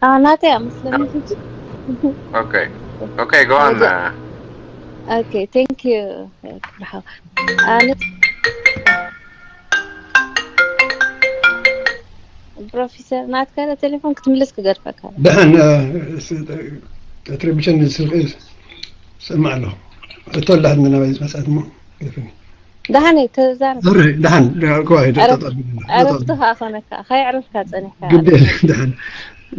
ኣናተይ ኣመስለኒ ሕጂ። Okay. Okay, go on. Okay, thank you. ብርሃው ኣነ ፕሮፌሰር ናትካ ቴሌፎን ክትምልስ ክገድፈካ። ደሓን ትረብሸኒ ስልኪ ሰማዕ ኣለኹ። እቶ ላሕኒ ናባይ መፅኣት እሞ ገድፈኒ። ደሓን ተዛረብ። ዞሪ ደሓን ከዋሂደ ዕረፍቲ ከዓ ኮነካ ካይዕረፍካ ፀኒሕካ። ግደ ደሓን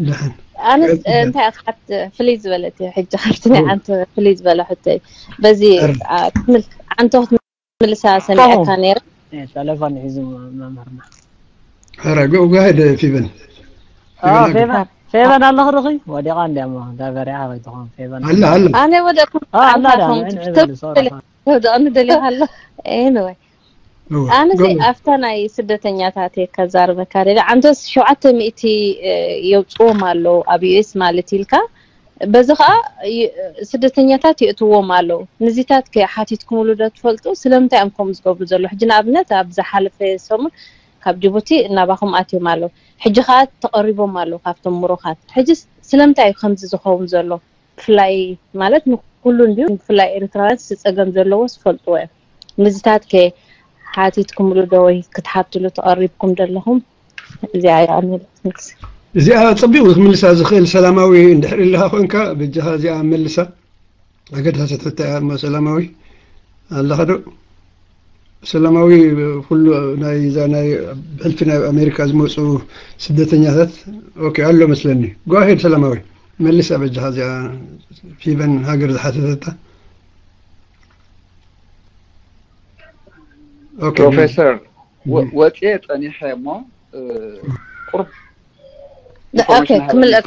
ደሓን ኣነስ እንታይ ክትሓት ፍልይ ዝበለት እዩ ሕጂ ካብቲ ናይ ዓንተ ፍልይ ዝበለ ሕቶ እዩ። በዚ ዓንተ ክትምልሳ ሰሚዐካ ነይረ። ጠለፎን ሒዙ መምህርና ኧረ go ahead ፊበን ፌቨን ኣለኽ ርኺ ወዲቓ እንዲያሞ ዳበሪያ ኣበይ ትኾን ፌቨን ኣላ ኣላ ኣነ ወደ ኣላ ወደቕኒ ደሊኻ ኣሎ። Anyway ኣነዚ ኣብታ ናይ ስደተኛታት እየ ከዛርበካ ደሊ። ዓንተስ ሸውዓተ ሚእቲ የውፅዎም ኣለዉ ኣብ ዩኤስ ማለት ኢልካ። በዚ ከዓ ስደተኛታት የእትዎም ኣለዉ። ንዚታት ከ ሓቲትኩምሉ ዶ ትፈልጡ? ስለምንታይ እዮም ከምኡ ዝገብሩ ዘለዉ? ሕጂ ንኣብነት ኣብ ዝሓለፈ ሰሙን ካብ ጅቡቲ እናባኹም ኣትዮም ኣለዉ። ሕጂ ከዓ ተቐሪቦም ኣለዉ ካብቶም ምሩኻት። ሕጂ ስለምንታይ እዩ ከምዚ ዝኸውን ዘሎ? ብፍላይ ማለት ንኩሉ እንድዩ ብፍላይ ኤርትራውያን ዝፀገም ዘለዎ ዝፈልጥዎ እዮም። ንዚታት ከ ሓቲትኩምሉ ዶ ወይ ክትሓትሉ ተቐሪብኩም ዘለኹም? እዚኣ እያ መልስ። እዚኣ ፀቢቑ ክምልሳ ዝኽእል ሰላማዊ እንድሕር ኢልካ ኮንካ በጃኻ እዚኣ መልሳ። ኣገዳሲት ሕቶ እያ እሞ ሰላማዊ ኣለኻ ዶ? ሰላማዊ ኩሉ ናይ ዛ ናይ ብሕልፊ ናይ ኣሜሪካ ዝመፁ ስደተኛታት okay ኣሎ መስለኒ። Go ahead ሰላማዊ መልሳ በጃኻ እዚኣ ፊቨን ሃገር ዝሓተተታ። ፕሮፌሰር ወፅየ ፀኒሐ እሞ ቁርብ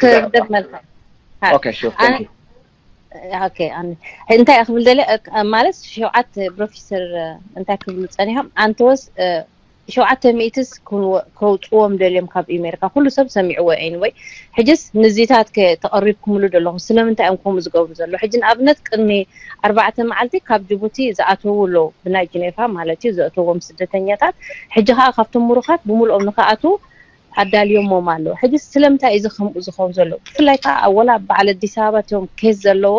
ክደግመልካ። Okay, sure. Thank you. እንታይ ክብል ደለ ማለት ሸውዓተ ፕሮፌሰር እንታይ ክብሉ ፀኒሖም ኣንተወስ ሸውዓተ ሚእትስ ከውፅዎም ደልዮም ካብ ኣሜሪካ ኩሉ ሰብ ሰሚዕዎ። Anyway ሕጅስ ንዚታት ተቐሪብኩምሉ ደለኹም ስለምንታይ እዮም ከምኡ ዝገብሩ ዘሎ? ሕጂ ንኣብነት ቅድሚ ኣርባዕተ መዓልቲ ካብ ጅቡቲ ዝኣተዉ ኣለዉ ብናይ ጅኔፋ ማለት እዩ ዘእተዎም ስደተኛታት። ሕጂ ከዓ ካብቶም ምሩኻት ብምልኦም ንክኣትዉ ኣዳልዮሞም ኣለዉ። ሕጂ ስለምንታይ እዚ ከምኡ ዝኸውን ዘሎ? ብፍላይ ከዓ ወላ በዓል ኣዲስ ኣበባ እቶም ኬዝ ዘለዎ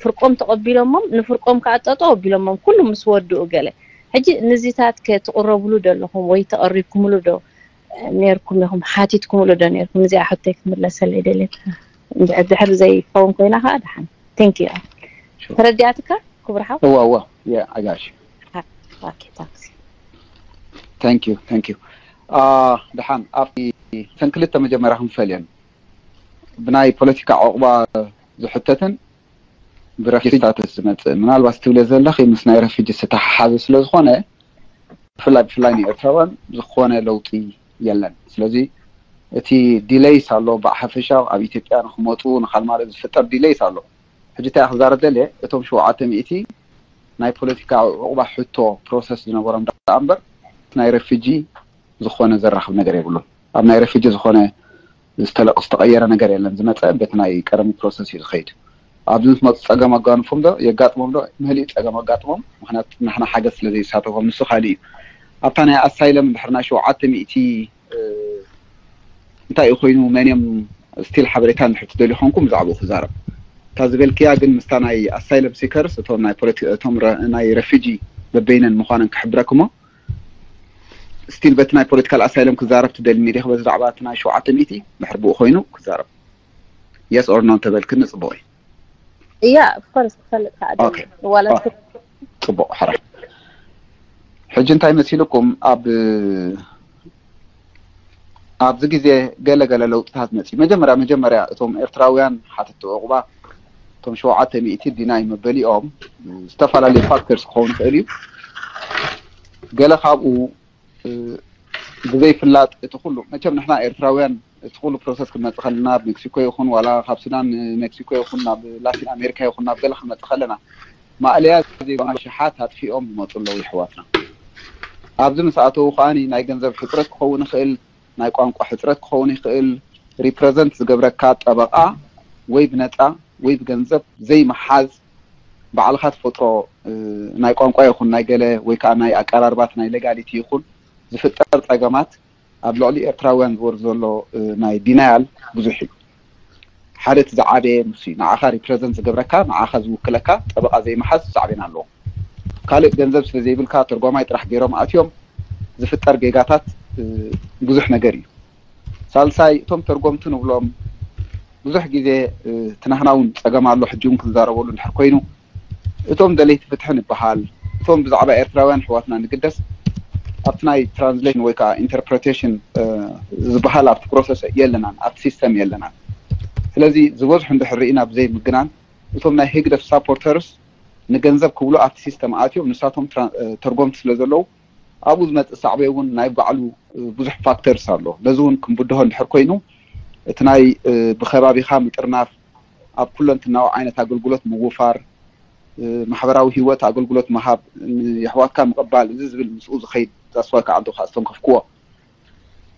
ፍርቆም ተቐቢሎሞም ንፍርቆም ከዓ ጠጠው ኣቢሎሞም ኩሉ ምስ ወድኡ ገለ ሕጂ ንዚታት ከ ትቕረብሉ ደለኹም ወይ ተቐሪብኩምሉ ዶ ነርኩም ኢኹም ሓቲትኩምሉ ዶ ነርኩም? እዚኣ ሕቶይ ክምለሰለይ ደልየት ድሕር ዘይኸውን ኮይና ከዓ ደሓን። Thank you። ተረዲኣትካ ክቡር ሓው? እዋ እዋ yeah I got you። Okay, thanks። Thank you, thank you። ደሓን ኣብቲ ተን ክልተ መጀመርያ ክንፈልየን ብናይ ፖለቲካ ዕቑባ ዝሕተትን ብረፊጂ ስታተስ ዝመፅእ ምናልባት ትብለ ዘለኺ ምስ ናይ ረፊጂ ዝተሓሓዘ ስለ ዝኾነ ብፍላይ ብፍላይ ንኤርትራውያን ዝኾነ ለውጢ የለን። ስለዚ እቲ ዲለይስ ኣሎ ብሓፈሻ ኣብ ኢትዮጵያ ንክመፁ ንካልማለ ዝፍጠር ዲለይስ ኣሎ። ሕጂ እንታይ ክዛረብ ደልየ እቶም ሸውዓተ ሚእቲ ናይ ፖለቲካ ዕቑባ ሕቶ ፕሮሰስ ዝነበሮም ደኣ እምበር ናይ ረፊጂ ዝኾነ ዘራኽብ ነገር የብሉን። ኣብ ናይ ረፊጂ ዝኾነ ዝተለቕ ዝተቐየረ ነገር የለን። ዝመፀ በቲ ናይ ቀደሙ ፕሮሰስ እዩ ዝኸይድ። ኣብዚ ምስ መፁ ፀገም ኣጋንፎም ዶ የጋጥሞም ዶ ምህልዩ ፀገም ኣጋጥሞም። ምክንያቱ ንሕና ሓገዝ ስለ ዘይሳተፎም ንሱ ካሊእ እዩ። ኣብታ ናይ ኣሳይለም እንድሕር ናይ ሸውዓተ ሚእቲ እንታይ እዩ ኮይኑ መን እዮም ስቲል ሓበሬታ እንድሕር ትደልዩ ኮንኩም ብዛዕባኡ ክዛረብ። እታ ዝበልክያ ግን ምስታ ናይ ኣሳይለም ሲከርስ እቶም ናይ ፖለቲ እቶም ናይ ረፊጂ በበይነን ምዃነን ክሕብረክሞ ስቲል በቲ ናይ ፖለቲካል ኣሳይለም ክዛረብ ትደሊ ኒዲኺ በዚ ዛዕባ እቲ ናይ ሸውዓተ ሚእቲ ድሕር ብኡ ኮይኑ ክዛረብ yes or no እንተበልክኒ ፅቡቕ እዩ። Yeah, of course ክፈልጥ ከዓ Okay. ዋላ ጽቡቕ ሕራ ሕጂ እንታይ መሲልኩም ኣብ ኣብዚ ግዜ ገለ ገለ ለውጥታት መፅዩ መጀመርያ መጀመርያ እቶም ኤርትራውያን ሓተቲ ዕቑባ እቶም ሸውዓተ ሚእቲ ዲናይ መበሊኦም ዝተፈላለዩ ፋክተርስ ክኸውን ይኽእል እዩ። ገለ ካብኡ ብዘይፍላጥ እቲ ኩሉ መቸም ንሕና ኤርትራውያን እቲ ኩሉ ፕሮሰስ ክንመፅእ ከለና ኣብ ሜክሲኮ ይኹን ዋላ ካብ ሱዳን ንሜክሲኮ ይኹን ናብ ላቲን ኣሜሪካ ይኹን ናብ ገለ ክንመፅእ ከለና ማእለያ ዘይብሉ ኣሽሓት ኣጥፊኦም ዝመፁ ኣለዉ ይሕዋትና። ኣብዚ ምስ ኣተዉ ከዓኒ ናይ ገንዘብ ሕፅረት ክኸውን ይኽእል፣ ናይ ቋንቋ ሕፅረት ክኸውን ይኽእል፣ ሪፕረዘንት ዝገብረካ ጠበቓ ወይ ብነፃ ወይ ብገንዘብ ዘይምሓዝ ባዕልኻ ትፈጥሮ ናይ ቋንቋ ይኹን ናይ ገለ ወይ ከዓ ናይ ኣቀራርባት ናይ ሌጋሊቲ ይኹን ዝፍጠር ፀገማት ኣብ ልዕሊ ኤርትራውያን ዝወርድ ዘሎ ናይ ዲናያል ብዙሕ እዩ። ሓደ እቲ ዝዓበየ ንሱ እዩ። ንዓኻ ሪፕረዘንት ዝገብረካ፣ ንዓኻ ዝውክለካ ጠበቓ ዘይምሓዝ ሳዕቤን ኣለዎ። ካልእ ገንዘብ ስለ ዘይብልካ ተርጓማይ ጥራሕ ገይሮም ኣትዮም ዝፍጠር ጌጋታት ብዙሕ ነገር እዩ። ሳልሳይ እቶም ተርጎምቲ ንብሎም ብዙሕ ግዜ እቲ ናህና እውን ጸገም ኣሎ። ሕጂ እውን ክንዛረበሉ እንድሕር ኮይኑ እቶም ደለይቲ ፍትሒ ንበሃል፣ እቶም ብዛዕባ ኤርትራውያን ኣሕዋትና ንግደስ ኣብቲ ናይ ትራንስሌሽን ወይ ከዓ ኢንተርፕሬቴሽን ዝበሃል ኣብቲ ፕሮሰስ የለናን፣ ኣብቲ ሲስተም የለናን። ስለዚ ዝበዝሑ እንድሕር ርኢና ብዘይ ምግናን እቶም ናይ ህግደፍ ሳፖርተርስ ንገንዘብ ክብሉ ኣብቲ ሲስተም ኣትዮም ንሳቶም ተርጎምቲ ስለ ዘለዉ ኣብኡ ዝመፅእ ሳዕቤ እውን ናይ ባዕሉ ብዙሕ ፋክተርስ ኣሎ። ነዚ እውን ክንብድሆ እንድሕር ኮይኑ እቲ ናይ ብከባቢኻ ምጥርናፍ፣ ኣብ ኩለንትናዊ ዓይነት ኣገልግሎት ምውፋር፣ ማሕበራዊ ህይወት ኣገልግሎት ምሃብ፣ የሕዋትካ ምቕባል፣ እዚ ዝብል ምስኡ ዝኸይድ ዛስዋይ ከዓልቶ ከዓ ዝተንከፍክዎ።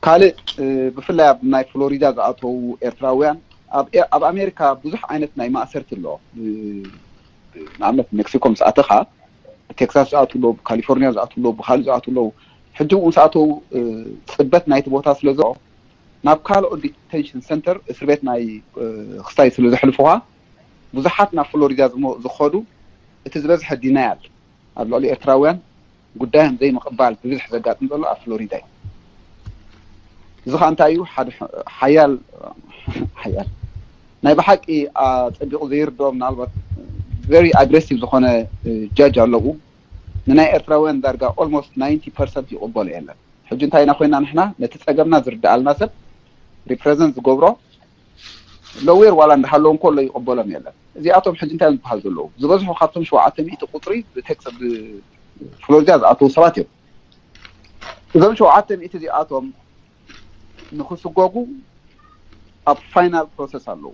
ካልእ ብፍላይ ኣብ ናይ ፍሎሪዳ ዝኣተዉ ኤርትራውያን ኣብ ኣሜሪካ ብዙሕ ዓይነት ናይ ማእሰርቲ ኣሎ። ንኣብነት ሜክሲኮ ምስ ኣተኻ ቴክሳስ ዝኣትዉ ኣለዉ፣ ብካሊፎርኒያ ዝኣትዉ ኣለዉ፣ ብካልእ ዝኣትዉ ኣለዉ። ሕጂ እውን ምስ ኣተዉ ፅበት ናይቲ ቦታ ስለ ዘሎ ናብ ካልኦት ዲቴንሽን ሰንተር እስር ቤት ናይ ክስታይ ስለ ዘሕልፉኻ ብዙሓት ናብ ፍሎሪዳ ዝኸዱ እቲ ዝበዝሐ ዲናያል ኣብ ልዕሊ ኤርትራውያን ጉዳዮም ዘይምቕባል ብብዝሒ ዘጋጥም ዘሎ ኣብ ፍሎሪዳ እዩ። እዚ ከዓ እንታይ እዩ? ሓደ ሓያል ሓያል ናይ ብሓቂ ኣፀቢቑ ዘይርድኦ ምናልባት ቨሪ ኣግሬሲቭ ዝኾነ ጃጅ ኣለዉ። ንናይ ኤርትራውያን ዳርጋ ኦልሞስት ናይንቲ ፐርሰንት ይቕበሎ የለን። ሕጂ እንታይ ኢና ኮይና ንሕና ነቲ ፀገምና ዝርድኣልና ሰብ ሪፕረዘንት ዝገብሮ ሎዌር ዋላ እንዳሃለዉ እንከሎ ይቕበሎም የለን። እዚኣቶም ሕጂ እንታይ እዮም ዝበሃል ዘለዉ? ዝበዝሑ ካብቶም ሸውዓተ ሚእቲ ቁፅሪ ብቴክስ ብፍሎሪዳ ዝኣተዉ ሰባት እዮም። እዞም ሸውዓተ ሚእቲ እዚኣቶም ንክስጎጉ ኣብ ፋይናል ፕሮሰስ ኣለዉ።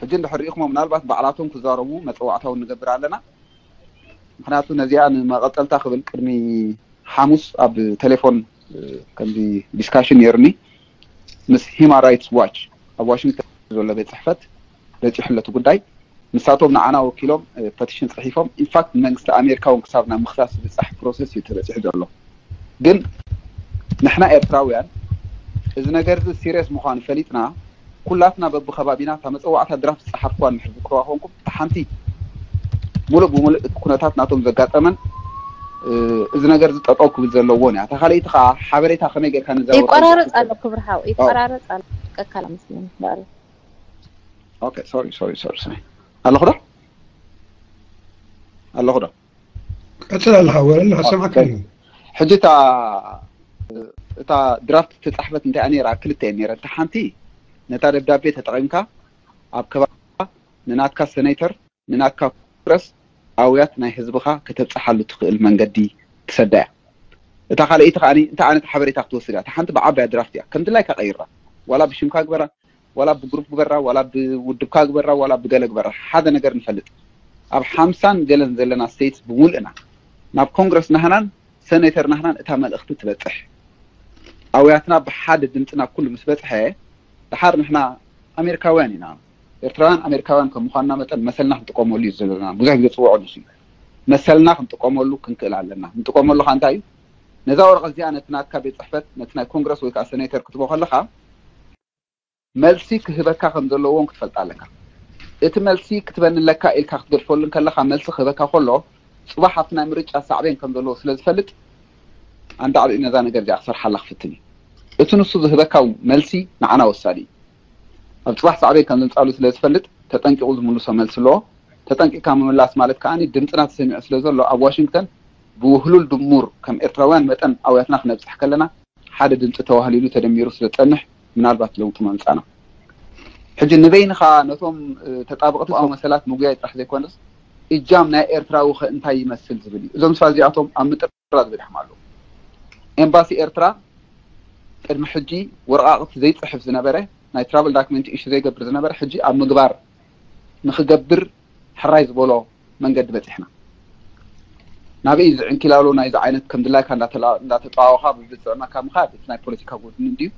ሕጂ እንድሕር ሪኢኹሞ ምናልባት ባዕላቶም ክዛረቡ መፀዋዕታውን ንገብር ኣለና። ምክንያቱ ነዚኣ ንመቐፀልታ ክብል ቅድሚ ሓሙስ ኣብ ቴሌፎን ከምዚ ዲስካሽን ነይሩኒ ምስ ሂማን ራይትስ ዋች ኣብ ዋሽንግተን ዘሎ ቤት ፅሕፈት በፂሑ ኣለቲ ጉዳይ። ንሳቶም ንዓና ወኪሎም ፐቲሽን ፅሒፎም ኢንፋክት ንመንግስቲ ኣሜሪካ እውን ክሳብ ናብ ምክሳስ ዝብፃሕ ፕሮሰስ እዩ ተበፂሑ ዘሎ። ግን ንሕና ኤርትራውያን እዚ ነገር እዚ ሲሪየስ ምዃኑ ፈሊጥና ኩላትና በብከባቢና እታ መፀዋዕታ ድራፍት ዝፀሓፍኳ እንድሕር ዝክርዋ ኮንኩም እታ ሓንቲ ሙሉእ ብሙሉእ እቲ ኩነታት ናቶም ዘጋጠመን እዚ ነገር እዚ ጠጠው ክብል ዘለዎን እያ። እታ ካልኣይቲ ከዓ ሓበሬታ ከመይ ጌርካ ንዛወር ይቆራረፅ ኣሎ። ክብርሃው ይቆራረፅ ኣሎ። ቀካላ መስለኒ በኣለ። ኦኬ ሶሪ ሶሪ ሶሪ ሶሪ ኣለኹ ዶ ኣለኹ ዶ ቀፅል ኣለኻ ወለል ሰማዕካ እዩ። ሕጂ እታ እታ ድራፍት ተፃሕፈት እንታይ ነራ ክልተ እየ ነረ። እታ ሓንቲ ነታ ደብዳቤ ተጠቒምካ ኣብ ከባቢካ ንናትካ ሰኔተር ንናትካ ኮንግረስ ኣውያት ናይ ህዝብኻ ከተብፅሓሉ ትኽእል መንገዲ ትሰዳ እያ። እታ ካልኣይቲ ከዓ እንታይ ዓይነት ሓበሬታ ክትወስድ እያ። እታ ሓንቲ ብዓባያ ድራፍት እያ። ከም ድላይካ ቀይራ፣ ዋላ ብሽምካ ግበራ፣ ዋላ ብግሩፕ ግበራ፣ ዋላ ብውድብካ ግበራ፣ ዋላ ብገለ ግበራ፣ ሓደ ነገር ንፈልጥ ኣብ ሓምሳን ገለን ዘለና ስቴትስ ብምሉእና ናብ ኮንግረስ ናህናን ሰኔተር ናህናን እታ መልእኽቲ ትበፅሕ። ኣውያትና ብሓደ ድምፅና ኩሉ ምስ በፅሐ ድሓር ንሕና ኣሜሪካውያን ኢና። ኤርትራውያን ኣሜሪካውያን ከም ምዃንና መጠን መሰልና ክንጥቀመሉ እዩ ዘለና። ብዙሕ ግዜ ፅውዖ ንሱ እዩ። መሰልና ክንጥቀመሉ ክንክእል ኣለና። ንጥቀመሉ ከዓ እንታይ እዩ? ነዛ ወረቐት እዚኣ ነቲ ናትካ ቤት ፅሕፈት ነቲ ናይ ኮንግረስ ወይ ከዓ ሰኔተር ክትቦ ከለካ መልሲ ክህበካ ከም ዘለዎም ክትፈልጣ ኣለካ። እቲ መልሲ ክትበኒ ኣለካ ኢልካ ክትገድፈሉ እንከለካ መልሲ ክህበካ ከሎ ፅባሕ ኣብቲ ናይ ምርጫ ሳዕቤን ከም ዘለዎ ስለ ዝፈልጥ ኣንዳዕዲኡ ነዛ ነገር እዚኣ ክሰርሓላ ክፍትን እዩ። እቲ ንሱ ዝህበካ መልሲ ንዓና ወሳኒ እዩ። ኣብ ፅባሕ ሳዕቤን ከም ዘምፃሉ ስለ ዝፈልጥ ተጠንቂቑ ዝምልሶ መልሲ ኣለዎ። ተጠንቂቕካ ምምላስ ማለት ከዓ ድምፅና ተሰሚዑ ስለ ዘሎ ኣብ ዋሽንግተን ብውህሉል ድሙር ከም ኤርትራውያን መጠን ኣውያትና ክነብፅሕ ከለና ሓደ ድምፂ ተዋህሊሉ ተደሚሩ ስለ ዝፀንሕ ምናልባት ለውጢ መምፃና። ሕጂ ንበይንኻ ነቶም ተጣበቕቲ ሰብኣዊ መሰላት ምጉያይ ጥራሕ ዘይኮነስ እጃም ናይ ኤርትራዊ ከ እንታይ ይመስል ዝብል እዩ። እዞም ሰባት እዚኣቶም ኣብ ምጥራዝ በዲሖም ኣለዉ። ኤምባሲ ኤርትራ ቅድሚ ሕጂ ወረቓቕቲ ዘይፅሕፍ ዝነበረ ናይ ትራቨል ዳክመንት ኢሹ ዘይገብር ዝነበረ ሕጂ ኣብ ምግባር ንክገብር ሕራይ ዝበሎ መንገዲ በፂሕና። ናበይ ዝዕንኪላሎ ናይዚ ዓይነት ከም ድላይካ እንዳተጠዋወኻ ብብፅዕናካ ምኻድ እቲ ናይ ፖለቲካ ጎድኒ እንድዩ።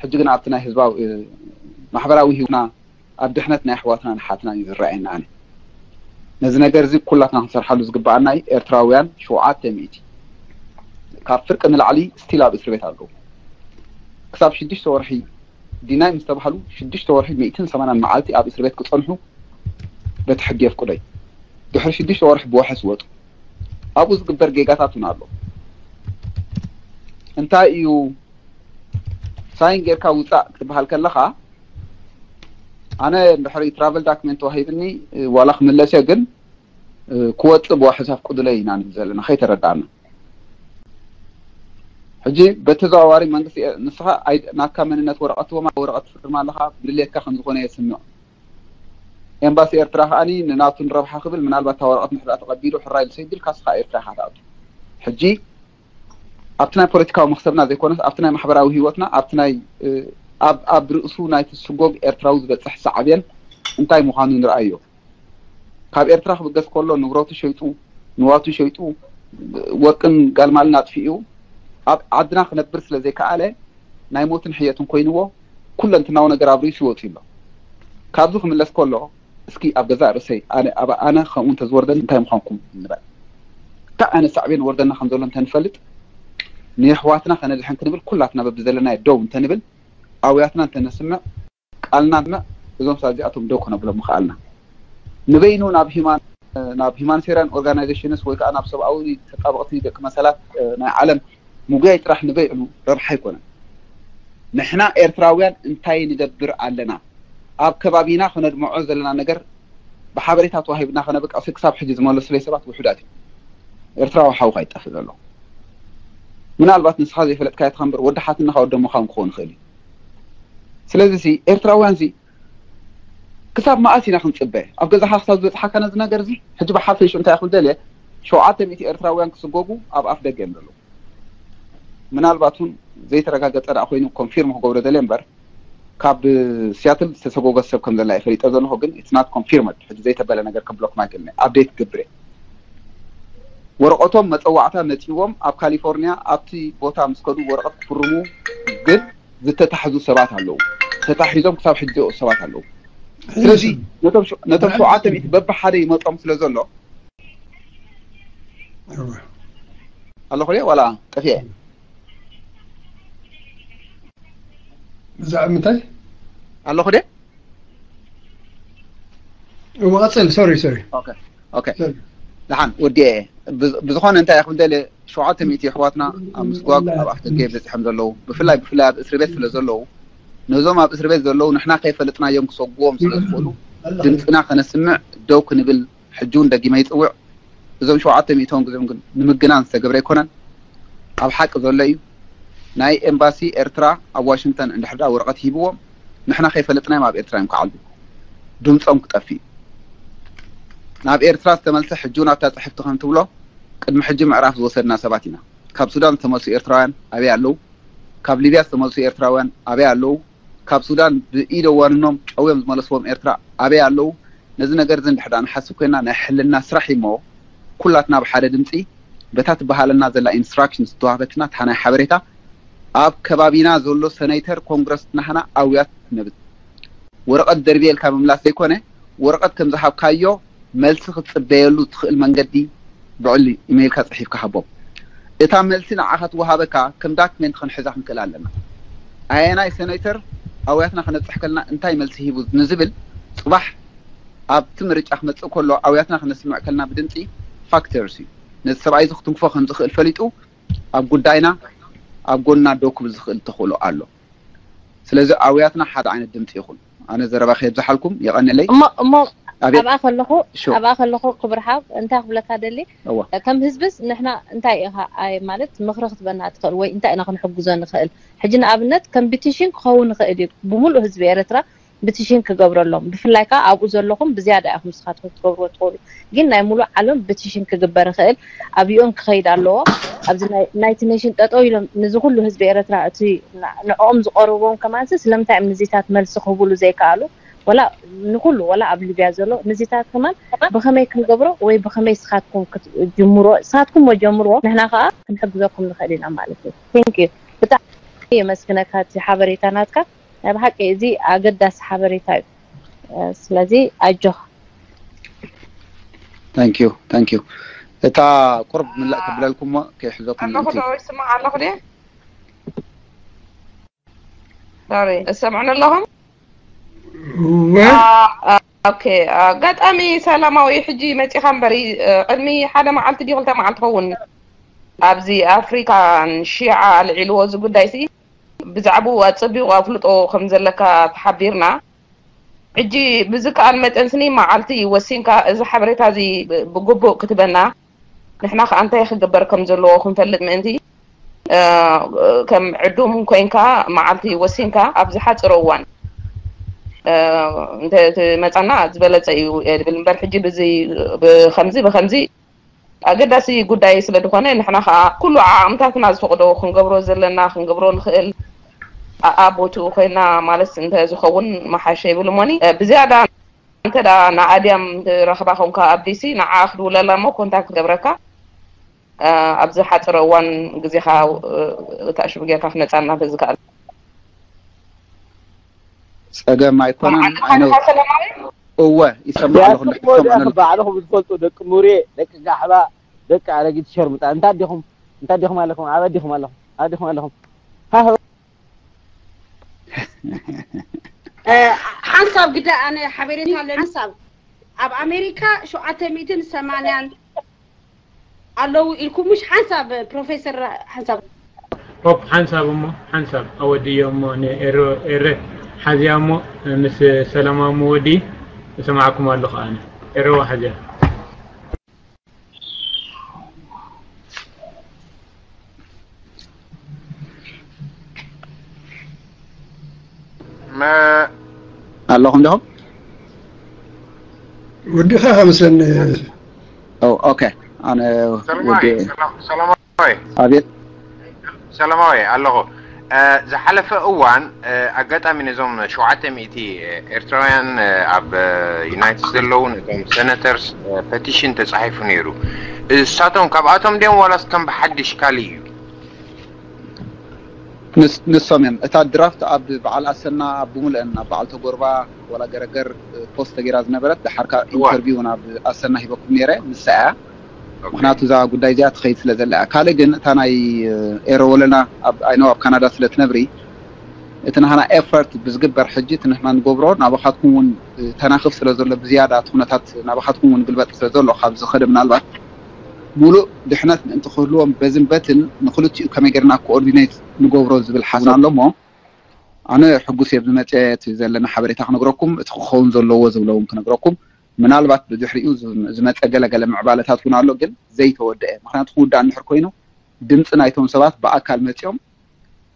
ሕጂ ግን ኣብቲ ናይ ህዝባዊ ማሕበራዊ ህይወትና ኣብ ድሕነት ናይ ኣሕዋትና ንሓትና እዩ ዝረኣየና። ኣነ ነዚ ነገር እዚ ኩላትና ክንሰርሓሉ ዝግባኣና እዩ። ኤርትራውያን ሸውዓተ ሚእቲ ካብ ፍርቂ ንላዕሊ ስቲል ኣብ እስር ቤት ኣለዉ። ክሳብ ሽዱሽተ ወርሒ ዲናይ ምስ ተባህሉ ሽዱሽተ ወርሒ ሚእትን ሰማንያን መዓልቲ ኣብ እስር ቤት ክጸንሑ በቲ ሕጊ የፍቅዶ እዩ። ድሕሪ ሽዱሽተ ወርሒ ብዋሕስ ይወጹ። ኣብኡ ዝግበር ጌጋታት እውን ኣሎ። እንታይ እዩ ሳይን ጌርካ ውጻእ ክትበሃል ከለኻ ኣነ እንድሕሪ ትራቨል ዳክመንት ተዋሂብኒ ዋላ ክምለስ እየ ግን ክወፅእ ብዋሕስ ኣፍቅዱለይ ኢና ንብል ዘለና ከይተረዳእና ሕጂ በተዘዋዋሪ መንግስቲ ንስኻ ናካ መንነት ወረቀት ወረቀት ትፍርም ኣለኻ ብድሌትካ ከምዝኾነ የስምዕ ኤምባሲ ኤርትራ ከዓኒ ንናቱ ንረብሓ ክብል ምናልባት እታ ወረቀት ንሕዳ ተቐቢሉ ሕራይ ልሰይድልካ ስኻ ኤርትራ ኢኻ ትኣቱ ሕጂ ኣብቲ ናይ ፖለቲካዊ መክሰብና ዘይኮነስ ኣብቲ ናይ ማሕበራዊ ህይወትና ኣብቲ ናይ ኣብ ርእሱ ናይቲ ስጎግ ኤርትራዊ ዝበፅሕ ሳዕቤን እንታይ ምዃኑ ንርኣዮ ካብ ኤርትራ ክብገስ ከሎ ንብረቱ ሸይጡ ንዋቱ ሸይጡ ወርቅን ጋልማልን ኣጥፊኡ ኣብ ዓድና ክነብር ስለ ዘይከኣለ ናይ ሞትን ሕየትን ኮይንዎ ኩለንትናዊ ነገር ኣብ ርእሱ ይወፅእ ኣሎ ካብዚ ክምለስ ከሎ እስኪ ኣብ ገዛእ ርእሰይ ኣነ ኣብ ኣነ ከምኡ እንተዝወርደኒ እንታይ ምዃንኩም ንበል እንታይ ዓይነት ሳዕቤን ወርደና ከም ዘሎ እንተንፈልጥ ንየሕዋትና ከነድሕን ክንብል ኩላትና በብዘለናዮ ደው እንተንብል ኣውያትና እንተነስምዕ ቃልና እዞም ሳዚኣቶም ደው ከነብሎም ምኽኣልና ንበይኑ ናብ ሂማን ናብ ሂማኒቴርያን ኦርጋናይዜሽንስ ወይ ከዓ ናብ ሰብኣዊ ተጣበቕቲ ደቂ መሰላት ናይ ዓለም ምጉያይ ጥራሕ ንበይዕሉ ረብሓ ኣይኮነን ንሕና ኤርትራውያን እንታይ ንገብር ኣለና ኣብ ከባቢና ከነድምዖ ዘለና ነገር ብሓበሬታ ተዋሂብና ከነበቃሲ ክሳብ ሕጂ ዝመለሱለይ ሰባት ውሑዳት እዮም ኤርትራዊ ሓውካ ይጠፍእ ዘሎ ምናልባት ንስኻ ዘይፈለጥካዮ ትኸንበር ወዲ ሓትንኻ ወዲ ኣሞኻውን ክኸውን ይኽእል እዩ ስለዚ ሲ ኤርትራውያን ሲ ክሳብ መኣስ ኢና ክንፅበ ኣብ ገዛኻ ክሳብ ዝበፅሓካ ነዚ ነገር እዚ ሕጂ ብሓፈሽኡ እንታይ ክብል ደልየ ሸውዓተ ሚእቲ ኤርትራውያን ክስጎጉ ኣብ ኣፍ ደገ እዮም ዘለዉ ምናልባት እውን ዘይተረጋገፀ ደኣ ኮይኑ ኮንፊርም ክገብሮ ደልየ እምበር ካብ ሲያትል ዝተሰጎጎ ሰብ ከም ዘላ ይፈሊጠ ዘለኹ ግን it's not confirmed ሕጂ ዘይተበለ ነገር ከብለኩም ኣይክእልን እየ update ክገብር እየ ወረቐቶም መፀዋዕታ መፂዎም ኣብ ካሊፎርኒያ ኣብቲ ቦታ ምስ ከዱ ወረቐት ክፍርሙ ግን ዝተታሕዙ ሰባት ኣለዉ ተታሒዞም ክሳብ ሕጂ ዝወፁ ሰባት ኣለዉ ስለዚ ነቶም ሸውዓተ ሚእቲ በብሓደ ይመጦም ስለ ዘሎ ኣለኹ ድየ ዋላ ጠፊአ ብዛዕባ ምንታይ ኣለኹ ድየ እወ ቀፅል ሶሪ ሶሪ ደሓን ወዲአ ብዝኾነ እንታይ ክብል ደለ ሸውዓተ ሚእቲ ኣሕዋትና ኣብ ምስጓግ ኣብ ኣፍደገ በፂሖም ዘለዉ ብፍላይ ብፍላይ ኣብ እስሪ ቤት ስለ ዘለዉ ነዞም ኣብ እስሪ ቤት ዘለዉ ንሕና ከይፈለጥናዮም ክሰጉዎም ስለ ዝኽእሉ ድምፅና ከነስምዕ ደው ክንብል ሕጂ እውን ደጊመ ይፅውዕ እዞም ሸውዓተ ሚእቶም ግዜም ግን ንምግናን ዝተገብረ ኣይኮነን ኣብ ሓቂ ዘሎ እዩ ናይ ኤምባሲ ኤርትራ ኣብ ዋሽንግተን እንድሕር ደኣ ወረቐት ሂብዎም ንሕና ከይፈለጥናዮም ኣብ ኤርትራ እዮም ክዓልቡ ድምፆም ክጠፍእ እዩ ናብ ኤርትራ ዝተመልሰ ሕጂ እውን ኣብታ ፅሕፍቲ ከም ትብሎ ቅድሚ ሕጂ ምዕራፍ ዝወሰድና ሰባት ኢና ካብ ሱዳን ዝተመልሱ ኤርትራውያን ኣበይ ኣለዉ ካብ ሊብያ ዝተመልሱ ኤርትራውያን ኣበይ ኣለዉ ካብ ሱዳን ብኢደ ዋንኖም ጨውዮም ዝመለስዎም ኤርትራ ኣበይ ኣለዉ ነዚ ነገር እዚ እንድሕር ደኣ ንሓስብ ኮይና ናይ ሕልና ስራሕ እሞ ኩላትና ብሓደ ድምፂ በታ ትበሃለና ዘላ ኢንስትራክሽን ዝተዋህበትና እታ ናይ ሓበሬታ ኣብ ከባቢና ዘሎ ሰነይተር ኮንግረስ ናህና ኣውያት ነብት ወረቐት ደርብየልካ ምምላስ ዘይኮነ ወረቐት ከም ዝሃብካዮ መልሲ ክትፅበየሉ ትኽእል መንገዲ ብዕሊ ኢሜይልካ ፅሒፍካ ሃቦም እታ መልሲ ንዓኻ ትወሃበካ ከም ዳክሜንት ክንሕዛ ክንክእል ኣለና ኣየናይ ሰነይተር ኣውያትና ክነብፅሕ ከለና እንታይ መልሲ ሂቡ ንዝብል ፅባሕ ኣብቲ ምርጫ ክመፅእ ከሎ ኣውያትና ክነስምዕ ከለና ብድምፂ ፋክተርስ እዩ ነዚ ሰብኣይ እዚ ክትንክፎ ከም ዝኽእል ፈሊጡ ኣብ ጉዳይና ኣብ ጎንና ደው ክብል ዝኽእል ተኽእሎ ኣሎ ስለዚ ኣውያትና ሓደ ዓይነት ድምፂ ይኹን ኣነ ዘረባ ከየብዝሓልኩም የቐንለይ እሞ እሞ ኣብኣ ከለኹ ኣብኣ ከለኹ ክብርሓብ እንታይ ክብለካ ደሊ ከም ህዝብስ ንሕና እንታይ ኢኻ ማለት ምኽሪ ክትበና ትኽእል ወይ እንታይ ኢና ክንሕግዞ ንኽእል ሕጂ ንኣብነት ከም ብቲሽን ክኸውን ይኽእል እዩ ብምሉእ ህዝቢ ኤርትራ ብቲሽን ክገብረሎም ብፍላይ ከዓ ኣብኡ ዘለኹም ብዝያዳ ኢኹም ንስኻትኩም ክትገብርዎ ትኽእሉ ግን ናይ ሙሉእ ዓለም ብቲሽን ክግበር ይኽእል ኣብ ዩኤን ክኸይድ ኣለዎ ኣብዚ ናይቲ ኔሽን ጠጠው ኢሎም ንዚ ኩሉ ህዝቢ ኤርትራ እቲ ንዕኦም ዝቀርቦም ከማንሲ ስለምንታይ እዮም ንዚታት መልሲ ክህብሉ ዘይከኣሉ ወላ ንኩሉ ወላ ኣብ ሊብያ ዘሎ ንዚታት ከማን ብከመይ ክንገብሮ ወይ ብከመይ ስኻትኩም ክትጅምሮ ስኻትኩም ሞ ጀምርዎ ንሕና ከዓ ክንሕግዘኩም ንኽእል ኢና ማለት እዩ thank you ብጣዕሚ የመስግነካ እቲ ሓበሬታ ናትካ ናይ ብሓቂ እዚ ኣገዳሲ ሓበሬታ እዩ ስለዚ ኣጆኻ thank you thank you እታ ቁርብ ምላእ ክብለልኩሞ ከይሕዘኩም ኣለኹ ዶ ይስማዕ ኣለኹ ድየ ሶሪ፣ እሰምዕኒ ኣለኹም? እወ። ኦኬ፣ ኣጋጣሚ ሰላማዊ ሕጂ መፂኻ እምበሪ፣ ቅድሚ ሓደ መዓልቲ ድዩ ክልተ መዓልቲ ኸውን ኣብዚ ኣፍሪካን ሺዓ ኣልዒልዎ እዚ ጉዳይ ሲ ብዛዕባኡ ኣፀቢቑ ኣፍልጦ ከም ዘለካ ተሓቢርና። ሕጂ ብዝከኣል መጠን ስኒ መዓልቲ ወሲንካ እዚ ሓበሬታ እዚ ብግቡእ ክትበና፣ ንሕና ከኣ እንታይ ክግበር ከም ዘለዎ ክንፈልጥ ምእንቲ፣ ከም ዕዱም ኮይንካ መዓልቲ ወሲንካ ኣብ ዝሓፅረ እዋን እንተ ትመፃና ዝበለፀ እዩ እየ ዝብል እምበር፣ ሕጂ ብዚ ብከምዚ ብከምዚ ኣገዳሲ ጉዳይ ስለ ዝኾነ፣ ንሕና ከኣ ኩሉ ዓቕምታትና ዝፈቕዶ ክንገብሮ ዘለና ክንገብሮ ንኽእል ኣኣ ቦትኡ ኮይና ማለት እንተ ዝኸውን መሓሸ ይብል እሞኒ። ብዝያዳ እንተ ደኣ ንኣድያም ትረኽባ ኮንካ ኣብ ዲሲ፣ ንዓኣ ክድውለላ እሞ ኮንታክት ገብረካ፣ ኣብ ዝሓፀረ እዋን ግዜኻ እታ ሽሙ ጌርካ ክነፃና ተዝከኣል። ጸገም ኣይኮነን። መዓልቲ ሓንካ ሰላማዊ። እወ ይሰማዕ ኣለኹ። ያስሞ ዲያኹ ባዕልኹም ዝፈልጡ ደቂ ሙሬ፣ ደቂ ጋሕባ፣ ደቂ ኣረጊት ሸርሙጣ። እንታይ ዲኹም? እንታይ ዲኹም ኣለኹም? ኣበይ ዲኹም ኣለኹም? ኣበይ ዲኹም ኣለኹም? ሃህ። ሓንሳብ ግዳ ኣነ ሓበሬታ ኣለኒ። ሓንሳብ ኣብ ኣሜሪካ ሸውዓተ ሚእትን ሰማንያን ኣለዉ ኢልኩም፣ ምሽ ሓንሳብ ፕሮፌሰር ሓንሳብ ሆፕ ሓንሳብ እሞ ሓንሳብ ኣወድዮ እሞ ንኤረ ሓዝያ እሞ ምስ ሰላማዊ እሞ ወዲ እሰማዕኩም ኣለኹ። ኣነ ኤረዋ ሓዝያ። ኣለኹም ዲኹም? ወዲኻ ከመስለኒ። ኦ ኦኬ። ኣነ ሰላማዊ ወዲ ሰላም- ሰላማዊ ኣቤት። ሰላማዊ ኣለኹ። እ፣ ዝሓለፈ እዋን እ፣ ኣጋጣሚ ነዞም ሸውዓተ ሚእቲ ኤርትራውያን እ፣ ኣብ እ፣ ዩናይትድ ዘለዉ ነቶም ሴነተርስ እ፣ ፐቲሽን ተጻሒፉ ነይሩ። እሳቶም ካብኣቶም ድዮም ዋላስ ከም ብሓድሽ ካልእ እዩ? ንስ- ንሶም እዮም። እታ ድራፍት ኣብ በዓል ኣሰና ኣብ ብምልአን ኣብ በዓል ተጎርባ ወላ ገረገር ፖስት ተገይራ ዝነበረት ድሓርካ እዋ። ኢንተርቪው ናብ ኣሰና ሂበኩም ነይረ ንሳ እያ። ኦኬ። ምክንያቱ እዛ ጉዳይ እዚኣ ትኸይድ ስለ ዘላ እያ። ካልእ ግን እታ ናይ ኤረ ወለና ኣብ ኣይነው ኣብ ካናዳ ስለ ትነብሪ እቲ ናህና ኤፈርት ብዝግበር ሕጂ እቲ ንሕና ንገብሮ ናባኻትኩም እውን ተናኽፍ ስለ ዘሎ ብዝያዳ እቲ ኩነታት ናባኻትኩም እውን ግልበጥ ስለ ዘሎ ካብ ዝኸደ ምናልባት ሙሉእ ድሕነት ምእንቲ ክህልዎም በዝን በትን ንክልቲኡ ከመይ ጌርና ኮኦርዲኔት ንገብሮ ዝብል ሓሳብ ኣሎ እሞ ኣነ ሕጉስ እየ ብዝመፀ እቲ ዘለና ሓበሬታ ክነግረኩም እቲ ክኸውን ዘለዎ ዝብሎ እውን ክነግረኩም ምናልባት ብድሕሪኡ ዝ- ዝመፀ ገለገለ ምዕባለታት እውን ኣሎ ግን ዘይተወደአ ምክንያቱ ክውዳእ እንድሕር ኮይኑ ድምፂ ናይቶም ሰባት ብኣካል መፂኦም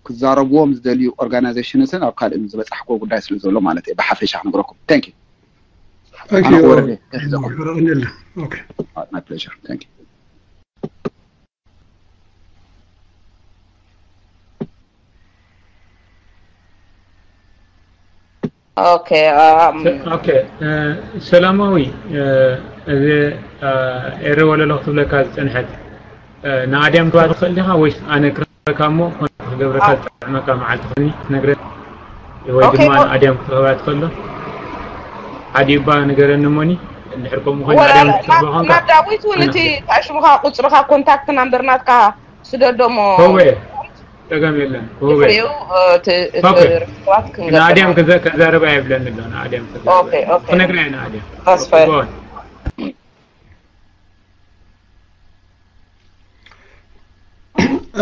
ክዛረብዎም ዝደልዩ ኦርጋናይዜሽንስን ኣብ ካልእ ዝበፃሕክዎ ጉዳይ ስለ ዘሎ ማለት እየ ብሓፈሻ ክነግረኩም thank you Thank ኣነ you። ክወርድ እየ ክሕዘኩም ይቕረቐኒ ኣሎ። ኦኬ። my pleasure thank you ኦኬ ኣም፣ ኦኬ እ፣ ሰላማዊ እ፣ እዚ እ፣ ኤረ ወለሎ ክትብለካ ዝፀንሐት እ፣ ንኣድያም ክትባ ትኽእል ዲኻ ወይስ ኣነ ክረካ እሞ ኮንታክት ክገብረካ ዝጥዕመካ መዓልቲ ክኒ ክትነግረ ወይ ኦኬ፣ ድማ ኮ- ንኣድያም ክትረኽባ ትኽእሎ ሓዲባ ንገረኒ እሞኒ እንድሕር ከምኡ ኮይኑ ወላ ኣድያም ናብ ክትረኽባ ኮንካ ናብ ዳዊት እውን እቲ ታሽሙኻ ቁፅርኻ ኮንታክት ናምበር ናትካ ስደዶ እሞ ከወ ጸገም የለን ከወ ድሕሪኡ እቲ እቲ ኦኬ። ርክባት ንኣድያም ክንገብር ከዘ- ከዛረባ የብለኒ ኣሎ ንኣድያም ኦኬ፣ ኦኬ። ክነግራ እየ ንኣድያም ተስፋ Go on.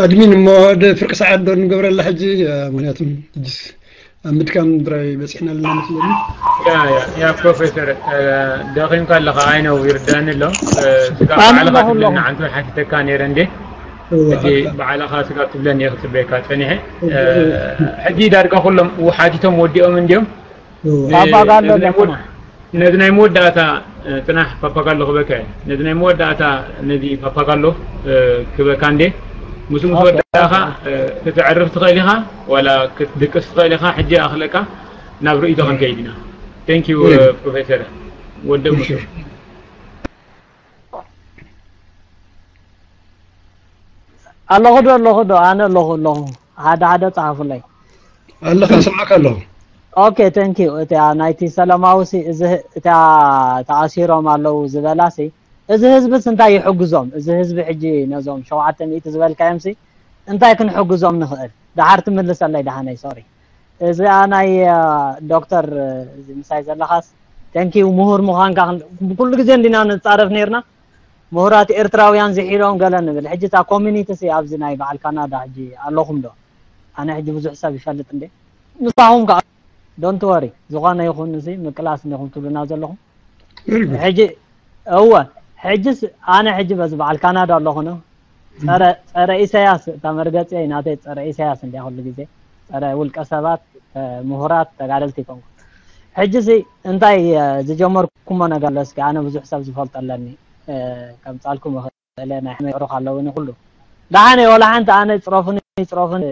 ኣድሚን እሞ ወደ ፍርቂ ሰዓት ዶ ንገብረላ ሕጂ ምክንያቱም ሕጅስ ኣብ ምድካም ብራይ በፂሕና ኣለና መስለኒ። ያ ያ ያ ፕሮፌሰር እ፣ ደኺምካ ኣለኻ ኣይነው ይርዳኒ ኣሎ እ፣ ስጋብ ኣነ ባዕልኻ ኣለኹ ትብለኒ ኣለኹ። ዓንቱ ሓቲተካ ነይረ እንዴ እወ፣ ሕጂ ኣታ- ባዕልኻ ስጋብ ትብለኒ እየ ክፅበየካ ፀኒሐ እ፣ እወ። ሕጂ ዳርጋ ኩሎም ሓቲቶም ወዲኦም እንዲዮም እወ። ን- ፓፓጋሎ ነዚ ናይ ኣለኹ። መወ- ነዚ ናይ መወዳእታ እ፣ ፅናሕ ፓፓጋሎ ክበካ እየ ነዚ ናይ መወዳእታ ነዚ ፓፓጋሎ እ፣ ክበካ እንዴ ምስ ምስ ኦኬ። ወዳእኻ እ፣ ክትዕርፍ ትኽእል ኢኻ ዋላ ክትድቅስ ትኽእል ኢኻ ሕጂ ኣኽለካ ናብ ርእይቶ ክንከይድ ኢና thank you እ፣ ፕሮፌሰር ወደ ሙሴ ኣለኹ ዶ ኣለኹ ዶ ኣነ ኣለኹ ኣለኹ ሓደ ሓደ ጸሓፉለይ ኣለኻ ስምዓካ ኣለኹ። ኦኬ thank you እቲያ ናይቲ ሰላማዊ ሲ እዚ እቲያ ተኣሲሮም ኣለዉ ዝበላ ሲ እዚ ህዝብስ እንታይ ይሕግዞም እዚ ህዝቢ ሕጂ ነዞም ሸውዓተ ሚእቲ ዝበልካዮም ሲ እንታይ ክንሕግዞም ንኽእል ደሓር ትምልሰለይ ደሓነይ sorry እዚኣ ናይ ዶክተር እዚ ምሳይ ዘለኻስ፣ ተንኪዩ፣ ምሁር ምዃንካ ብኩሉ ግዜ እንዲና ንፃረፍ ነርና። ምሁራት ኤርትራውያን ዝሒሎም ገለ ንብል። ሕጂ እታ ኮሚኒቲ ሲ ኣብዚ ናይ በዓል ካናዳ ሕጂ ኣለኹም ዶ? ኣነ ሕጂ ብዙሕ ሰብ ይፈልጥ እንዴ? ምሳኹም ከዓ ዶንት ወሪ፣ ዝኾነ ይኹን እዚ ምቅላስ እንዲኹም ትብሉና ዘለኹም። ሕጂ እወ፣ ሕጂስ ኣነ ሕጂ በዚ በዓል ካናዳ ኣለኹ ነው። ጸረ ጸረ ኢሳያስ፣ እታ መርገጺ ናተይ ጸረ ኢሳያስ እንዲያ ኩሉ ግዜ፣ ጸረ ውልቀ ሰባት፣ ምሁራት፣ ተጋደልቲ ይኮንኩ። ሕጂ ሲ እንታይ ዝጀመርኩሞ ነገር ኣሎ? እስኪ ኣነ ብዙሕ ሰብ ዝፈልጦ ኣለኒ፣ ከምጻልኩም እኽእል፣ ናይ ሕመይ ዕሩኽ ኣለውኒ ኩሉ። ደሓነ ወላ ሓንቲ ኣነ ይጽረፉኒ ይጽረፉኒ፣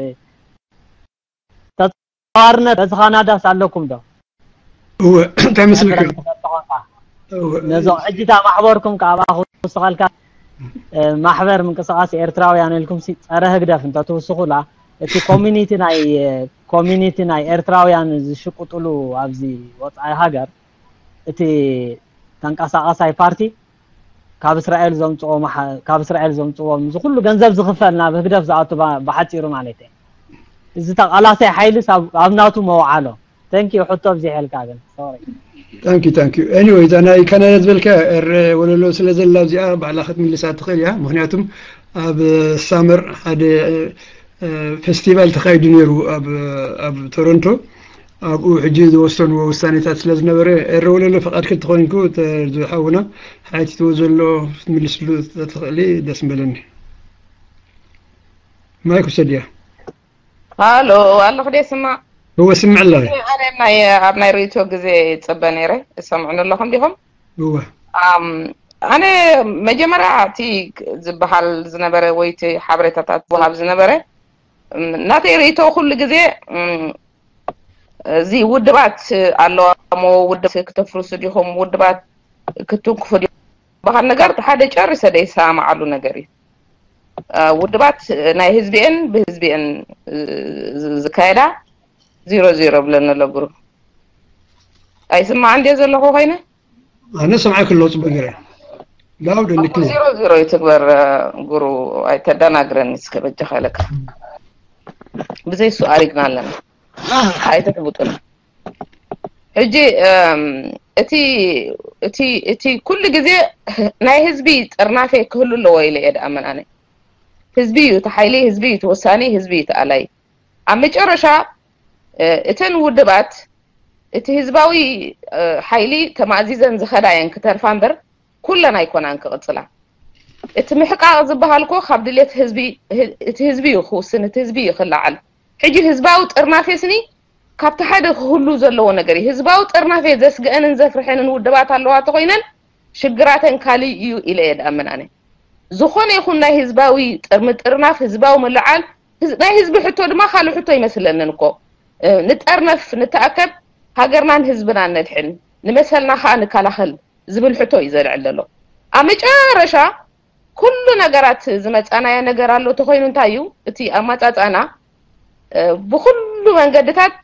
ተጻዋርነት በዚ ካናዳስ ኣለኩም ዶ? እወ፣ እንታይ መስልክ? ነዞም ሕጂ እታ ማሕበርኩም ካብ ኣኹ ዝስኻልካ ማሕበር ምንቅስቃስ ኤርትራውያን ኢልኩም ሲ ጸረ ህግደፍ እንተትውስኹላ፣ እቲ ኮሚኒቲ ናይ ኮሚኒቲ ናይ ኤርትራውያን ዝሽቁጥሉ ኣብዚ ወጻኢ ሃገር፣ እቲ ተንቀሳቃሳይ ፓርቲ ካብ እስራኤል ዘምጽኦ ካብ እስራኤል ዘምጽዎም እዚ ኩሉ ገንዘብ ዝኽፈል ናብ ህግደፍ ዝኣቱ፣ ብሓጺሩ ማለት እዩ። እዚ ተቃላሳይ ሓይልስ ኣብ ናቱ መውዓሎ። Thank you። ሕቶ ኣብዚሐልካ ግን፣ sorry። Thank you, thank you. Anyway፣ እዛ ናይ ካናዳ ዝበልካ ኤረ ወለሎ ስለ ዘላ ኣብዚኣ ባዕላ ክትምልሳ ትኽእል እያ። ምክንያቱም ኣብ ሳመር ሓደ ፌስቲቫል ተኻይዱ ነይሩ ኣብ ኣብ ቶሮንቶ። ኣብኡ ሕጂ ዝወሰንዎ ውሳኔታት ስለ ዝነበረ፣ ኤረ ወለሎ፣ ፈቃድኪ እንተኾይንኩ፣ ዝሓውና ሓቲትዎ ዘሎ ክትምልስሉ ተትኽእሊ ደስ ምበለኒ። ማይክ ውሰድያ። ሃሎ፣ ኣለኹ ደ ስማዕ? እወ፣ ስምዕ ኣለኺ። ኣነ ናይ ኣብ ናይ ሬድዮ ግዜ ይጸበ ነይረ። እሰምዑኒ ኣለኹም ዲኹም? እወ። ኣነ መጀመርያ እቲ ዝበሃል ዝነበረ ወይ እቲ ሓበሬታታት ዝወሃብ ዝነበረ ናተይ ርእይቶ ኩሉ ግዜ እዚ ውድባት ኣለዋ እሞ ውድባት ክተፍርሱ ዲኹም፣ ውድባት ክትንክፉ ዲኹም በሃል ነገር ሓደ ጨሪሰ ዘይሰማማዓሉ ነገር እዩ። ውድባት ናይ ህዝቢኤን ብህዝቢኤን ዝካየዳ ዚሮ ዚሮ ብለኒ ኣሎ ግሩ። ኣይስማዕ እንዴ ዘለኹ ኮይነ? ኣነ ሰምዓይ ክሎ ጽቡቅ ገይረ። ላውድ እንክሊ። ዚሮ ዚሮ ይትግበር። ግሩ ኣይተደናግረኒ እስከ በጃኻ ኢለካ። ብዘይ እሱ ኣሪግና ኣለና። ኣይተሕብጡና። ሕጂ እቲ እቲ እቲ ኩሉ ግዜ ናይ ህዝቢ ጥርናፌ ክህሉ ኣለዎ ኢለ እየ ደኣምን ኣነ። ህዝቢ እዩ እቲ ሓይሊ፣ ህዝቢ እዩ እቲ ወሳኒ፣ ህዝቢ እዩ እቲ ኣላይ። ኣብ መጨረሻ እተን ውድባት እቲ ህዝባዊ ሓይሊ ተማእዚዘን ዝኸዳ እየን ክተርፋ እምበር ኩለን ኣይኮናን ክቕጽላ። እቲ ምሕቃቕ ዝበሃል እኮ ካብ ድሌት ህዝቢ፣ እቲ ህዝቢ እዩ ክውስን፣ እቲ ህዝቢ እዩ ክለዓል። ሕጂ ህዝባዊ ጥርናፌ ስኒ ካብቲ ሓደ ክህሉ ዘለዎ ነገር እዩ። ህዝባዊ ጥርናፌ ዘስግአንን ዘፍርሐንን ውድባት ኣለዋ ተኾይነን ሽግራተን ካልእ እዩ ኢለ እየ ደኣምን ኣነ። ዝኾነ ይኹን ናይ ህዝባዊ ጥርምጥርናፍ፣ ህዝባዊ ምልዓል፣ ናይ ህዝቢ ሕቶ ድማ ካልእ ሕቶ ይመስለንን እኮ። ንጠርነፍ፣ ንተኣከብ፣ ሃገርናን ህዝብናን ነድሕን፣ ንመሰልና ከዓ ንከላኸል ዝብል ሕቶ እዩ ዘልዕል ዘሎ። ኣብ መጨረሻ ኩሉ ነገራት ዝመፃናዮ ነገር ኣሎ ተኾይኑ እንታይ እዩ እቲ ኣማፃፃና? ብኩሉ መንገድታት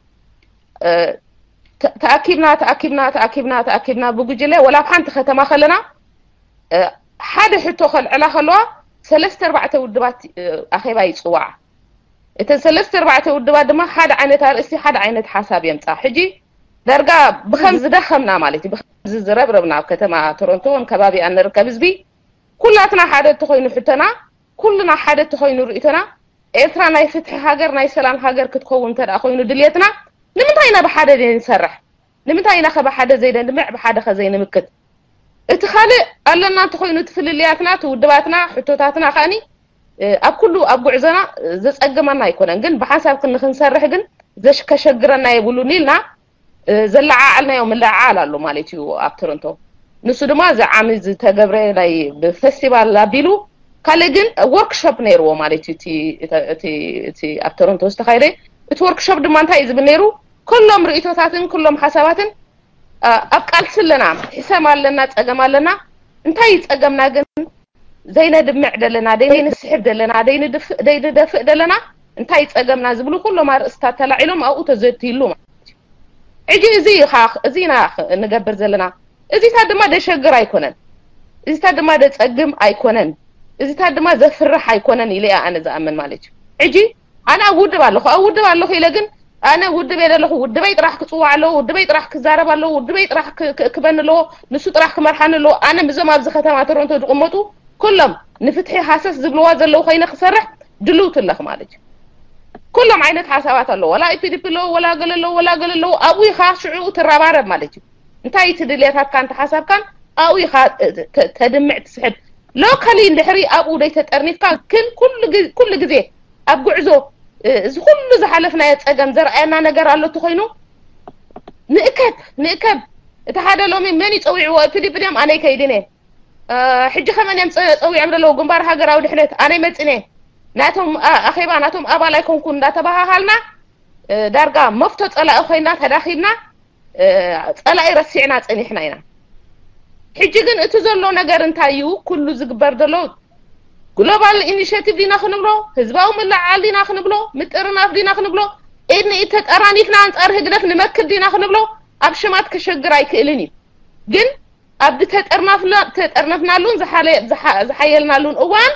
ተኣኪብና ተኣኪብና ተኣኪብና ተኣኪብና ብጉጅለ ወላ ኣብ ሓንቲ ከተማ ከለና ሓደ ሕቶ ከልዕላ ከለዋ ሰለስተ ኣርባዕተ ውድባት ኣኼባ ይፅዋዓ። እተን ሰለስተ ኣርባዕተ ውድባት ድማ ሓደ ዓይነት ኣርእስቲ ሓደ ዓይነት ሓሳብ የምፃ። ሕጂ ዳርጋ ብከም ዝደኸምና ማለት እዩ፣ ብከም ዝረብረብና ኣብ ከተማ ቶሮንቶ እውን ከባቢኣን ንርከብ ህዝቢ ኩላትና ሓደ እተኾይኑ ሕቶና፣ ኩልና ሓደ እተኾይኑ ርእይቶና፣ ኤርትራ ናይ ፍትሒ ሃገር ናይ ሰላም ሃገር ክትከውን እንተ ደኣ ኮይኑ ድልየትና ንምንታይ ኢና ብሓደ ዘይንሰርሕ? ንምንታይ ኢና ከ ብሓደ ዘይነድምዕ ብሓደ ከ ዘይንምክት? እቲ ካልእ ኣለና እንተኾይኑ እቲ ፍልልያትና እቲ ውድባትና ሕቶታትና ከኣኒ ኣብ ኩሉ ኣብ ጉዕዞና ዘጸግመና ኣይኮነን፣ ግን ብሓንሳብ ክንሰርሕ ግን ከሸግረና የብሉን ኢልና ዘለዓዓልናዮ ምልዕዓል ኣሎ ማለት እዩ ኣብ ቶሮንቶ። ንሱ ድማ እዚ ዓሚ ዝተገብረ ናይ ብፈስቲቫል ኣቢሉ ካልእ ግን ወርክሾፕ ነይርዎ ማለት እዩ። እቲ ኣብ ቶሮንቶ ዝተኻየደ እቲ ወርክሾፕ ድማ እንታይ እዩ ዝብል ነይሩ? ኩሎም ርእይቶታትን ኩሎም ሓሳባትን ኣብ ቃልሲ ኣለና፣ ሕሰም ኣለና፣ ጸገም ኣለና። እንታይ እዩ ጸገምና ግን ዘይነድምዕ ደለና፣ ዘይንስሕብ ደለና፣ ዘይንደፍእ ደለና እንታይ ጸገምና ዝብሉ ኩሎም ኣርእስታት ተላዒሎም ኣብኡ ተዘትይሉ ማለት እዩ። ሕጂ እዚ ኢኻ እዚ ኢና ንገብር ዘለና። እዚታት ድማ ደሸግር ኣይኮነን፣ እዚታት ድማ ደጸግም ኣይኮነን፣ እዚታት ድማ ዘፍርሕ ኣይኮነን ኢለ እያ ኣነ ዝኣምን ማለት እዩ። ሕጂ ኣነ ኣብ ውድብ ኣለኹ ኣብ ውድብ ኣለኹ ኢለ ግን ኣነ ውድብ እየ ዘለኹ፣ ውድበይ ጥራሕ ክፅዋዕ ኣለዎ፣ ውድበይ ጥራሕ ክዛረብ ኣለዎ፣ ውድበይ ጥራሕ ክ- ክእክበኒ ኣለዎ፣ ንሱ ጥራሕ ክመርሓኒ ኣለዎ። ኣነ ምስዞም ኣብዚ ከተማ ቶሮንቶ ዝቕመጡ ኩሎም ንፍትሒ ሃሰስ ዝብልዋ ዘለዉ ኮይነ ክሰርሕ ድልውቲ ኣለኽ ማለት እዩ። ኩሎም ዓይነት ሓሳባት ኣለዎ። ወላ ኢፒዲፒ ኣለዎ፣ ወላ ገለ ኣለዎ፣ ወላ ገለ ኣለዎ። ኣብኡ ኢኻ ሽዑ ትረባረብ ማለት እዩ። እንታይ እቲ ድልየታትካን እቲ ሓሳብካን ኣብኡ ኢኻ ተ- ተ- ተድምዕ ትስሕብ። ሎካሊ እንድሕሪ ኣብኡ ደይ ተጠርኒፍካ ግን ኩሉ ግዜ ኣብ ጉዕዞ እዚ ኩሉ ዝሓለፍናዮ ፀገም ዘርኣየና ነገር ኣሎ እንተኾይኑ ንእከብ ንእከብ። እቲ ሓደ ሎሚ መን ይፀዊዕዎ? ፒዲፒ ድዮም? ኣነ ይከይድን እየ። ሕጂ ከመን እዮም ፀ- ፀዊዖም ዘለዉ ግንባር ሃገራዊ ድሕነት? ኣነ ይመፅን እየ። ናቶም ኣ- ኣኼባ ናቶም ኣባል ኣይኮንኩን እንዳተባሃሃልና እ፣ ዳርጋ መፍቶ ፀላኢ ኮይና ተዳኺምና እ፣ ፀላኢ ረሲዕና ፀኒሕና ኢና። ሕጂ ግን እቲ ዘሎ ነገር እንታይ እዩ? ኩሉ ዝግበር ዘሎ ግሎባል ኢኒሽቲቭ ዲና ክንብሎ፣ ህዝባዊ ምልዕዓል ዲና ክንብሎ፣ ምጥርናፍ ዲና ክንብሎ፣ ኢድ ንኢድ ተጠራኒፍና ኣንፃር ህግደፍ ንመክት ዲና ክንብሎ ኣብ ሽማት ክሸግር ኣይክእልን እዩ። ግን ኣብ ተጠርናፍናሉን ዝሓየልናሉን እዋን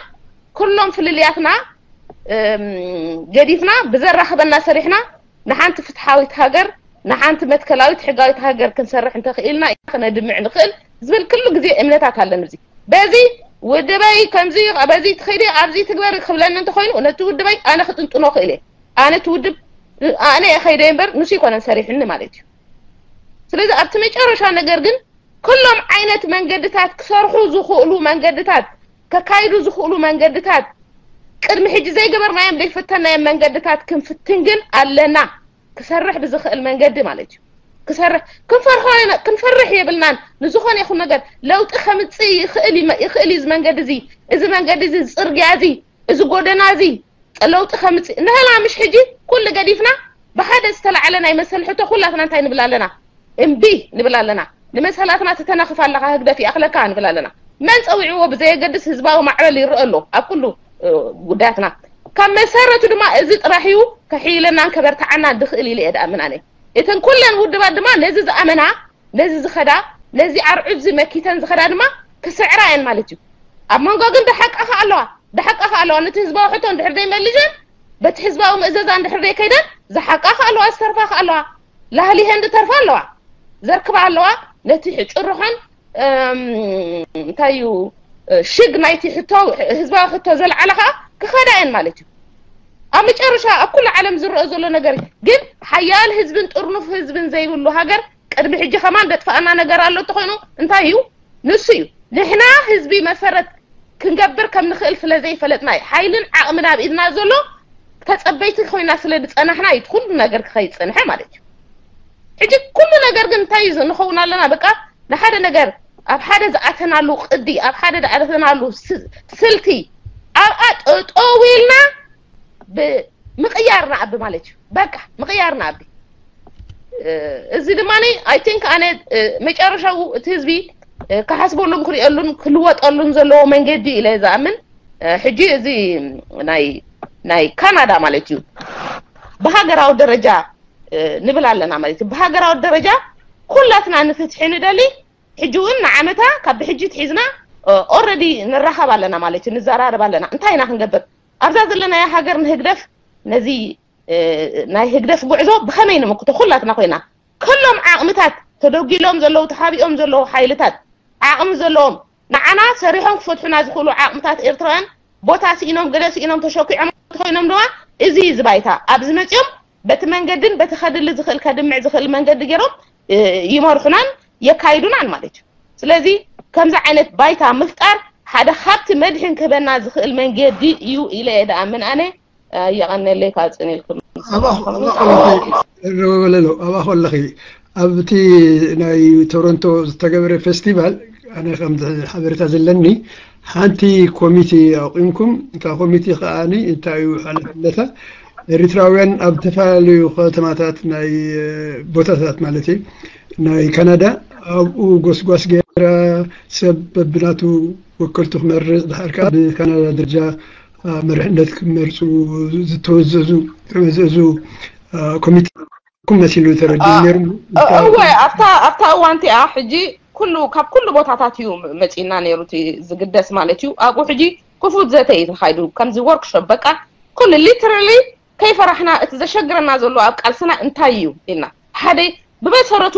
ኩሎም ፍልልያትና ገዲፍና ብዘራኽበና ሰሪሕና ንሓንቲ ፍትሓዊት ሃገር ንሓንቲ መትከላዊት ሕጋዊት ሃገር ክንሰርሕ እንተኽኢልና ኢና ክነድምዕ ንኽእል ዝብል ክሉ ግዜ እምነታት ኣለኒ። እዚ በዚ ውድበይ ከምዚ በዚ ትኸዲ ኣብዚ ትግበር ክብለኒ እንተኾይኑ ነቲ ውድበይ ኣነ ክጥንጥኖ ክእል እየ። ኣነ እቲ ውድብ ኣነ እየ ከይደ እምበር ንሱ ይኮነን ሰሪሕኒ ማለት እዩ። ስለዚ ኣብቲ መጨረሻ ነገር ግን ኩሎም ዓይነት መንገድታት ክሰርሑ ዝኽእሉ መንገድታት ከካይዱ ዝኽእሉ መንገድታት ቅድሚ ሕጂ ዘይገበርናዮም ዘይፈተናዮም መንገድታት ክንፍትን ግን ኣለና። ክሰርሕ ብዝኽእል መንገዲ ማለት እዩ። ክሰርሕ ክንፈርሖ ክንፈርሕ የብልናን። ንዝኾነ ይኹን ነገር ለውጢ ከምፅእ ይኽእል ይኽእል እዩ። እዚ መንገዲ እዚ እዚ መንገዲ እዚ ፅርግያ እዚ እዚ ጎደና እዚ ለውጢ ከምፅእ ንህላ ምሽ ሕጂ ኩሉ ገዲፍና ብሓደ ዝተላዕለ ናይ መሰል ሕቶ ኩላትና እንታይ ንብል ኣለና? እምቢ ንብል ኣለና። ንመሰላትና ትተናኽፍ ኣለኻ ህግደፍ ይኣኽለካ ንብል ኣለና። መን ፀዊዕዎ ብዘየገድስ ህዝባዊ ማዕበል ይረአ ኣሎ ኣብ ኩሉ ጉዳያትና። ካብ መሰረቱ ድማ እዚ ጥራሕ እዩ ከሕይለናን ከበርትዓናን ድኽእል ኢለ እየ ድኣምን ኣነ። እተን ኩለን ውድባት ድማ ነዚ ዝኣመና ነዚ ዝኸዳ ነዚ ኣርዑት እዚ መኪተን ዝኸዳ ድማ ክስዕራ እየን ማለት እዩ። ኣብ መንጎ ግን ደሓቃ ከ ኣለዋ ደሓቃ ከ ኣለዋ ነቲ ህዝባዊ ሕቶ እንድሕር ደይ መሊሸን በቲ ህዝባዊ ምእዘዛ እንድሕር ደይ ከይደን ዝሓቃ ከ ኣለዋ ዝተርፋ ከ ኣለዋ ላህሊ ህንድ ተርፋ ኣለዋ ዘርክባ ኣለዋ ነቲ ጭርሖን እንታይ እዩ ሽግ ናይቲ ሕቶ ህዝባዊ ሕቶ ዘልዓለ ከኣ ክኸዳ እየን ማለት እዩ። ኣብ መጨረሻ ኣብ ኩሉ ዓለም ዝረአ ዘሎ ነገር ግን ሓያል ህዝብን ጥርኑፍ ህዝብን ዘይብሉ ሃገር ቅድሚ ሕጂ ከማን ደጥፋእና ነገር ኣሎ እንተኾይኑ እንታይ እዩ ንሱ እዩ ንሕና ህዝቢ መሰረት ክንገብር ከም ንኽእል ስለ ዘይፈለጥና እዩ ሓይልን ዓቕምን ኣብ ኢድና ዘሎ ተጸበይቲ ኮይና ስለ ዝጸናሕና እዩ ኩሉ ነገር ክኸይድ ዝጸንሐ ማለት እዩ። ሕጂ ኩሉ ነገር ግን እንታይ እዩ ንኸውን ኣለና በቃ ንሓደ ነገር ኣብ ሓደ ዝኣተናሉ ቅዲ ኣብ ሓደ ዝኣተናሉ ስልቲ ኣብኣ ጠጠው ኢልና ምቕያር ንኣቢ ማለት እዩ። በቃ ምቕያር ንኣቢ እዚ ድማ I think ኣነ መጨረሻው እቲ ህዝቢ ክሓስበሉን ክሪኤሉን ክልወጠሉን ዘለዎ መንገዲ ኢለ ዝኣምን። ሕጂ እዚ ናይ ናይ ካናዳ ማለት እዩ ብሃገራዊ ደረጃ ንብል ኣለና ማለት እዩ። ብሃገራዊ ደረጃ ኩላትና ንፍትሒ ንደሊ ሕጂ እውን ንዓመታ ካብ ብሕጂ ትሒዝና already ንራኸብ ኣለና ማለት እዩ፣ ንዘራረብ ኣለና። እንታይ ኢና ክንገብር ኣብዛ ዘለናያ ሃገር ንህግደፍ ነዚ ናይ ህግደፍ ጉዕዞ ብኸመይ ንምክቶ ኩላትና ኮይና ከሎም ዓቕምታት ተደጒሎም ዘለዉ ተሓቢኦም ዘለዉ ሓይልታት ዓቕሚ ዘለዎም ንዓና ሰሪሖም ክፈትሑና ዝኽእሉ ዓቕምታት ኤርትራውያን ቦታ ስኢኖም ገለ ስኢኖም ተሸኪዖም እንተኾይኖም ድማ እዚ እዩ ዝባይታ ኣብዚ መፂኦም በቲ መንገድን በቲ ከድሊ ዝኽእል ከድምዕ ዝኽእል መንገዲ ገይሮም ይመርሑናን የካይዱናን ማለት እዩ። ስለዚ ከምዚ ዓይነት ባይታ ምፍጣር ሓደ ካብቲ መድሕን ክህበና ዝኽእል መንገዲ እዩ ኢለ እየ ድኣምን ኣነ። የቐነለይ ካብ ፅን ኢልኩም ረበበለሎ ኣብኣ ከለኺ ኣብቲ ናይ ቶሮንቶ ዝተገበረ ፌስቲቫል ኣነ ከም ሓበሬታ ዘለኒ ሓንቲ ኮሚቴ ኣቑምኩም እታ ኮሚቴ ከዓ እንታይ እዩ ሓላፍነታ ኤሪትራውያን ኣብ ዝተፈላለዩ ከተማታት ናይ ቦታታት ማለት ናይ ካናዳ ኣብኡ ጎስጓስ ገይራ ሰብ በብናቱ ወከልቱ ክመርፅ ድሓር ከዓ ብካናዳ ደረጃ መርሕነት ክመርፁ ዝተወዘዙ ተመዘዙ ኮሚቴ ኩም መሲሉ ተረዲኡ ነይሩ። እወ ኣብታ ኣብታ እዋን እቲኣ ሕጂ ኩሉ ካብ ኩሉ ቦታታት እዩ መፂና ነይሩ እቲ ዝግደስ ማለት እዩ። ኣብኡ ሕጂ ክፉት ዘተ እዩ ተኻይዱ ከምዚ ወርክሾፕ በቃ ኩሉ literally ከይፈራሕና እቲ ዘሸግረና ዘሎ ኣብ ቃልስና እንታይ እዩ ኢልና ሓደ ብመሰረቱ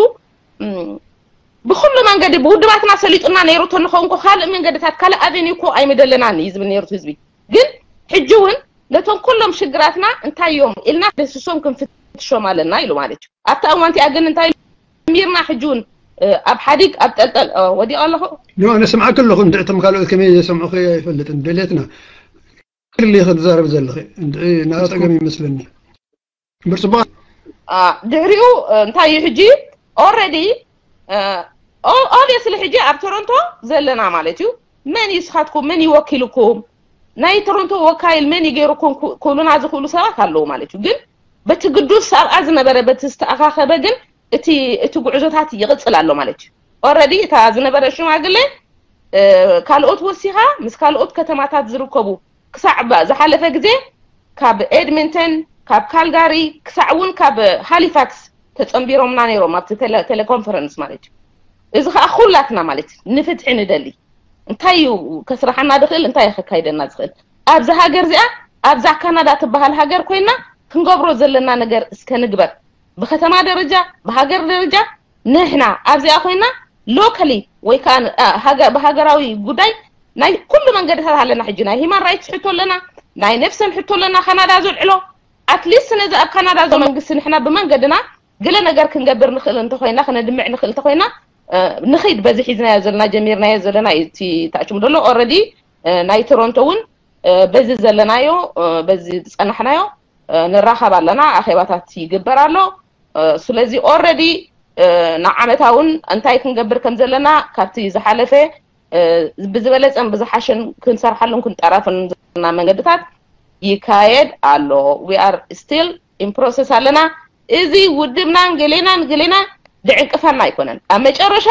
ብኩሉ መንገዲ ብውድባትና ሰሊጡና ነይሩ ተንኸውን ካልእ መንገድታት ካልእ ኣቨኒ እኮ ኣይምደለናን እዩ ዝብል ነይሩ ህዝቢ። ግን ሕጂ እውን ነቶም ኩሎም ሽግራትና እንታይ እዮም ኢልና ደስሶም ክንፍትሾም ኣለና ኢሉ ማለት እዩ። ኣብቲ እዋን እቲኣ ግን እንታይ ጀሚርና ሕጂ እውን ኣብ ሓዲግ ኣብ ጠልጠል ወዲቕ ኣለኹ። ኖ ኣነ ስምዓክ ኣለኹ። እንድዕቶም ካልኦት ከመይ ዘሰምዑ ኣይፈልጥን። ደሌትና ክልል ክትዛረብ ዘለኺ እንድዒ ናጸገም ይመስለኒ። ምርጽባ ድሕሪኡ እንታይ እዩ ሕጂ ኦረዲ ኦብቪየስሊ ሕጂ ኣብ ቶሮንቶ ዘለና ማለት እዩ። መን እዩ ስኻትኩም መን ይወኪልኩም ናይ ቶሮንቶ ወካይል መን ይገይርኩም ክብሉና ዝኽእሉ ሰባት ኣለዉ ማለት እዩ። ግን በቲ ግዱስ ኣብኣ ዝነበረ በቲ ዝተኣኻኸበ ግን እቲ እቲ ጉዕዞታት ይቕጽል ኣሎ ማለት እዩ። ኦረዲ እታ ዝነበረ ሽማግሌ ካልኦት ወሲኻ ምስ ካልኦት ከተማታት ዝርከቡ ክሳዕ ዝሓለፈ ግዜ ካብ ኤድሚንተን ካብ ካልጋሪ ክሳዕ እውን ካብ ሃሊፋክስ ተጸንቢሮምና ነይሮም ኣብቲ ቴሌኮንፈረንስ ማለት እዩ። እዚ ከዓ ኩላትና ማለት ንፍትሒ ንደሊ እንታይ እዩ ከስራሓና ዝኽእል እንታይ ከካይደና ዝኽእል ኣብዚ ሃገር እዚኣ ኣብዛ ካናዳ ትበሃል ሃገር ኮይና ክንገብሮ ዘለና ነገር እስከ ንግበር ብከተማ ደረጃ ብሃገር ደረጃ ንሕና ኣብዚኣ ኮይና ሎካሊ ወይ ከዓ ብሃገራዊ ጉዳይ ናይ ኩሉ መንገድታት ኣለና ሕጂ ናይ ሂማን ራይትስ ሕቶ ኣለና ናይ ነፍሰን ሕቶ ኣለና ካናዳ ዘልዕሎ ኣትሊስት ነዚ ኣብ ካናዳ ዘሎ መንግስቲ ንሕና ብመንገድና ገለ ነገር ክንገብር ንኽእል እንተኮይና ክነድምዕ ንኽእል እንተኮይና ንኺድ በዚ ሒዝናዮ ዘለና ጀሚርናዮ ዘለና እዩ እቲ ታችም ዘሎ ኦረዲ ናይ ቶሮንቶ እውን በዚ ዘለናዮ በዚ ዝፀናሕናዮ ንራኸብ ኣለና ኣኼባታት ይግበር ኣሎ ስለዚ ኦረዲ ንዓመታ እውን እንታይ ክንገብር ከም ዘለና ካብቲ ዝሓለፈ ብዝበለፀን ብዝሓሸን ክንሰርሓሉን ክንጠራፍን ዘለና መንገድታት ይካየድ ኣሎ we are still in process ኣለና እዚ ውድብናን ገሌናን ገሌና ድዕንቅፈና ኣይኮነን ኣብ መጨረሻ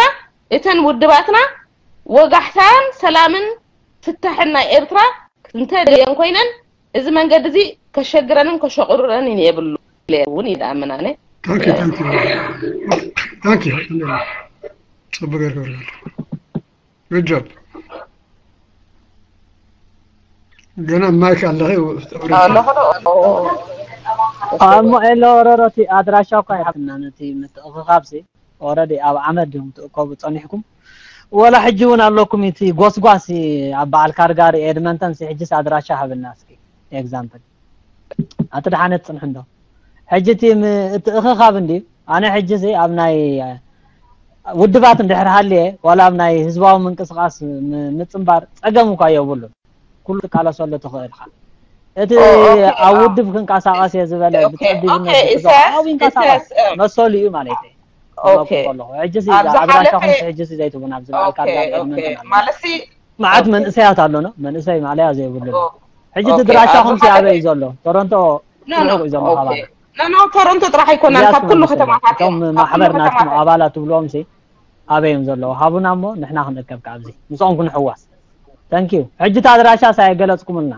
እተን ውድባትና ወጋሕታን ሰላምን ፍታሕን ናይ ኤርትራ እንተ ደልየን ኮይነን እዚ መንገዲ እዚ ከሸግረንን ከሸቁረንን የብሉ እውን ይዳምናነ ጽቡቅ ገርገር good job ገና ማይክ ኣለኸ ኣሞ ኤሎ ረሮቲ ኣድራሻ እኳ ይሓትና ነቲ ምትእኽኻብሲ ኦረዲ ኣብ ዓመት ዲኹም ትእከቡ ጸኒሕኩም ወላ ሕጂ እውን ኣለኩም እቲ ጎስጓስ ኣብ በዓል ካርጋሪ ኤድመንተን ሕጂስ ኣድራሻ ሃብና እስኪ ኤግዛምፕል ኣቲ ደሓነት ጽንሑ እንዶ ሕጂ እቲ እቲ እኽኻብ እንዲ ኣነ ሕጂ ሲ ኣብ ናይ ውድባት እንድሕር ሃልየ ዋላ ኣብ ናይ ህዝባዊ ምንቅስቃስ ምጽንባር ጸገም እኳ የብሉን ኩሉ ትቃለሰሉ ትኽእል ኢኻ እቲ ኣብ ውድብ ክንቀሳቀስ እየ ዝበለ ብጸቢብነት ዝሕዞ ኣብኡ ይንቀሳቀስ መሰሉ እዩ ማለት እዩ ኣለኹ ሕጂ ሲ ኣድራሻኹም ሕጂ ሲ ዘይትቡን ኣብዚ በዓል ካርጋ ማለት ሲ መዓት መንእሰያት ኣሎና መንእሰይ ማለያ ዘይብሉ ሕጂ እቲ ድራሻኹም ሲ ኣበይ እዩ ዘሎ ቶሮንቶ ርሑቕ እዩ ዘሎ ካባና ኖ ቶሮንቶ ጥራሕ ኣይኮነን ካብ ኩሉ ከተማታት እዮም ማሕበር ናትኩም ኣባላት ትብልዎም ሲ ኣበይ እዮም ዘለዉ ሃቡና እሞ ንሕና ክንእከብ ካብዚ ምስኦም ክንሕዋስ thank you ሕጂ እቲ ኣድራሻ ሲ ኣይገለጽኩምልና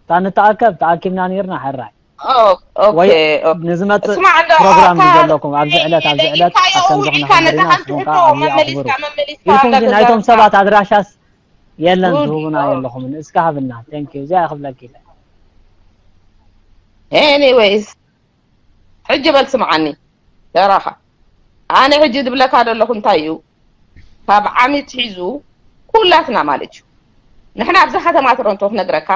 እታ ንተኣከብ ተኣኪብና ነርና ሕራይ ወይ ንዝመጽእ ፕሮግራም ዘለኩም ኣብዚ ዕለት ኣብዚ ዕለት ከምዚ ክንሕበር ኢና ንስኹም ከዓ ኣብዚ ኣኽብሩ ኢልኩም ናይቶም ሰባት ኣድራሻስ የለን ትህቡና የለኹምን እስከ ሃብና thank you እዚኣ ክብለኪ ኢለ anyways ሕጂ በል ስምዓኒ ተራኻ ኣነ ሕጂ ዝብለካ ዘለኹ እንታይ እዩ ካብ ዓሚት ሒዙ ኩላትና ማለት እዩ ንሕና ኣብዛ ከተማ ቶሮንቶ ክነግረካ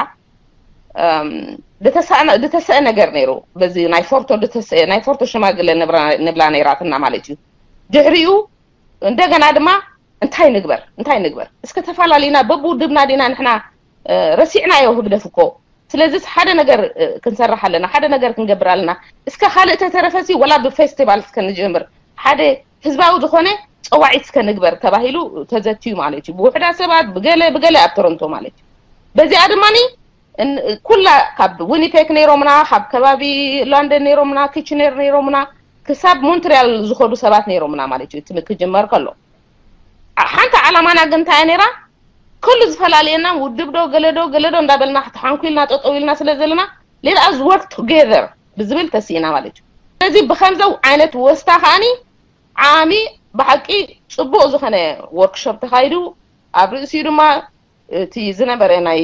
ዝተሰአ ነገር ነይሩ በዚ ናይ ፎርቶ ዝተሰአ ናይ ፎርቶ ሽማግለ ንብላ ነይራትና ማለት እዩ ድሕሪኡ እንደገና ድማ እንታይ ንግበር እንታይ ንግበር እስከ ተፈላለዩና በብውድብና ዲና ንሕና ረሲዕናዮ ህግደፍ እኮ ስለዚ ሓደ ነገር ክንሰርሕ ኣለና ሓደ ነገር ክንገብር ኣለና እስከ ካልእ ተተረፈሲ ወላ ብፌስቲቫል እስከ ንጀምር ሓደ ህዝባዊ ዝኾነ ፀዋዒት እስከ ንግበር ተባሂሉ ተዘትዩ ማለት እዩ ብውሕዳት ሰባት ብገለ ብገለ ኣብ ቶሮንቶ ማለት እዩ በዚኣ ድማ ኩላ ካብ ዊኒፔክ ነይሮምና ካብ ከባቢ ሎንደን ነይሮምና ኪችነር ነይሮምና ክሳብ ሞንትሪያል ዝኸዱ ሰባት ነይሮምና ማለት እዩ እቲ ክጅመር ከሎ ሓንቲ ዓላማና ግን እንታይ ነይራ ኩሉ ዝፈላለየና ውድብ ዶ ገለ ዶ ገለ ዶ እንዳበልና ተሓንኩልና ጠጠው ኢልና ስለ ዘለና let us work together ብዝብል ተሲእና ማለት እዩ ስለዚ ብከምዘው ዓይነት ወስታ ከዓኒ ዓሚ ብሓቂ ፅቡቅ ዝኾነ ወርክሾፕ ተካይዱ ኣብ ርእሲኡ ድማ እቲ ዝነበረ ናይ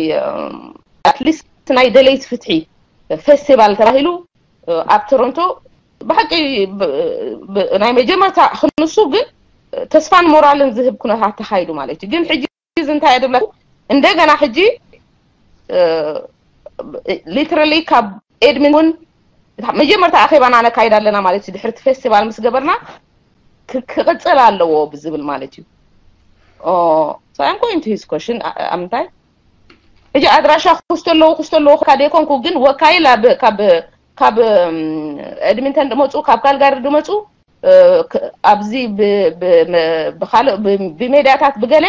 ኣትሊስት ናይ ደለይቲ ፍትሒ ፌስቲቫል ተባሂሉ ኣብ ቶሮንቶ ብሓቂ ናይ መጀመርታ ክንሱ ግን ተስፋን ሞራልን ዝህብ ኩነታት ተኻይዱ ማለት እዩ። ግን ሕጂ እዚ እንታይ እየ ዝብለኩም፣ እንደገና ሕጂ ሊትራሊ ካብ ኤድሚን እውን መጀመርታ ኣኼባና ነካይድ ኣለና ማለት እዩ። ድሕርቲ ፌስቲቫል ምስ ገበርና ክቅፅል ኣለዎ ብዝብል ማለት እዩ። So I'm going to his question። ኣምንታይ ሕጂ ኣድራሻ ክስቶ ኣለዎ ክስቶ ኣለዎ ካደ ይኮንኩ፣ ግን ወካይል ካብ ካብ ኤድሚንተን ድመፁ፣ ካብ ካልጋሪ ድመፁ ኣብዚ ብካልእ ብሜድያታት ብገለ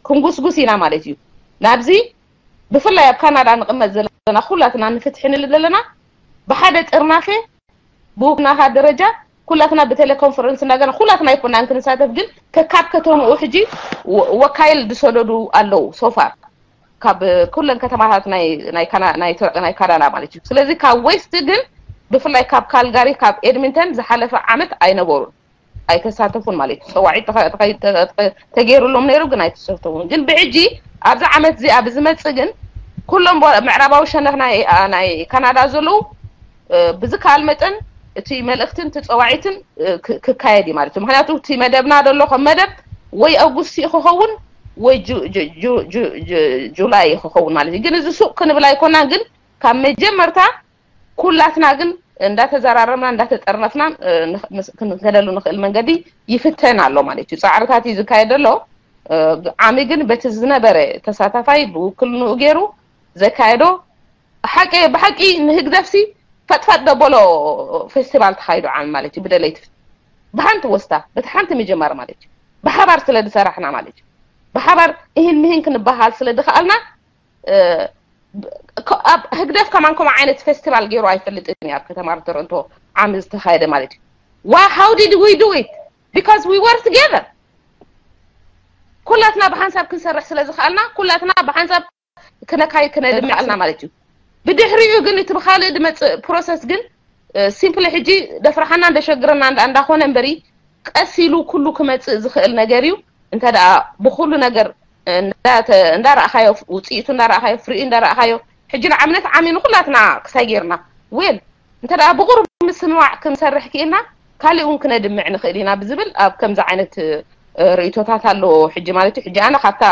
ክንጉስጉስ ኢና ማለት እዩ። ናብዚ ብፍላይ ኣብ ካናዳ ንቕመጥ ዘለና ኩላትና ንፍትሒ ንል ዘለና ብሓደ ጥርናፌ ብውክልናኻ ደረጃ ኩላትና ብቴሌኮንፈረንስ እናገና ኩላትና ኣይኮናን ክንሳተፍ፣ ግን ከካብ ከተምኡ ሕጂ ወካይል ዝሰደዱ ኣለዉ። ሶፋር ካብ ኩለን ከተማታት ናይ ካናዳ ማለት እዩ። ስለዚ ካብ ዌስት ግን ብፍላይ ካብ ካልጋሪ ካብ ኤድሚንተን ዝሓለፈ ዓመት ኣይነበሩን፣ ኣይተሳተፉን ማለት እዩ። ፀዋዒት ተገይሩሎም ነይሩ ግን ኣይተሳተፉን። ግን ብሕጂ ኣብዚ ዓመት እዚኣ ብዝመፅእ ግን ኩሎም ምዕራባዊ ሸነኽ ናይ ካናዳ ዘለዉ ብዝከኣል መጠን እቲ መልእክትን እቲ ፀዋዒትን ክካየድ እዩ ማለት እዩ። ምክንያቱ እቲ መደብና ዘሎ ከም መደብ ወይ ኣጉስቲ ክኸውን ወይ ጁላይ ክኸውን ማለት እዩ። ግን እዚ ሱቅ ክንብል ኣይኮናን። ግን ካብ መጀመርታ ኩላትና ግን እንዳተዘራረብና እንዳተጠርነፍና ክንከደሉ ንኽእል መንገዲ ይፍተን ኣሎ ማለት እዩ። ፃዕርታት እዩ ዝካየድ ኣሎ። ዓሚ ግን በቲ ዝነበረ ተሳታፋይ ብውክልንኡ ገይሩ ዘካየዶ ሓቂ ብሓቂ ንህግደፍሲ ፈጥፈጥ ደበሎ ፌስቲቫል ተኻይዱ ዓሚ ማለት እዩ። ብደለይቲ ብሓንቲ ወስታ በቲ ሓንቲ ምጅማር ማለት እዩ። ብሓባር ስለ ዝሰራሕና ማለት እዩ። ብሓባር እህን ምህን ክንበሃል ስለ ዝኸኣልና ኣብ ህግደፍ ከማን ከምኡ ዓይነት ፌስቲቫል ገይሩ ኣይፈልጥን እዩ ኣብ ከተማ ቶሮንቶ ዓሚ ዝተኻየደ ማለት እዩ። How did we do it? Because we were together። ኩላትና ብሓንሳብ ክንሰርሕ ስለ ዝኸኣልና ኩላትና ብሓንሳብ ክነካይድ ክነድምዕ ኣልና ማለት እዩ። ብድሕሪኡ ግን እቲ ብካልእ ድመፅእ ፕሮሰስ ግን ሲምፕሊ ሕጂ ደፍርሓና እንደሸግረና እንዳኾነ እምበሪ ቀስ ኢሉ ኩሉ ክመፅእ ዝኽእል ነገር እዩ። እንተ ደኣ ብኩሉ ነገር እንዳረእኻዮ ውፅኢቱ እንዳረእኻዮ ፍሪኡ እንዳረእኻዮ ሕጂ ንዓብነት ዓሚ ንኩላትና ክሳይ ጌርና ዌል እንተ ደኣ ብቁሩብ ምስምማዕ ክንሰርሕ ክኢልና ካሊእ እውን ክነድምዕ ንኽእል ኢና ብዝብል ኣብ ከምዚ ዓይነት ርእይቶታት ኣለዎ ሕጂ ማለት እዩ። ሕጂ ኣነ ካብታ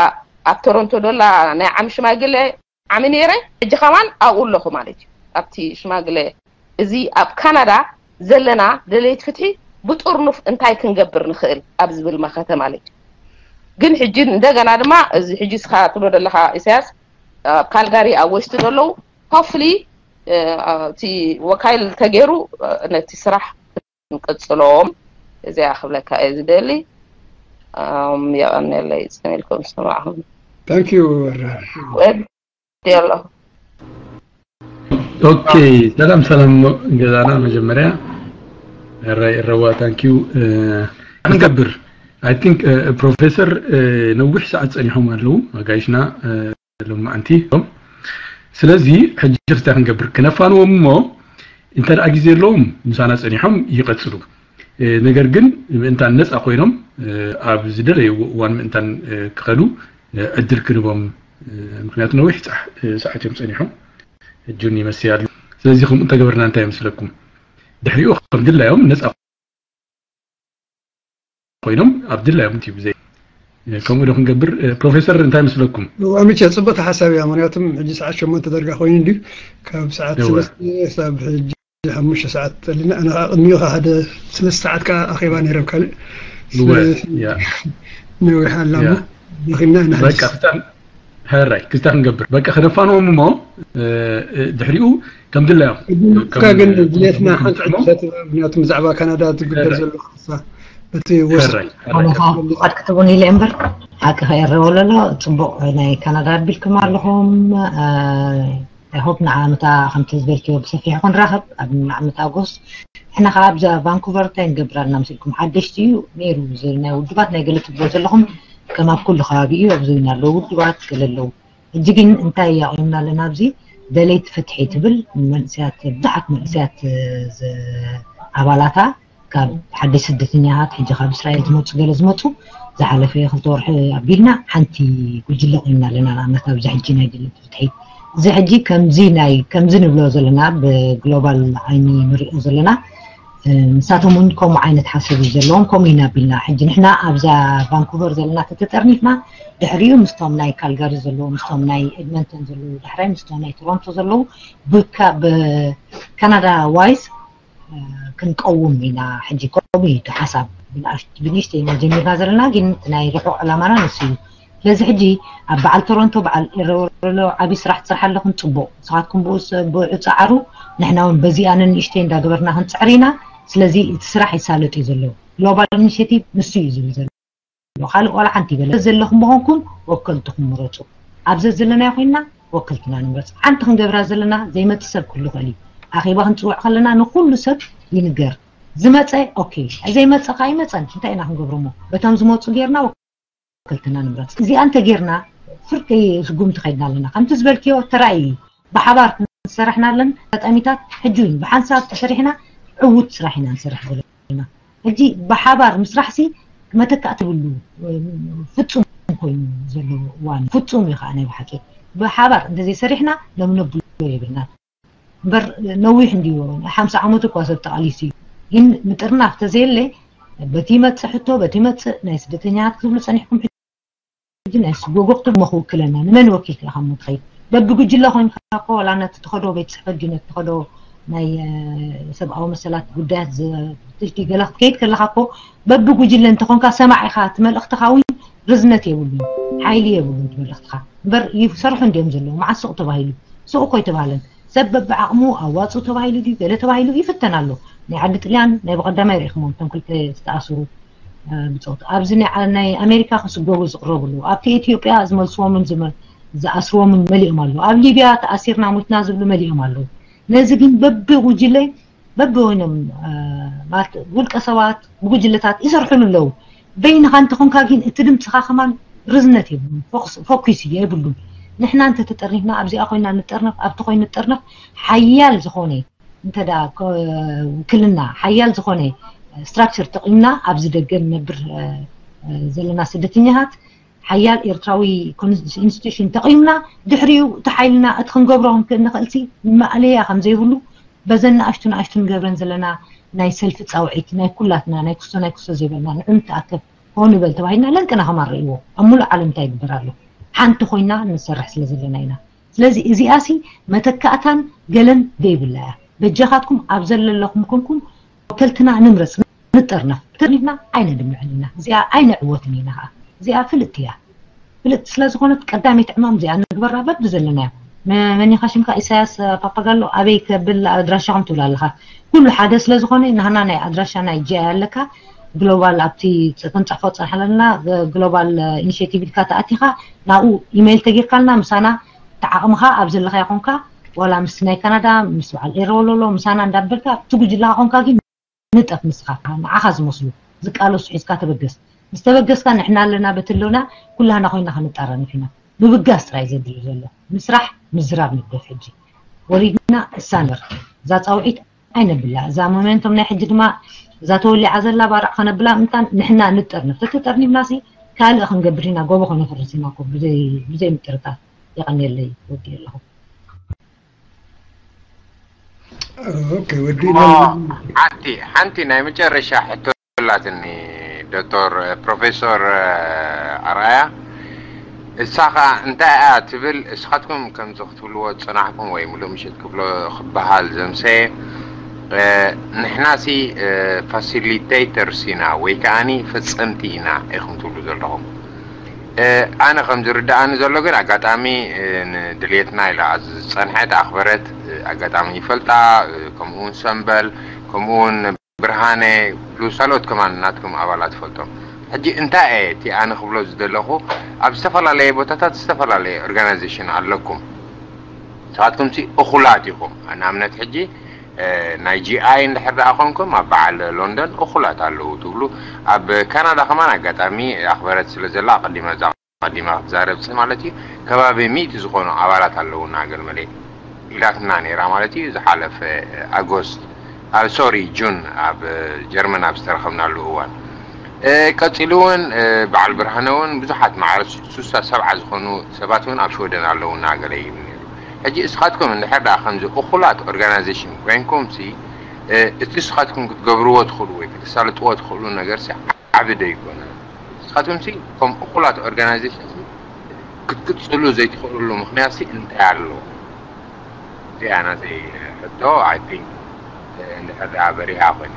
ኣብ ቶሮንቶ ዶላ ናይ ዓሚ ሽማግለ ዓሚ ነይረ ሕጂ ከማን ኣብኡ ኣለኹ ማለት እዩ። ኣብቲ ሽማግለ እዚ ኣብ ካናዳ ዘለና ደለይቲ ፍትሒ ብጥርኑፍ እንታይ ክንገብር ንኽእል ኣብ ዝብል መኸተ ማለት እዩ። ግን ሕጂ እንደገና ድማ እዚ ሕጂ ስኻ ትብሎ ዘለኻ ኢሳያስ ኣብ ካልጋሪ ኣብ ወስቲ ዘለዉ ሆፍሊ እቲ ወካይል ተገይሩ ነቲ ስራሕ ክንቅፅሎም እዚኣ ክብለካ እየ ዝደሊ። የቐነለይ ፅን ኢልኩም ዝሰማዕኹም Thank you። ወዲ ኣሎ። ኦኬ ሰላም ሰላም ገዛና መጀመርያ ራይ ረዋ ታንኪዩ ክንገብር I think ፕሮፌሰር ነዊሕ ሰዓት ፀኒሖም ኣለዉ ኣጋይሽና ሎማዓንቲ ስለዚ ሕጂ ክስታይ ክንገብር ክነፋንዎም እሞ እንተ ደኣ ግዜ ኣለዎም ምሳና ፀኒሖም ይቐፅሉ ነገር ግን ምእንታን ነፃ ኮይኖም ኣብ ዝደለይዎ እዋን ምእንታን ክኸዱ ዕድል ክንቦም ምክንያቱ ነዊሕ ሰዓት እዮም ፀኒሖም እጁን ይመስል ኣሎ ስለዚ ከምኡ እንተገበርና እንታይ ይመስለኩም ድሕሪኡ ከም ድላዮም ነፃ ኮይኖም ኣብ ድላዮም ትዩ ብዘይ ከምኡ ዶ ክንገብር ፕሮፌሰር እንታይ መስለኩም ዋሚቸ ፅቡቅ ሓሳብ እያ ምክንያቱም ሕጂ ሰዓት ሸሞንተ ደርጋ ኮይኑ እንዲ ካብ ሰዓት ሰለስተ ሳብ ሕጂ ሓሙሽተ ሰዓት ተሊና ኣነ ከዓ ቅድሚኡ ከዓ ሓደ ሰለስተ ሰዓት ከዓ ኣኼባ ነይረ ኣብ ካልእ ነዊሕ ኣላ ደኺምና ኢና ሕራይ ክስታ ክንገብር በቃ ክነፋንዎም እሞ ድሕሪኡ ከም ድላዮም ግን ድሌትና ሓንቲ ሕቶ ምክንያቱ ብዛዕባ ካናዳ ዝግበር ዘሎ ክሳ በቲ ወስድ ክትቡን ኢለ እምበር ሓቂ ከየረወለሎ ፅቡቅ ናይ ካናዳ ኣቢልኩም ኣለኹም ሆፕ ንዓመታ ከምቲ ዝበልክዮ ብሰፊሑ ክንራኸብ ኣብ ዓመት ኣጎስት ንሕና ከዓ ኣብዚ ቫንኩቨር እንታይ ንገብር ኣለና መሲልኩም ሓደሽቲ እዩ ነይሩ ናይ ውድባት ናይ ገለ ትብሎ ዘለኹም ከም ኣብ ኩሉ ከባቢ እዩ ኣብዚ እውን ኣለዉ ውድባት ገለ ኣለዉ ሕጂ ግን እንታይ ኣቑምና ኣለና ኣብዚ ደለይቲ ፍትሒ ትብል መንእሰያት ብዙሓት መንእሰያት ኣባላታ ካብ ሓደሽ ስደተኛታት ሕጂ ካብ እስራኤል ዝመፁ ገለ ዝመፁ ዝሓለፈ ክልተ ወርሒ ኣቢልና ሓንቲ ጉጅለ ኮይና ኣለና ንኣብነት ኣብዚ ሕጂ ናይ ደለይቲ ፍትሒ እዚ ሕጂ ከምዚ ናይ ከምዚ ንብሎ ዘለና ብግሎባል ዓይኒ ንሪኦ ዘለና። ንሳቶም እውን ከምኡ ዓይነት ሓሳብ እዩ ዘለዎም። ከምኡ ኢና ቢልና ሕጂ ንሕና ኣብዛ ቫንኩቨር ዘለና ተተጠርኒፍና፣ ድሕሪኡ ምስቶም ናይ ካልጋሪ ዘለዉ፣ ምስቶም ናይ ኤድመንተን ዘለዉ፣ ዳሕራይ ምስቶም ናይ ቶሮንቶ ዘለዉ፣ ብካናዳ ዋይዝ ክንቀውም ኢና። ሕጂ ከምኡ እዩ እቲ ሓሳብ። ብንእሽተይ ኢና ጀሚርና ዘለና፣ ግን ናይ ርሑቕ ዕላማና ንሱ እዩ። ስለዚ ሕጂ ኣብ በዓል ቶሮንቶ፣ በዓል ኤረወሎ ዓብዪ ስራሕ ትስራሕ ኣለኹም፣ ፅቡቕ። ንስኻትኩም ብኡ ጸዓሩ፣ ንሕና እውን በዚኣ ንእሽተይ እንዳገበርና ክንፅዕር ኢና። ስለዚ እቲ ስራሕ ይሳለጥ እዩ ዘሎ። ግሎባል ኢኒሽቲቭ ንሱ እዩ ዝብል ዘሎ። ካልእ ዋላ ሓንቲ ይበለ ዘለኹም ምኾንኩም ወከልትኹም ምረፁ። ኣብ ዘዘለናዮ ኮይንና ወከልትና ንምረፅ። ሓንቲ ክንገብራ ዘለና ዘይመፅእ ሰብ ክህሉ ይኽእል እዩ። ኣኼባ ክንፅውዕ ከለና ንኩሉ ሰብ ይንገር። ዝመፀ ኦኬ፣ ዘይመፀ ከዓ ይመፀን። እንታይ ኢና ክንገብሮ እሞ? በቶም ዝመፁ ጌርና ወከልትና ንምረፅ። እዚኣ እንተጌርና ፍርቂ ስጉምቲ ከይድና ኣለና። ከምቲ ዝበልክዮ ተራእዩ እዩ። ብሓባር ክንሰርሕና ኣለን ኣጋጣሚታት ሕጂ እውን ብሓንሳብ ተሰሪሕና ዕዉት ስራሕ ኢና ንሰርሕ ዘለና። ሕጂ ብሓባር ምስራሕ ሲ መተካእቲ የብሉ፣ ፍጹም ኮይኑ ዘሎ እዋን ፍጹም እዩ ከዓ ናይ ብሓቂ። ብሓባር እንተዘይሰሪሕና ሎም ነብሎ የብልና። እምበር ነዊሕ እንድዩ፣ ሓምሳ ዓመት እኳ ሰብ ተቓሊሱ እዩ። ግን ምጥርናፍ ተዘየለ በቲ ይመጽእ ሕቶ፣ በቲ ይመጽእ ናይ ስደተኛታት ክትብሉ ጸኒሕኩም ሕጂ ናይ ስጎጎ ክትሞ ክውክለና፣ ንመን ወኪልካ ኢኻ እሞ ትኸይድ? በብጉጅለ ኮይንካ እኮ ዋላ ነቲ ትኸዶ ቤት ጽሕፈት ድዩ ነቲ ትኸዶ ናይ ሰብኣዊ መሰላት ጉዳያት ዘፍትሽ ድዩ ገለ ክትከይድ ከለኻ እኮ በብጉጅለ እንተኾንካ ሰማዕ ኢኻ፣ እቲ መልእኽትኻ እውን ርዝነት የብሉን፣ ሓይሊ የብሉን እቲ መልእኽትኻ። እምበር ይሰርሑ እንድዮም ዘለዉ፣ መዓስ ሱቕ ተባሂሉ? ሱቕ እኮ ኣይተባህለን። ሰብ በብዓቕሙ ኣዋፅኡ ተባሂሉ ድዩ ገለ ተባሂሉ ይፍተን ኣሎ። ናይ ዓዲ ጥልያን ናይ ብቐዳማይ ርኢኹሞም እቶም ክልተ ዝተኣስሩ ብፆት ኣብዚ ናይ ኣሜሪካ ክስጎጉ ዝቕረቡ ኣለዉ። ኣብቲ ኢትዮጵያ ዝመልስዎምን ዝኣስርዎምን መሊኦም ኣለዉ። ኣብ ሊብያ ተኣሲርና ሙትና ዝብሉ መሊኦም ኣለዉ። ነዚ ግን በብጉጅለ በብወይኖም ውልቀ ሰባት ብጉጅለታት ይሰርሕሉ ኣለዉ። በይንኻ እንተኾንካ ግን እቲ ድምፅኻ ከማን ርዝነት የብሉን፣ ፎኪስ የብሉን። ንሕና እንተተጠርኒፍና ኣብዚኣ ኮይና ንጠርነፍ ኣብቲ ኮይኑ ንጠርነፍ ሓያል ዝኾነ እንተ ውክልና ሓያል ዝኾነ ስትራክቸር ተቂምና ኣብዚ ደገ ንነብር ዘለና ስደተኛታት ሓያል ኤርትራዊ ኢንስቲቱሽን ተቂምና ድሕሪኡ እቲ ሓይልና እቲ ክንገብሮ ክንክእል ንኽእል ሲ ማእለያ ከም ዘይብሉ በዘን ንኣሽቱ ንኣሽቱ ንገብረን ዘለና ናይ ሰልፊ ፃውዒት ናይ ኩላትና ናይ ክሶ ናይ ክሶ ዘይበልና ንዑ ንተኣከብ ሆን በል ተባሂልና ለንቅና ከማን ረእይዎ ኣብ ሙሉእ ዓለም እንታይ ይግበር ኣሎ ሓንቲ ኮይና ንሰርሕ ስለ ዘለና ኢና ስለዚ እዚኣ ሲ መተካእታን ገለን ዘይብላ እያ በጃኻትኩም ኣብ ዘለለኹም ኮንኩም ወከልትና ንምረፅ ንጠርነፍ ተሪፍና ኣይነድምዕን ኢና እዚኣ ኣይንዕወትን ኢና ከዓ እዚኣ ፍልጥቲ እያ ፍልጥቲ ስለ ዝኾነት ቀዳመይቲ ዕማም እዚኣ ንግበራ በብዘለናዮ መኒኻ ሽምካ ኢሳያስ ፓፓጋሎ ኣበይ ከብል ኣድራሻኹም ትብል ኣለኻ ኩሉ ሓደ ስለ ዝኾነ ናህና ናይ ኣድራሻ ናይ ጂ ኣይ ኣለካ ግሎባል ኣብቲ ክንፅሕፎ ፀንሓለና ግሎባል ኢኒሽቲቭ ኢልካ ተኣቲኻ ናብኡ ኢሜይል ተጊርካልና ምሳና ተዓቕምኻ ኣብ ዘለኻ ይኾንካ ዋላ ምስ ናይ ካናዳ ምስ በዓል ኤረወሎሎ ምሳና እንዳበልካ ትጉጅልኻ ኾንካ ግን ንጠፍ ንስኻ ንዓኻ ዝመስሉ ዝቃለሱ ሒዝካ ተበገስ ምስ ተበገስካ ንሕና ኣለና በትለውና ኩላህና ኮይና ክንጣረንፍ ኢና ምብጋስ ጥራይ ዘድልዩ ዘሎ ምስራሕ ምዝራብ ንግደፍ ሕጂ ወሪድና እሳ ንበር እዛ ፃውዒት ኣይነብላ እዛ ሞሜንቶም ናይ ሕጂ ድማ እዛ ተወሊዓ ዘላ ባርዕ ከነብላ ምንታን ንሕና ንጠርንፍ ተተጠርኒፍና ሲ ካልእ ክንገብር ኢና ጎቦ ከነፍርስ ኢና እኮ ብዘይ ብዘይ ምጥርጣር የቐንየለይ ወዲ ኣለኹ ኦኬ ወዲ ሓንቲ ሓንቲ ናይ መጨረሻ ሕቶ ኣላትኒ ዶክተር ፕሮፌሰር ኣርኣያ እሳ ኸዓ እንታይ እያ ትብል እስኻትኩም ከምዚ ክትብልዎ ዝፅናሕኩም ወይ ሙሉእ ምሽት ክብሎ ክበሃል ዘምሰየ ንሕናሲ ፋሲሊቴተርስ ኢና ወይ ከዓኒ ፈፀምቲ ኢና ኢኹም ትብሉ ዘለኹም ኣነ ከም ዝርድኣኒ ዘሎ ግን ኣጋጣሚ ንድልየትና ኢላ ዝፀንሐት ኣኽበረት ኣጋጣሚ ይፈልጣ ከምኡውን ሰምበል ከምኡውን ብርሃነ ፕሉስ ካልኦት ከማን ናትኩም ኣባላት ፈልጦም ሕጂ እንታይ እየ እቲ ኣነ ክብሎ ዝደለኹ ኣብ ዝተፈላለየ ቦታታት ዝተፈላለየ ኦርጋናይዜሽን ኣለኩም ንስኻትኩም ሲ እኹላት ኢኹም ንኣብነት ሕጂ ናይ ጂ ኣይ እንድሕር ደኣ ኮንኩም ኣብ በዓል ሎንደን እኹላት ኣለዉ ትብሉ ኣብ ካናዳ ከማን ኣጋጣሚ ኣኽበረት ስለ ዘላ ኣቐዲመ እዛ ኣቐዲማ ክትዛረብ ፅ ማለት እዩ ከባቢ ሚእቲ ዝኾኑ ኣባላት ኣለዉና ገለመለ ኢላትና ነይራ ማለት እዩ ዝሓለፈ ኣጎስት ሶሪ ጁን ኣብ ጀርመን ኣብ ዝተረኸብናሉ እዋን ቀፂሉ እውን በዓል ብርሃነ እውን ብዙሓት ማዕረ ሱሳ ሰብዓ ዝኾኑ ሰባት እውን ኣብ ሽወደን ኣለዉና ገለ ይብል ነይሩ ሕጂ እስኻትኩም እንድሕር ደኣ ከምዚ እኹላት ኦርጋናይዜሽን ኮይንኩም ሲ እቲ እስኻትኩም ክትገብርዎ ትኽእሉ ወይ ክትሳልጥዎ ትኽእሉ ነገር ሲ ዓቢ ዶ ይኮነ? እስኻትኩም ሲ ከም እኹላት ኦርጋናይዜሽን ክትቅጽሉ ዘይትኽእሉሉ ምኽንያት ሲ እንታይ ኣሎ? እዚኣ ናተይ ሕቶ። I think እንድሕር ደኣ በሪሃ ኮይና።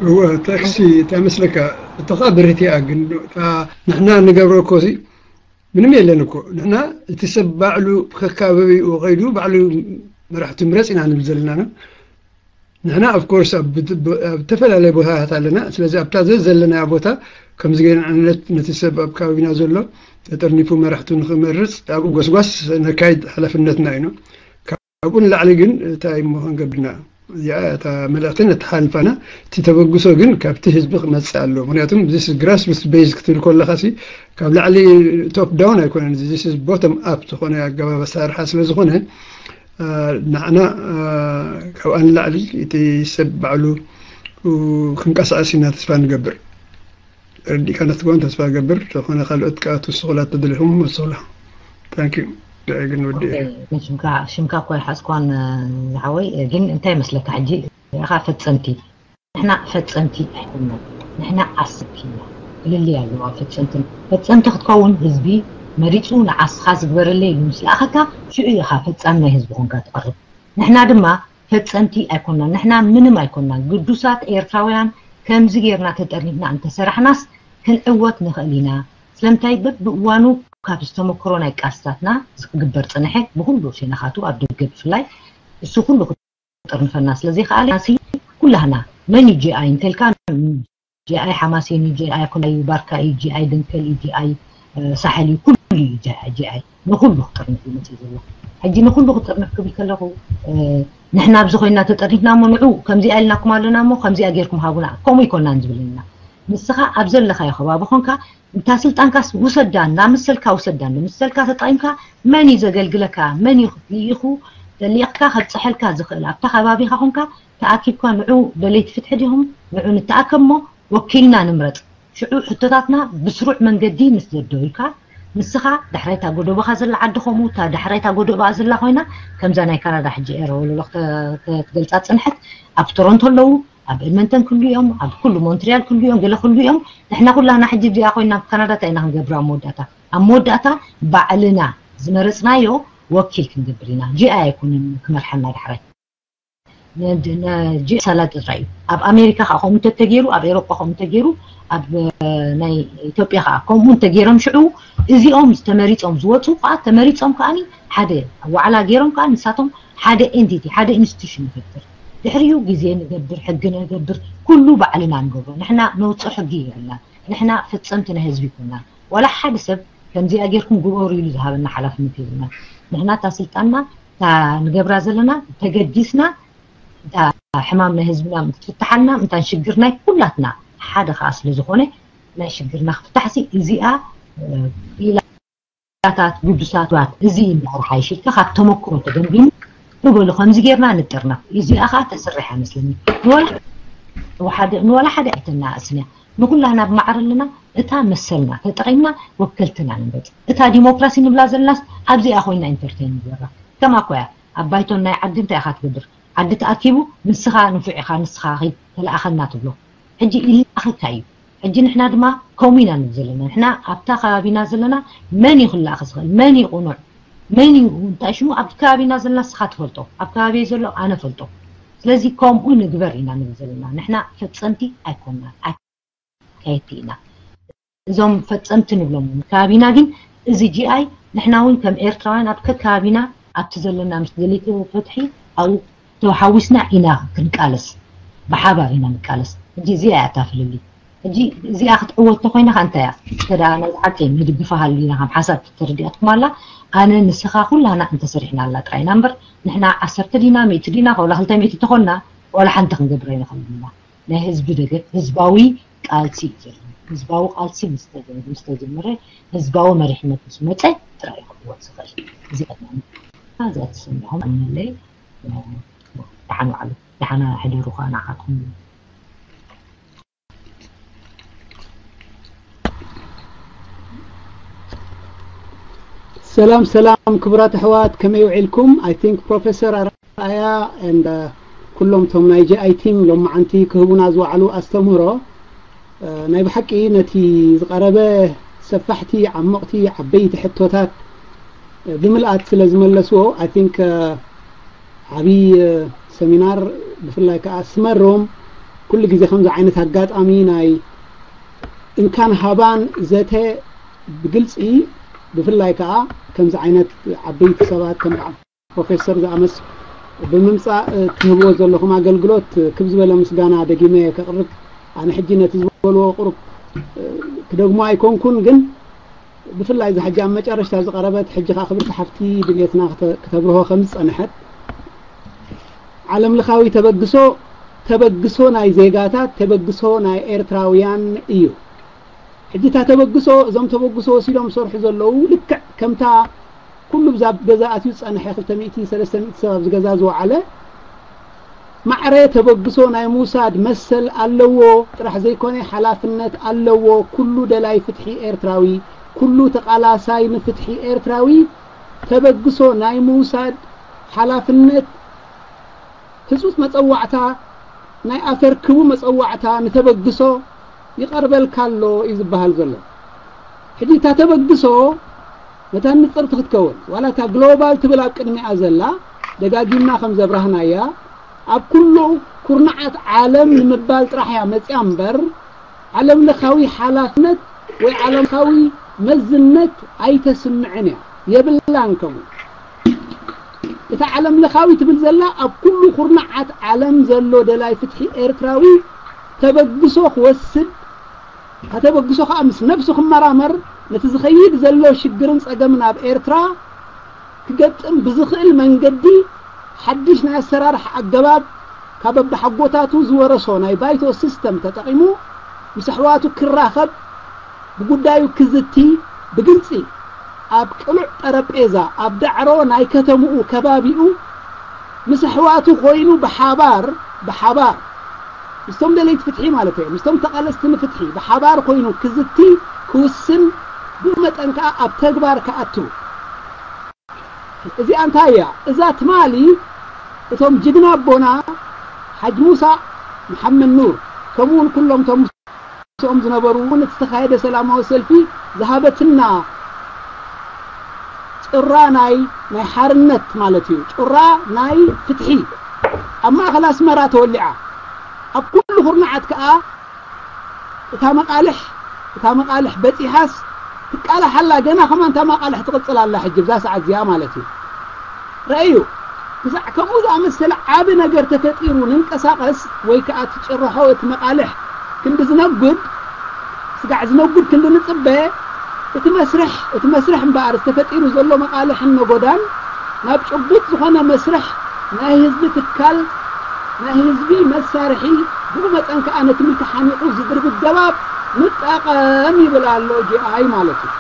እወ፣ ታክሲ እንታይ መስለካ? እታ ኸኣ ብርህቲ እያ፣ ግን እታ ንሕና ንገብሮ እኮ ሲ ምንም የለን እኮ። ንሕና እቲ ሰብ ባዕሉ ከካበቢ ከይዱ ባዕሉ መራሕቲ ምረጽ ኢና ንብል ዘለና ነው። ንሕና of course ኣብ ብት-፣ ብ-፣ ኣብ ዝተፈላለየ ቦታታት ኣለና። ስለዚ ኣብታ ዘ-፣ ዘለናያ ቦታ ከምዚ ገይርና ዓይነት ነቲ ሰብ ኣብ ከባቢና ዘሎ ተጠርኒፉ መራሕቱ ንኽመርጽ ኣብኡ ጎስጓስ ነካይድ ሓላፍነትና እዩ ነው። ካብኡ ንላዕሊ ግን እንታይ እሞ ክንገብርና? እዚኣ እታ መልእኽቲ ነተሓልፋና፣ እቲ ተበግሶ ግን ካብቲ ህዝቢ ክመጽእ ኣለዎ። ምክንያቱም this is grassroots based ክትብል ከለኻ ሲ ካብ ላዕሊ top down ኣይኮነን፣ እዚ this is bottom up ዝኾነ ኣገባብ ኣሰራርሓ ስለ ዝኾነ፣ አ፣ ንዓና፣ አ፣ ካብኣ ንላዕሊ እቲ ሰብ ባዕሉ ክንቀሳቐስ ኢና ተስፋ ንገብር። ረዲእካ ነትግባን ተስፋ ገብር። ዝኾነ ካልኦት ከኣ ትውስኹላ ተደሊኹም ወስኹላ። Thank you። ድዒ ግን ወዲ ኦኬ፣ ግን ሽምካ ሽምካ እኮ ኣይሓዝኳን ዝሓወይ። ግን እንታይ መስለካ ሕጂ ኢኻ ፈጸምቲ? ንሕና ፈጸምቲ ኣይኮንና፣ ንሕና ዓሰብቲ ኢና። ፍልልይ ኣለዋ። ፈጸምቲ ፈጸምቲ ክትከውን ህዝቢ መሪጹ ንዓስኻ ዝግበረለይ ኢሉ ምስ ለኣኸካ ሽዑ ኢኻ ፈጻሚ ናይ ህዝቢ ኮንካ ትቐርብ። ንሕና ድማ ፈጸምቲ ኣይኮንናን፣ ንሕና ምንም ኣይኮንናን። ግዱሳት ኤርትራውያን ከምዚ ጌርና ተጠርኒፍና እንተሰራሕናስ ክንዕወት ንኽእል ኢና። ስለምንታይ በብእዋኑ ካብዚ ተመክሮ ናይ ቃልስታትና ዝግበር ጽንሐ ብኹሉ ሸነኻቱ ኣብ ደገ ብፍላይ እሱ ኩሉ ክጥርንፈና ስለ ዘይከኣለ ሲ ኩላህና መን እዩ ጂ ኣይ እንተልካ ጂ ኣይ ሓማሴን እዩ፣ ጂ ኣይ ኩላይ ባርካ እዩ፣ ጂ ኣይ ደንከል እዩ፣ ጂ ኣይ ሳሕል እዩ፣ ኩሉ እዩ ጂ ኣይ። ንኩሉ ክጥርንፍ እዩ መፅእ ዘሎ። ሕጂ ንኩሉ ክጥርንፍ ክብል ከለኹ ንሕና ኣብዚ ኮይና ተጠርኒፍና እሞ ንዑ ከምዚኣ ኢልናኩም ኣለና እሞ ከምዚኣ ጌርኩም ሃቡና ከምኡ ይኮናን ዝብለና። ንስኻ ኣብ ዘለኻዮ ከባቢ ኮንካ እንታ ስልጣንካስ ውሰዳ እናመሰልካ ውሰዳ እናመሰልካ ተጠቒምካ መን እዩ ዘገልግለካ መን እዩ ልኢኹ ተሊእኽካ ከብፀሐልካ ዝኽእል ኣብታ ከባቢኻ ኮንካ ተኣኪብካ ንዑ ደለይቲ ፍትሒ ዲኹም ንዑ ንተኣከብ እሞ ወኪልና ንምረፅ ሽዑ ሕቶታትና ብስሩዕ መንገዲ ምስ ዘደዩልካ ንስኻ ዳሕራይታ ጎደቦኻ ዘላ ዓዲ ከምኡ እታ ዳሕራይታ ጎደቦኣ ዘላ ኮይና ከምዛ ናይ ካናዳ ሕጂ ኤረ ወለሎ ክትገልፃ ዝፅንሐት ኣብ ቶሮንቶ ኣለዉ ኣብ ኤድመንተን ክሉ እዮም ኣብ ኩሉ ሞንትሪያል ክሉ እዮም ገለ ክሉ እዮም ንሕና ኩላና ሕጂ እዚኣ ኮይና ካናዳ እንታይ ኢና ክንገብር ኣብ መወዳእታ ኣብ መወዳእታ ባዕልና ዝመረፅናዮ ወኪል ክንገብር ኢና ጂኣይ ኣይኮነን ክመርሓና ዳሕራይ ጂሳላ ጥራይ እዩ ኣብ ኣሜሪካ ከዓ ከምኡ እንተተገይሩ ኣብ ኤሮጳ ከምኡ እንተገይሩ ኣብ ናይ ኢትዮጵያ ከዓ ከምኡ እንተገይሮም ሽዑ እዚኦም ተመሪፆም ዝወፁ ከዓ ተመሪፆም ከዓ ሓደ ዋዕላ ገይሮም ከዓ ንሳቶም ሓደ ኤንቲቲ ሓደ ኢንስቲቱሽን ንፈጥር ድሕሪኡ ግዜ ንገብር ሕጊ ንገብር ኩሉ ባዕልና ንገብሮ ንሕና ነውፅኦ ሕጊ የብልና ንሕና ፈፀምቲ ናይ ህዝቢ ይኮና ዋላ ሓደ ሰብ ከምዚኣ ጌርኩም ግበሩ ኢሉ ዝሃበና ሓላፍነት የብልና ንሕና እታ ስልጣንና እታ ንገብራ ዘለና ተገዲስና እታ ሕማም ናይ ህዝብና ክትፍትሓልና ምታን ሽግር ናይ ኩላትና ሓደ ከዓ ስለ ዝኾነ ናይ ሽግርና ክፍታሕሲ እዚኣ ኢላታት ግዱሳት ባት እዚ እንዳርሓይሽ ኢልካ ካብ ተመክሮ ተገንቢኑ ንበሉ ከምዚ ጌርና ንጥርና እዚኣ ከዓ ተስርሕ ኣይመስለኒ ንወላ ሓደ ኣይተናእስንያ ንኩላህና ብማዕረ ኣለና እታ መሰልና ተጠቒምና ወከልትና ንምረፅ እታ ዲሞክራሲ ንብላ ዘለናስ ኣብዚኣ ኮይና ኢንተርቴን ንገራ ከማ ኮያ ኣብ ባይቶን ናይ ዓዲ እንታይ ኢኻ ትገብር ዓዲ ተኣኪቡ ንስኻ ንፉዕ ኢኻ ንስኻ ኺድ ተለኣኸና ትብሎ ሕጂ ይለኣኸካ እዩ ሕጂ ንሕና ድማ ከምኡ ኢና ንብል ዘለና ንሕና ኣብታ ከባቢና ዘለና መን እዩ ክለኣኸ ዝኽእል መን እዩ ቁኑዕ መን እዩ እንታይ ሽሙ ኣብቲ ከባቢና ዘለና ንስኻ ትፈልጦ ኣብ ከባቢ ዘሎ ኣነ ፈልጦ ስለዚ ከምኡ ንግበር ኢና ንብል ዘለና ንሕና ፈፀምቲ ኣይኮንና ኣካየድቲ ኢና እዞም ፈፀምቲ ንብሎም እውን ከባቢና ግን እዚ ጂኣይ ንሕና እውን ከም ኤርትራውያን ኣብ ከከባቢና ኣብቲ ዘለና ምስ ደሊት ፍትሒ ኣብኡ ተሓዊስና ኢና ክንቃለስ ብሓባር ኢና ንቃለስ ሕጂ እዚኣ እያ እታ ፍልልይ ሕጂ እዚኣ ክትዕወት ተኮይና ከ እንታይ እያ እስከ ደኣ ናይ ብሓቂ ንድግፋ ሃሊና ከም ሓሳብ ተረዲኣትኩም ኣላ ኣነ ንስኻ ኩላና እንተሰሪሕና ኣላ ጥራይና እምበር ንሕና ዓሰርተ ዲና ሚእቲ ዲና ከላ ክልተ ሚእቲ ተኮንና ዋላ ሓንቲ ክንገብር ኣይንኽእልን ኢና ናይ ህዝቢ ደገፍ ህዝባዊ ቃልሲ እዩ ዘሎ ህዝባዊ ቃልሲ ምስ ተጀመረ ህዝባዊ መሪሕነት ምስ መፀ ጥራይ ክዕወት ዝኽእል እዚኣ እዚኣ ትሰሚዕኹም ኣነለይ ደሓን ዋዕሉ ደሓና ሕደሩ ከዓ ንዓኹም ሰላም ሰላም ክቡራት ኣሕዋት፣ ከመይ ውዒልኩም? I think ፕሮፌሰር ኣርኣያ and ኩሎም ቶም ናይ G I team ሎም መዓንቲ ክህቡና ዝወዓሉ ኣስተምህሮ፣ ናይ ብሓቂ ነቲ ዝቐረበ ሰፋሕቲ፣ ዓሞቕቲ፣ ዓበይቲ ሕቶታት ብምልኣት ስለ ዝመለስዎ፣ I think ዓብዪ ሰሚናር፣ ብፍላይ ከዓ ስመሮም ኩሉ ግዜ ከምዚ ዓይነት ኣጋጣሚ ናይ እንካን ሃባን ዘተ ብግልፂ፣ ብፍላይ ከዓ ከምዚ ዓይነት ዓበይቲ ሰባት ከም ፕሮፌሰር ዝኣመስ ብምምፃእ ትህብዎ ዘለኹም ኣገልግሎት ክብ ዝበለ ምስጋና ደጊመ ከቕርብ። ኣነ ሕጂ ነቲ ዝበልዎ ቁሩብ ክደግሞ ኣይኮንኩን፣ ግን ብፍላይ እዚ ሕጂ ኣብ መጨረሽታ ዝቐረበት ሕጂ ከዓ ክብርቲ ሓፍቲ ድልየትና ክተ- ክተብርሆ ከም ዝፀንሐት፣ ዓለም ለኻዊ ተበግሶ፣ ተበግሶ ናይ ዜጋታት፣ ተበግሶ ናይ ኤርትራውያን እዩ። ሕጂ እታ ተበግሶ፣ እዞም ተበግሶ ወሲዶም ሰርሑ ዘለዉ ልክዕ ከምታ ኩሉ ብዛ ገዛ ኣትዩ ዝጸንሐ ክልተ ሚእቲ ሰለስተ ሚእቲ ሰብ ኣብዚ ገዛ ዝወዓለ ማዕረ ተበግሶ ናይ ምውሳድ መሰል ኣለዎ ጥራሕ ዘይኮነ ሓላፍነት ኣለዎ። ኩሉ ደላይ ፍትሒ ኤርትራዊ፣ ኩሉ ተቓላሳይ ንፍትሒ ኤርትራዊ ተበግሶ ናይ ምውሳድ ሓላፍነት፣ ህጹጽ መጸዋዕታ፣ ናይ ኣፈርክቡ መጸዋዕታ ንተበግሶ ይቐርበልካ ኣሎ እዩ ዝበሃል ዘሎ። ሕጂ እታ ተበግሶ መታን ንጽርቲ ክትከውን፣ ዋላ እታ ግሎባል ትብል ኣብ ቅድሚኣ ዘላ፣ ደጋጊምና ከም ዘብራህናያ፣ ኣብ ኩሉ ኩርናዓት ዓለም ንምባል ጥራሕ እያ መጽያ እምበር፣ ዓለም ለኻዊ ሓላፍነት ወይ ዓለም ለኻዊ መዝነት ኣይተስምዕን እያ፣ የብላን። ከምኡ እታ ዓለም ለኻዊ ትብል ዘላ ኣብ ኩሉ ኩርናዓት ዓለም ዘሎ ደላይ ፍትሒ ኤርትራዊ ተበግሶ ክወስድ፣ ተበግሶ ከዓ ምስ ነብሱ ክመራመር፣ ነቲ ዝኸይድ ዘሎ ሽግርን ጸገምን ኣብ ኤርትራ ክገጥም ብዝኽእል መንገዲ ሓድሽ ናይ ኣሰራርሓ ኣገባብ ካብ ኣባሓጎታቱ ዝወረሶ ናይ ባይቶ ሲስተም ተጠቒሙ ምስ ኣሕዋቱ ክራኸብ፣ ብጉዳዩ ክዝቲ፣ ብግልጺ ኣብ ቅሉዕ ጠረጴዛ ኣብ ዳዕሮ ናይ ከተምኡ ከባቢኡ ምስ ኣሕዋቱ ኮይኑ ብሓባር ብሓባር ምስቶም ደለይቲ ፍትሒ ማለት እየ፣ ምስቶም ተቓለስቲ ንፍትሒ ብሓባር ኮይኑ ክዝቲ፣ ክውስን፣ ብኡ መጠን ከኣ ኣብ ተግባር ክኣቱ። እዚኣ እንታይ እያ? እዛ ትማሊ እቶም ጅግና ኣቦና ሓጅ ሙሳ መሓመድ ኑር ከምኡ እውን ኩሎም እቶም ምስኦም ዝነበሩ እውን እቲ ዝተኻየደ ሰላማዊ ሰልፊ ዝሃበትና ጭራ ናይ ናይ ሓርነት ማለት እዩ፣ ጭራ ናይ ፍትሒ ኣብ ማእኸል ኣስመራ ተወሊዓ። ኣብ ኩሉ ኩርናዓት ከኣ እታ መቓልሕ እታ መቓልሕ በፂሓስ ትቃላሓላ፣ ገና ከማን እታ መቓልሕ ትቕፅል ኣላ ሕጂ ብዛ ሰዓት እዚኣ ማለት እዩ። ረእዩ፣ ክሳዕ ከምኡ ዝኣመሰለ ዓቢ ነገር ተፈጢሩ ንንቀሳቐስ ወይ ከዓ እቲ ጭርሖ እቲ መቓልሕ ክንዲ ዝነጉድ፣ ስጋዕ ዝነጉድ ክንዲ ንፅበ፣ እቲ መስርሕ እቲ መስርሕ እምበኣር ተፈጢሩ ዘሎ መቓልሕን ነጎዳን ናብ ጭቡጥ ዝኾነ መስርሕ ናይ ህዝቢ ትካል ናይ ህዝቢ መሳርሒ ብኡ መጠን ከዓ ነቲ ምልኪ ሓኒቑ ዝድርቢ ገባብ ንጠቐም ይብል ኣሎ ጂ ኣይ ማለት እዩ።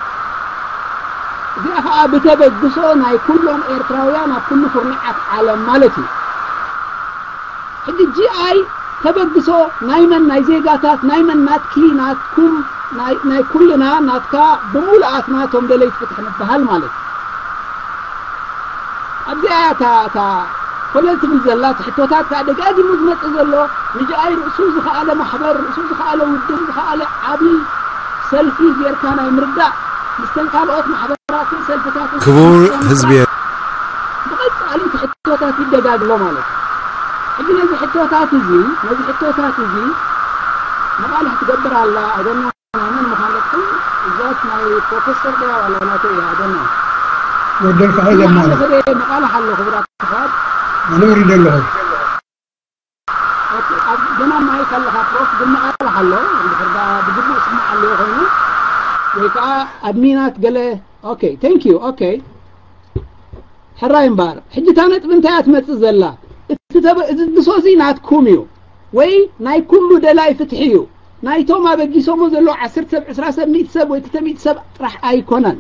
እዚኣ ከዓ ብተበግሶ ናይ ኩሎም ኤርትራውያን ኣብ ኩሉ ኩርናዓት ዓለም ማለት እዩ። ሕጂ ጂ ኣይ ተበግሶ ናይ መን ናይ ዜጋታት ናይ መን ናትኪ ናትኩም ናይ ኩልና ናትካ ብምሉኣትና እቶም ደለይቲ ፍትሒ ንበሃል ማለት እዩ። ኣብዚኣ እያ እታ እታ ኮለል ትብል ዘላ እቲ ሕቶታት ከዓ ደጋጊሙ ዝመፅእ ዘሎ ንጂ ኣይ ርእሱ ዝኸኣለ ማሕበር ርእሱ ዝኸኣለ ውድብ ዝኸኣለ ዓብዪ ሰልፊ ጌርካ ናይ ምርዳእ ምስተን ካልኦት ማሕበራትን ሰልፍታትን ክቡር ህዝቢ ብቐፃሊ እቲ ሕቶታት ይደጋግሞ ማለት እዩ። ሕጂ ነዚ ሕቶታት እዚ ነዚ ሕቶታት እዚ መቓልሕ ትገብር ኣላ ኣደና ናይ መን ምዃን ደቅኹም እዛት ናይ ፕሮፌሰር ድያ ዋላ ናተይ እያ ኣደና ወደልካ ኸይደ ማለት መቓልሕ ኣሎ ክቡራት ኣሕዋት ኣነ ወሪደ ኣለኹ ገና ማይክ ኣለኻ ፕሮፍ ግን መቓልሕ ኣሎ እንድሕር ብግቡእ ስማዕ ኣለዎ ኮይኑ ወይ ከዓ ኣድሚናት ገለ okay thank you okay ሕራይ እምበኣር ሕጂ እታ ነጥቢ እንታይ እያ ትመፅእ ዘላ እቲ ተበ- እዚ ድሶ እዚ ናትኩም እዩ ወይ ናይ ኩሉ ደላይ ፍትሒ እዩ ናይቶም ኣበጊሶሞ ዘለዉ ዓሰርተ ሰብ ዕስራ ሰብ ሚእቲ ሰብ ወይ ክልተ ሚእቲ ሰብ ጥራሕ ኣይኮነን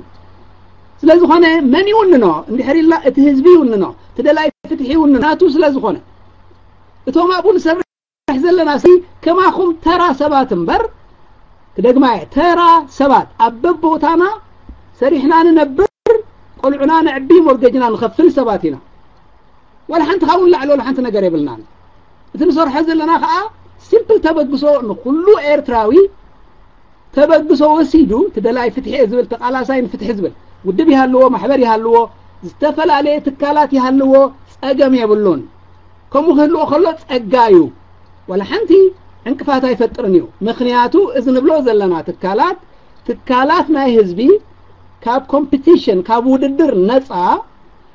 ስለ ዝኾነ መን ይውንኖ እንድሕር ኢልና እቲ ህዝቢ ይውንኖ እቲ ደላይ ፍትሒ ይውንኖ ናቱ ስለ ዝኾነ እቶም ኣብኡ ንሰርሕ ዘለና ሲ ከማኹም ተራ ሰባት እምበር ክደግማ እየ ተራ ሰባት ኣብ በቦታና ሰሪሕና ንነብር ቆልዑና ነዕቢ፣ ሞርገጅና ንኸፍል ሰባት ኢና። ወላ ሓንቲ ካብኡ ንላዕሊ ወላ ሓንቲ ነገር የብልናን። እቲ ንሰርሖ ዘለና ከዓ ሲምፕል ተበግሶ ንኹሉ ኤርትራዊ ተበግሶ ወሲዱ፣ እቲ ደላይ ፍትሒ እየ ዝብል፣ ተቃላሳይ ንፍትሒ ዝብል ውድብ ይሃልዎ፣ ማሕበር ይሃልዎ፣ ዝተፈላለየ ትካላት ይሃልዎ፣ ጸገም የብሉን። ከምኡ ክህልዎ ከሎ ጸጋ እዩ። ወላ ሓንቲ ዕንቅፋት ኣይፈጥርን እዩ። ምኽንያቱ እዚ ንብሎ ዘለና ትካላት፣ ትካላት ናይ ህዝቢ ካብ ኮምፒቲሽን፣ ካብ ውድድር ነጻ፣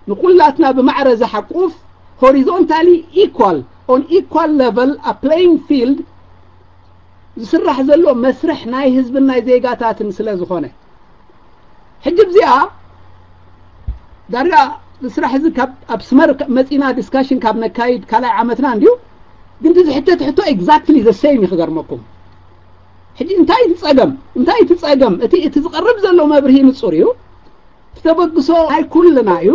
ንኹላትና ብማዕረ ዝሓቁፍ፣ ሆሪዞንታሊ ኢኳል፣ ኦን ኢኳል ለቨል፣ አ ፕሌይንግ ፊልድ ዝስራሕ ዘሎ መስርሕ ናይ ህዝብን ናይ ዜጋታትን ስለ ዝኾነ። ሕጂ እዚኣ ዳርጋ ስራሕ እዚ ካብ ኣብ ስመር መጺና ዲስካሽን ካብ ነካይድ ካልኣይ ዓመትና እንድዩ። ግን እቲ ዝሕተት ሕቶ ኤግዛክትሊ ዘ ሴም እዩ ክገርመኩም። ሕጂ እንታይ እቲ ጸገም? እንታይ እቲ ጸገም? እቲ፣ እቲ ዝቐርብ ዘሎ መብርሂ ንጹር እዩ። እቲ ተበግሶ ናይ ኩልና እዩ።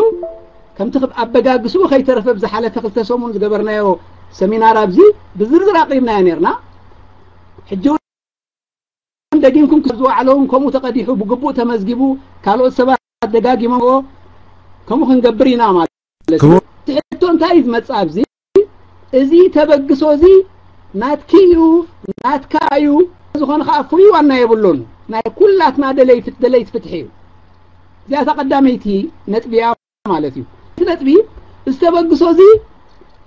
ከምቲ ክብ-፣ ኣበጋግስኡ ከይተረፈ ብዝሓለፈ ክልተ ሰሙን ዝገበርናዮ ሰሚናር ኣብዚ ብዝርዝር ኣቕሪብናዮ ነርና። ሕጂ እውን ደጊምኩም ዝወዓለውን ከምኡ ተቐዲሑ ብግቡእ ተመዝጊቡ ካልኦት ሰባት ደጋጊሞምዎ ከምኡ ክንገብር ኢና ማለት እዩ። ክቡር። እቲ ሕቶ እንታይ እዩ ዝመጽእ ኣብዚ? እዚ ተበግሶ እዚ ናትኪ እዩ፣ ናትካ እዩ፣ ዝኾነ ከዓ ፍሉይ ዋና የብሉን። ናይ ኩላትና ደለይ ፍት-፣ ደለይቲ ፍትሒ እዩ። እዚኣ እታ ቀዳመይቲ ነጥቢ እያ ማለት እዩ። እቲ ነጥቢ፣ እዚ ተበግሶ እዚ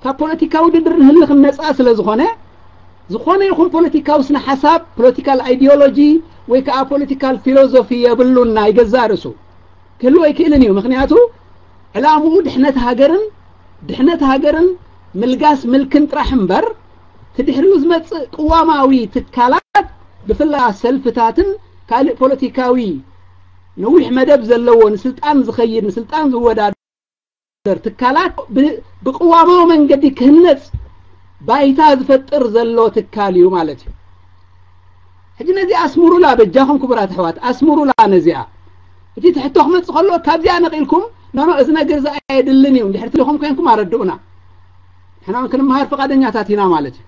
ካብ ፖለቲካዊ ውድድር ንህልኽ ነፃ ስለ ዝኾነ፣ ዝኾነ ይኹን ፖለቲካዊ ስነ ሓሳብ፣ ፖለቲካል ኣይዲዮሎጂ ወይ ከዓ ፖለቲካል ፊሎዞፊ የብሉን ናይ ገዛእ ርእሱ። ክህልዎ ኣይክእልን እዩ። ምኽንያቱ ዕላምኡ ድሕነት ሃገርን፣ ድሕነት ሃገርን ምልጋስ ምልክን ጥራሕ እምበር፣ እቲ ድሕሪኡ ዝመጽእ ቅዋማዊ ትካላት፣ ብፍላይ ሰልፍታትን ካልእ ፖለቲካዊ ነዊሕ መደብ ዘለዎ ንስልጣን ዝኸይድ፣ ንስልጣን ዝወዳደር ትካላት ብ-፣ ብቅዋማዊ መንገዲ ክህነጽ ባይታ ዝፈጥር ዘሎ ትካል እዩ ማለት እዩ። ሕጂ ነዚ ኣስምሩላ በጃኹም ክቡራት ኣሕዋት፣ ኣስምሩላ ነዚኣ። እቲ ትሕቶ ክመጽእ ከሎ ካብዚኣ ነቒልኩም፣ ኖ፣ ኖ፣ እዚ ነገር እዚ ኣየድልን እዩ፣ እንድሕር ትልኹም ኮንኩም ኣረድኡና። ንሕና እውን ክንመሃር ፈቓደኛታት ኢና ማለት እዩ።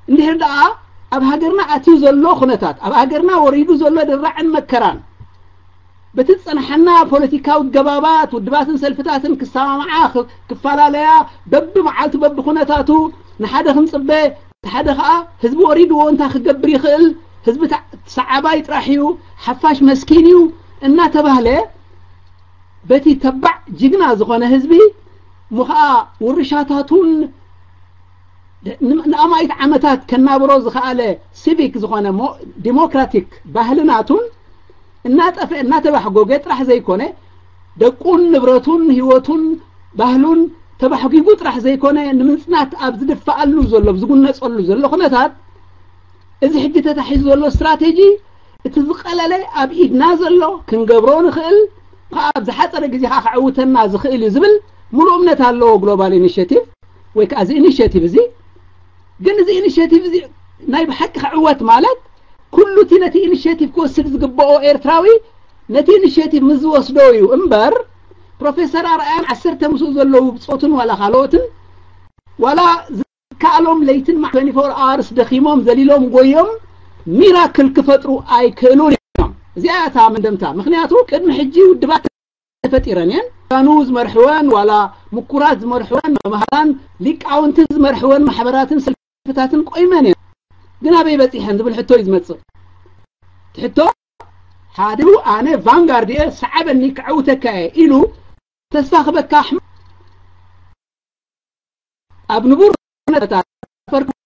እንድሕር ደኣ ኣብ ሃገርና ኣትዩ ዘሎ ኩነታት፣ ኣብ ሃገርና ወሪዱ ዘሎ ድራዕን መከራን፣ በቲ ዝጸንሓና ፖለቲካዊ ገባባት፣ ውድባትን ሰልፍታትን ክሰማምዓ፣ ክ-፣ ክፈላለያ፣ በብመዓልቱ በብኩነታቱ ንሓደ ክንጽበ፣ እቲ ሓደ ኸኣ ህዝቢ ወሪድዎ እንታይ ክገብር ይኽእል፣ ህዝቢ ተዓ-፣ ሰዓባይ ጥራሕ እዩ፣ ሓፋሽ መስኪን እዩ እናተባህለ፣ በቲ ተባዕ ጅግና ዝኾነ ህዝቢ እሞ ኸኣ ውርሻታቱን ን-፣ ንኣማኢት ዓመታት ከናብሮ ዝኸኣለ ሲቪክ ዝኾነ ሞ-፣ ዲሞክራቲክ ባህልናቱን እናጠፍአ፣ እናተባሕጎገ ጥራሕ ዘይኮነ፣ ደቁን ንብረቱን ህይወቱን ባህሉን ተባሕጊጉ ጥራሕ ዘይኮነ፣ ንምጽናት ኣብ ዝድፈኣሉ ዘሎ፣ ኣብ ዝጉነጸሉ ዘሎ ኩነታት፣ እዚ ሕጂ ተታሒዙ ዘሎ ስትራቴጂ፣ እቲ ዝቐለለ ኣብ ኢድና ዘሎ፣ ክንገብሮ ንኽእል፣ ከኣ ኣብ ዝሓጸረ ግዜ ከኣ ከዕውተና ዝኽእል እዩ ዝብል ምሉእ እምነት ኣለዎ ግሎባል ኢኒሼቲቭ ወይ ከኣ እዚ ኢኒሼቲቭ እዚ። ግን እዚ ኢኒሼቲቭ እዚ ናይ ብሓቂ ክዕወት ማለት፣ ኩሉ እቲ ነቲ ኢኒሼቲቭ ክወስድ ዝግብኦ ኤርትራዊ ነቲ ኢኒሼቲቭ ምስ ዝወስዶ እዩ እምበር፣ ፕሮፌሰር ኣርኣያን ዓሰርተ ምስኡ ዘለዉ ብጾቱን ዋላ ካልኦትን ዋላ ዝከኣሎም ለይትን ማ-፣ ትዌንቲ ፎር ኣወርስ ደኺሞም ዘሊሎም ጎዮም ሚራክል ክፈጥሩ ኣይክእሉን እዮም። እዚኣ እያ እታ መደምታ። ምኽንያቱ ቅድሚ ሕጂ ውድባት ተፈጢረን እየን። ኑ ዝመርሕወን ዋላ ምኩራት ዝመርሕወን መምሃራን ሊቃውንቲ ዝመርሕወን ማሕበራትን ሰልፍታትን ቆይመን እየን። ግን ኣበይ በጺሐን ዝብል ሕቶ እዩ ዝመጽእ። እቲ ሕቶ ሓዲሩ ኣነ ቫንጋርድ እየ፣ ሰዓበኒ ክዕውተካ እየ ኢሉ ተስፋ ክበካ ኣሕም-፣ ኣብ ንቡር ኩነታት ፈርኩም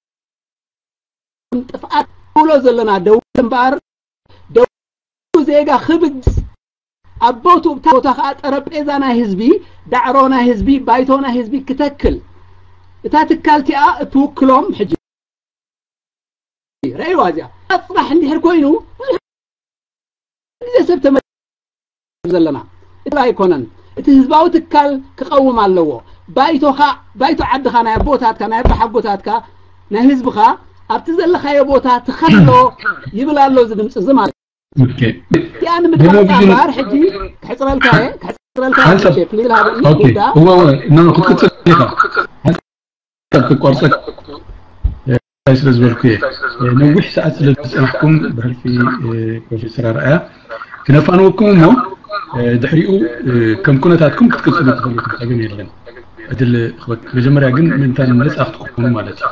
ጥፍኣት ንብሎ ዘለና ደው እምበኣር፣ ደው ዜጋ ክብግስ፣ ኣብ ቦትኡ፣ እታ ቦታ ከኣ ጠረጴዛ ናይ ህዝቢ፣ ዳዕሮ ናይ ህዝቢ፣ ባይቶ ናይ ህዝቢ ክተክል። እታ ትካል እቲኣ እትውክሎም ሕጂ ረእይዋ እዚኣ። ጽባሕ እንድሕር ኮይኑ፣ ብዙሕ ግዜ ሰብ ተመ-፣ ዘለና እቲ ኣይኮነን። እቲ ህዝባዊ ትካል ክቐውም ኣለዎ። ባይቶኻ፣ ባይቶ ዓድኻ፣ ናይ ኣቦታትካ፣ ናይ ኣቦሓጎታትካ፣ ናይ ህዝብኻ ኣብቲ ዘለኻዮ ቦታ ትኸሎ ይብል ኣሎ እዚ ድምፂ እዚ ማለት እዩ። ኦኬ። እቲኣ ንምድማፅ እምበኣር ሕጂ ክሕፅረልካ እየ፣ ክሕፅረልካ እየ፣ ሓንሳብ ፕሊዝ ሃበኒ ኦኬ። ጉዳ። እወ፣ እወ፣ ኖ፣ ኖ፣ ክትቅፅል ኢኻ። ሓንሳብ ክቋርፀክ፣ እ፣ ስለ ዝበልኩ እየ። እ፣ ነዊሕ ሰዓት ስለ ዝፀናሕኩም ብሕልፊ፣ እ፣ ፕሮፌሰር ኣርኣያ ክነፋንወኩም እሞ፣ ድሕሪኡ ከም ኩነታትኩም ክትቅፅሉ ትኽእሉ፣ ጸገም የለን። ዕድል ክበክ መጀመርያ ግን ምእንታን ነፃ ክትኮኑ ማለት እዩ።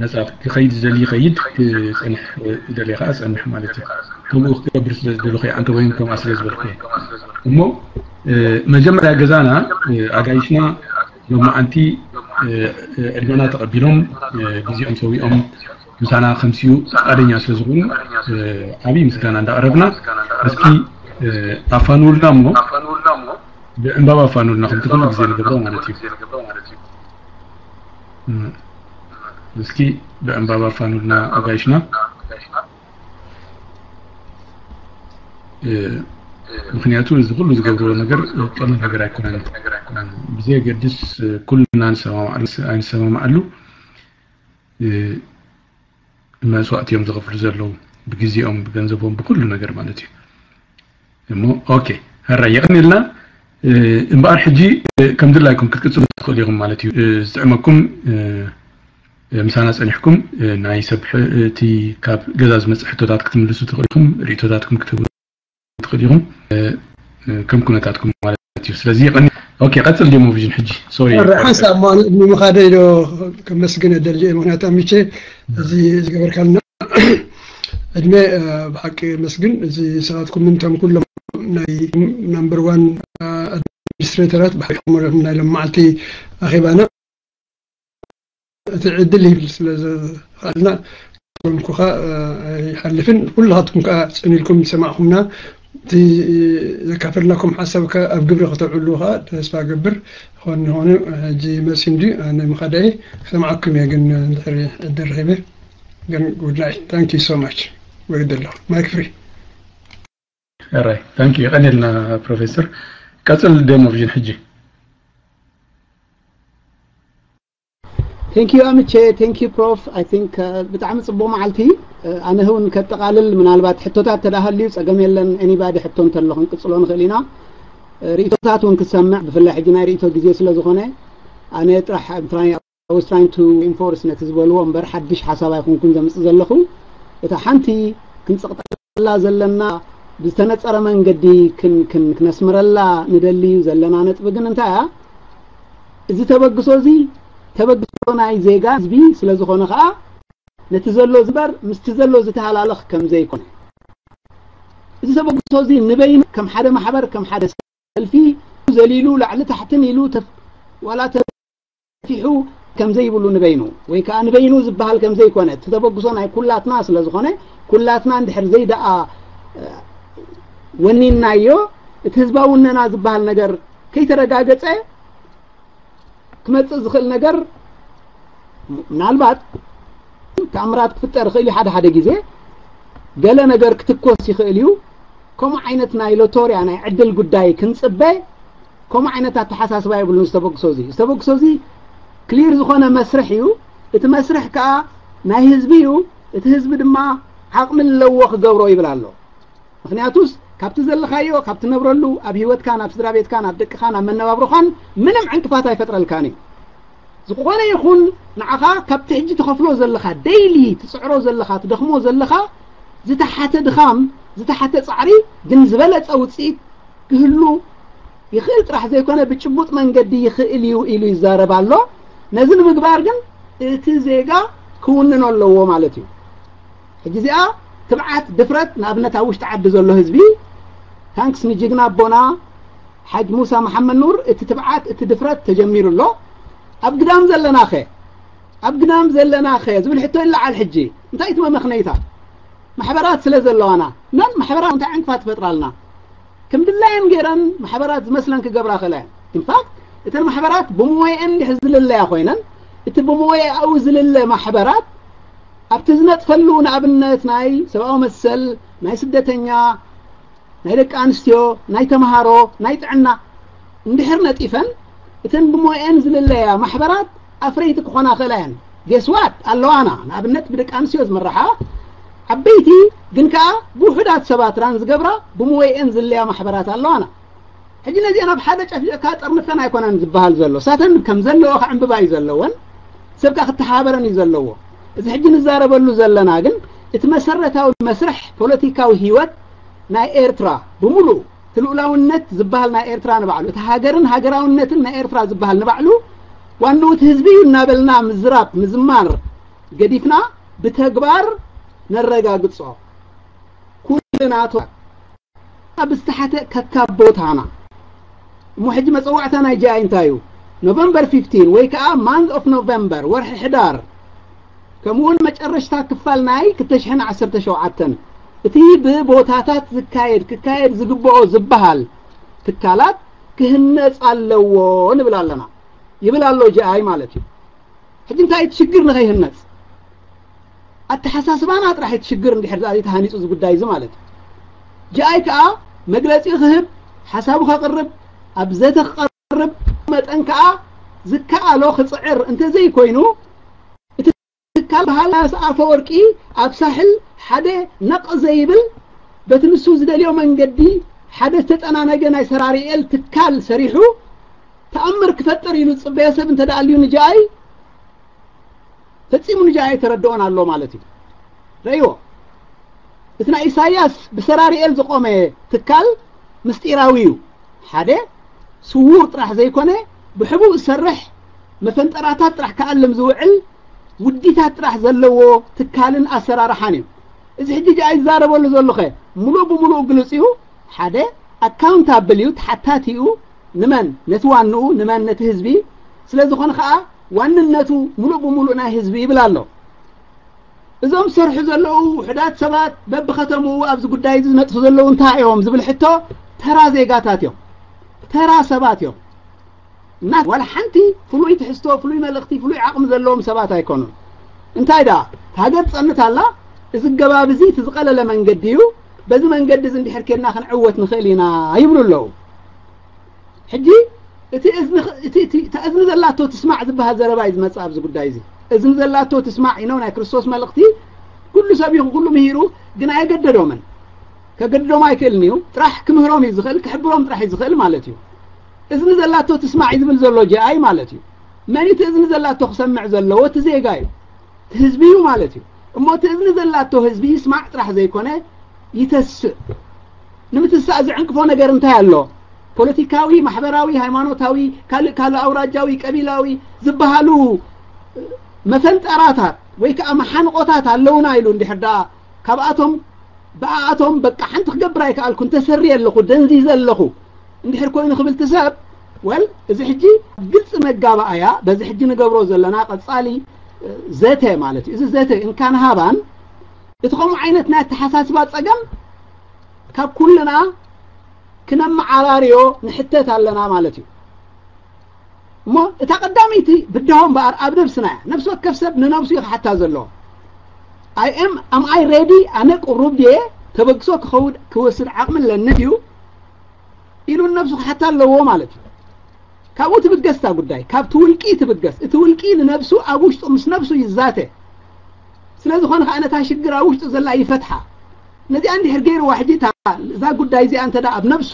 ነፃ ክኸይድ ዝደሊ ይኸይድ፣ ክፀንሕ ዝደሊ ከዓ ፀንሕ ማለት እዩ። ከምኡ ክገብር ስለ ዝደለኹ እየ፣ ኣንተ ወይም ከምኣ ስለ ዝበልኩ እየ። እሞ መጀመርያ ገዛና ኣጋይሽና ሎማዓንቲ ዕድመና ተቐቢሎም ግዜኦም ሰዊኦም ምሳና ከምስዩ ፍቃደኛ ስለ ዝኾኑ ዓብዪ ምስጋና እንዳቕረብና፣ እስኪ ኣፋንውልና እሞ ብዕምባባ ኣፋንውልና፣ ከምቲ ኩሉ ግዜ ንገብሮ ማለት እዩ። እስኪ ብዕምባባ ኣፋንውልና ኣጋይሽና። ምክንያቱ እዚ ኩሉ ዝገብርዎ ነገር ቀሊል ነገር ኣይኮነን። ብዘየገድስ ኩልና ንሰማማዕ ኣይንሰማማዓሉ መስዋእቲ እዮም ዝኸፍሉ ዘለዉ፣ ብግዜኦም፣ ብገንዘቦም፣ ብኩሉ ነገር ማለት እዩ። እሞ ኦኬ፣ ሕራይ የቐንየልና። እምበኣር ሕጂ ከም ድላይኩም ክትቅፅሉ ትኽእሉ ኢኹም ማለት እዩ። ዝጥዕመኩም ምሳና ጸኒሕኩም ናይ ሰብ እቲ ካብ ገዛ ዝመጽእ ሕቶታት ክትምልሱ ትኽእሉ ኢኹም፣ ርእቶታትኩም ክትህቡ ትኽእሉ ኢኹም፣ ከም ኩነታትኩም ማለት እዩ። ስለዚ ቀኒ ኦኬ፣ ቀጽል ዴሞ ቪዥን ሕጂ። ሶሪ። ሓንሳብ እሞ ኣነ ዕድመ ምኻደይ ዶ ከመስግን እደሊ እየ፣ ምኽንያቱ ኣሚቼ እዚ ዝገበርካልና ዕድመ ብሓቂ መስግን። እዚ ንስኻትኩም እንቶም ኩሎም ናይ ናምበር ዋን ኣድሚኒስትሬተራት ብሓቂ ናይ ሎም መዓልቲ ኣኼባና እቲ ዕድል ይብል ስለ ዝኸኣልና ኮንኩ ኸ ኣይሓልፍን። ኩላትኩም ከኣ ጽን ኢልኩም ዝሰማዕኩምና፣ እቲ ዘካፈልናኩም ሓሳብ ከ ኣብ ግብሪ ከተውዕሉ ከኣ ተስፋ ገብር። ኾን ኾኑ ሕጂ መሲም ድዩ? ኣነ ምኻደይ ክሰምዓኩም እየ፣ ግን እንድሕሪ ዕድል ረኺበ። ግን good night. Thank you so much. ወሪደ ኣለኹ። ማይክ ፍሪ። ሕራይ፣ thank you። የቐንየልና ፕሮፌሰር። ቀጽል ዴሞ ቪዥን ሕጂ። Thank you ኣምቼ፣ thank you ፕሮፍ። I think ብጣዕሚ ጽቡቕ መዓልቲ። ኣነ እውን ከጠቓልል፣ ምናልባት ሕቶታት ተዳሃልዩ ጸገም የለን። Anybody ሕቶ እንተሎ ክንቅጽሎ ንኽእል ኢና። ርእቶታት እውን ክሰምዕ፣ ብፍላይ ሕጂ ናይ ርእቶ ግዜ ስለ ዝኾነ፣ ኣነ ጥራሕ I was trying to reinforce ነቲ ዝበልዎ እምበር ሓድሽ ሓሳብ ኣይኮንኩን ዘምጽእ ዘለኹ። እታ ሓንቲ ክንጽቕጠላ ዘለና ብዝተነጸረ መንገዲ ክን- ክን- ክነስምረላ ንደሊ ዘለና ነጥቢ ግን እንታይ እያ? እዚ ተበግሶ እዚ ተበግሶ ናይ ዜጋ ህዝቢ ስለ ዝኾነ ከኣ ነቲ ዘሎ ዝበር ምስቲ ዘሎ ዝተሃላለኽ ከም ዘይኮነ፣ እዚ ተበግሶ እዚ ንበይኑ ከም ሓደ ማሕበር ከም ሓደ ሰልፊ ዘሊሉ ላዕሊ ታሕትን ኢሉ ተፍ- ዋላ ተፊሑ ከም ዘይብሉ ንበይኑ ወይ ከዓ ንበይኑ ዝበሃል ከም ዘይኮነ እቲ ተበግሶ ናይ ኩላትና ስለ ዝኾነ ኩላትና እንድሕር ዘይደኣ ወኒናዮ እቲ ህዝባዊ ውነና ዝበሃል ነገር ከይተረጋገፀ ክመፅእ ዝኽእል ነገር ምናልባት ተኣምራት ክፍጠር ይኽእል እዩ። ሓደ ሓደ ግዜ ገለ ነገር ክትኮስ ይኽእል እዩ። ከምኡ ዓይነት ናይ ሎቶርያ ናይ ዕድል ጉዳይ ክንፅበ ከምኡ ዓይነት ኣተሓሳስባ የብሉን ዝተበግሶ እዚ። ዝተበግሶ እዚ ክሊር ዝኾነ መስርሕ እዩ። እቲ መስርሕ ከዓ ናይ ህዝቢ እዩ። እቲ ህዝቢ ድማ ዓቕሚ ኣለዎ ክገብሮ ይብል ኣሎ። ምክንያቱስ ካብቲ ዘለኻዮ ካብ ትነብረሉ ኣብ ህይወትካን ኣብ ስድራ ቤትካን ኣብ ደቅኻን ኣብ መነባብሮኻን ምንም ዕንቅፋት ኣይፈጥረልካን እዩ። ዝኾነ ይኹን ንዓኻ ካብቲ ሕጂ ትኸፍሎ ዘለኻ ደይሊ ትፅዕሮ ዘለኻ ትደኽሞ ዘለኻ ዝተሓተ ድኻም ዝተሓተ ፃዕሪ ግን ዝበለፀ ውፅኢት ክህሉ ይኽእል ጥራሕ ዘይኮነ ብጭቡጥ መንገዲ ይኽእል እዩ ኢሉ ይዛረብ ኣሎ። ነዚ ንምግባር ግን እቲ ዜጋ ክውንኖ ኣለዎ ማለት እዩ። ሕጂ እዚኣ ትብዓት ድፍረት ንኣብነት ኣብ ውሽጢ ዓዲ ዘሎ ህዝቢ ታንክስ ንጅግና ኣቦና ሓጅ ሙሳ መሓመድ ኑር እቲ ትብዓት እቲ ድፍረት ተጀሚሩ ኣሎ። ኣብ ግዳም ዘለናኸ ኣብ ግዳም ዘለናኸ ዝብል ሕቶ ይለዓል። ሕጂ እንታይ እቲ መመኽነይታ ማሕበራት ስለ ዘለዋና መን ማሕበራት እንታይ ዕንቅፋት ትፈጥራልና? ከም ድላየን ገይረን ማሕበራት ዝመስለን ክገብራ ክእላ እየን። ኢንፋክት እተን ማሕበራት ብሞየአን እንድሕር ዝልለያ ኮይነን እቲ ብሞየኣኡ ዝልለ ማሕበራት ኣብቲ ዝነጥፈሉ ንኣብነት ናይ ሰብኣዊ መሰል ናይ ስደተኛ ናይ ደቂ ኣንስትዮ ናይ ተምሃሮ ናይ ጥዕና እንድሕር ነጢፈን እተን ብሞየአን ዝልለያ ማሕበራት ኣፍረይቲ ክኾና ክእላ እየን። ጌስዋት ኣለዋና ንኣብነት ብደቂ ኣንስትዮ ዝምርሓ ዓበይቲ ግን ከዓ ብውሑዳት ሰባት ራን ዝገብራ ብሞየአን ዝለያ ማሕበራት ኣለዋና። ሕጂ ነዚአን ኣብ ሓደ ጨፍሊቕካ ጠርንፈን ኣይኮነን ዝበሃል ዘሎ ሳተን ከም ዘለዎ ከዕንብባ እዩ ዘለወን። ሰብካ ክተሓባበረን እዩ ዘለዎ። እዚ ሕጂ ንዛረበሉ ዘለና ግን እቲ መሰረታዊ መስርሕ ፖለቲካዊ ህይወት ናይ ኤርትራ ብምሉእ ልኡላውነት ዝበሃል ናይ ኤርትራ ንባዕሉ፣ እቲ ሃገርን ሃገራውነትን ናይ ኤርትራ ዝበሃል ንባዕሉ ዋንኡ እቲ ህዝቢ እዩ እናበልና ምዝራብ ምዝማር ገዲፍና ብተግባር ነረጋግጾ። ኩልና ቶ ኣብ ዝተሓተ ከካብ ቦታና። እሞ ሕጂ መጸዋዕታ ናይ ጂ ኣይ እንታይ እዩ? ኖቨምበር ፊፍቲን ወይ ከዓ ማንዝ ኦፍ ኖቨምበር፣ ወርሒ ሕዳር፣ ከምኡውን መጨረሽታ ክፋል ናይ ክልተ ሽሕን ዓሰርተ ሸውዓተን፣ እቲ ብቦታታት ዝካየድ ክካየድ ዝግብኦ ዝበሃል ትካላት ክህነጽ ኣለዎ ንብል ኣለና፣ ይብል ኣሎ ጂ ኣይ ማለት እዩ። ሕጂ እንታይ እቲ ሽግር ንኸይህነጽ? ኣተሓሳስባና ጥራሕ እቲ ሽግር እንድሕር ደኣ ተሃኒጹ እዚ ጉዳይ እዚ ማለት እዩ። ጂ ኣይ ከኣ መግለጺ ክህብ፣ ሓሳቡ ከቕርብ፣ ኣብ ዘተ ክቐርብ መጠን ከኣ ዝከኣሎ ክጽዕር እንተዘይኮይኑ፣ እቲ ትካል በሃል ኣፈወርቂ ኣብ ሳሕል ሓደ ነቕ ዘይብል፣ በቲ ንሱ ዝደልዮ መንገዲ ሓደ ዝተጠናነገ ናይ ሰራሪኤል ትካል ሰሪሑ ተኣምር ክፈጥር ኢሉ ዝጽበዮ ሰብ እንተ ደኣ ኣልዩ ንጂ ኣይ ፈጺሙ ንጂ ኣይ ተረድኦን ኣሎ ማለት እዩ። ረእይዎ። እቲ ናይ ኢሳያስ ብሰራሪኤል ዝቆመ ትካል ምስጢራዊ እዩ። ሓደ ስዉር ጥራሕ ዘይኮነ ብሕቡእ ዝሰርሕ መፈንጠራታት ጥራሕ ክኣልም ዝውዕል ውዲታት ጥራሕ ዘለዎ ትካልን ኣሰራርሓን እዩ። እዚ ሕጂ ጂ ኣይ ዝዛረበሉ ዘሎ ኸ ምሉእ ብምሉእ ግሉጽ እዩ። ሓደ ኣካውንታብል እዩ፣ ተሓታቲ እዩ። ንመን? ነቲ ዋንኡ። ንመን? ነቲ ህዝቢ። ስለ ዝኾነ ኸኣ ዋንነቱ ምሉእ ብምሉእ ናይ ህዝቢ ይብል ኣሎ። እዞም ዝሰርሑ ዘለዉ ውሑዳት ሰባት በብኸተምኡ ኣብዚ ጉዳይ እዚ ዝነጥፉ ዘለዉ እንታይ እዮም ዝብል ሕቶ ተራ ዜጋታት እዮም። ተራ ሰባት እዮም። እና ዋላ ሓንቲ ፍሉይ ትሕዝቶ፣ ፍሉይ መልእኽቲ፣ ፍሉይ ዓቕሚ ዘለዎም ሰባት ኣይኮኑን። እንታይ ደኣ፣ ሃገር ትጸንት ኣላ፣ እዚ ኣገባብ እዚ እቲ ዝቐለለ መንገዲ እዩ፣ በዚ መንገዲ እዚ እንድሕር ኬድና ክንዕወት ንኽእል ኢና ይብሉ ኣለዉ። ሕጂ እቲ እዝኒ ኽ-፣ እቲ፣ እቲ፣ እታ እዝኒ ዘላቶ ትስማዕ ዝበሃል ዘረባ እዩ ዝመጽእ ኣብዚ ጉዳይ እዚ። እዝኒ ዘላቶ ትስማዕ ኢኖ ናይ ክርስቶስ መልእኽቲ ኩሉ ሰብ ይኹን ኩሉ ምሂሩ፣ ግን ኣየገደዶምን። ከገድዶም ኣይክእልን እዩ። ጥራሕ ክምህሮም እዩ ዝኽእል፣ ክሕብሮም ጥራሕ እዩ ዝኽእል ማለት እዩ። እዝኒ ዘላቶ ትስማዕ እዩ ዝብል ዘሎ ጂ ኣይ ማለት እዩ። መን እቲ እዝኒ ዘላቶ ክሰምዕ ዘለዎ? እቲ ዜጋ እዩ። እቲ ህዝቢ እዩ ማለት እዩ። እሞ እቲ እዝኒ ዘላቶ ህዝቢ ይስማዕ ጥራሕ ዘይኮነ ይተስእ። ንምትሳእ ዝዕንቅፎ ነገር እንታይ ኣሎ? ፖለቲካዊ፣ ማሕበራዊ፣ ሃይማኖታዊ፣ ካልእ ካልእ ኣውራጃዊ፣ ቀቢላዊ ዝበሃሉ መፈንጠራታት ወይ ከዓ መሓንቆታት ኣለውና ኢሉ እንድሕር ደኣ ካብኣቶም ብኣኣቶም በቃ ሓንቲ ክገብር ኣይከኣልኩን፣ ተሰሪ ኣለኹ፣ ደንዚዘ ኣለኹ እንድሕር ኮይኑ ክብል እቲ ሰብ፣ ወል፣ እዚ ሕጂ ግልፂ መጋባእያ በዚ ሕጂ ንገብሮ ዘለና ቀፃሊ፣ እ፣ ዘተ ማለት እዩ። እዚ ዘተ እንካን ሃባን እቲ ከምኡ ዓይነት ናይ ኣተሓሳስባ ፀገም ካብ ኩልና ክነመዓራርዮ ንሕተት ኣለና ማለት እዩ። እሞ እታ ቀዳመይቲ ብድሆ እምበኣር ኣብ ነብስና እያ። ነብሲ ወከፍ ሰብ ንነብሱ እዩ ክሓታ ዘለዎ። I am፣ am I ready? ኣነ ቅሩብ ድየ? ተበግሶ ክኸውድ-፣ ክወስድ ዓቕሚ ኣለኒ ድዩ? ኢሉ ንነብሱ ክሓታ ኣለዎ ማለት እዩ። ካብኡ ትብገስ እታ ጉዳይ፣ ካብቲ ውልቂ ትብገስ። እቲ ውልቂ ንነብሱ ኣብ ውሽጡ ምስ ነብሱ ይዛተ። ስለ ዝኾነ ከኣ ነታ ሽግር ኣብ ውሽጡ ዘላ ይፈትሓ። ነዚኣ እንድሕር ገይርዋ ሕጂ እታ፣ እዛ ጉዳይ እዚኣ እንተ ደኣ ኣብ ነብሱ፣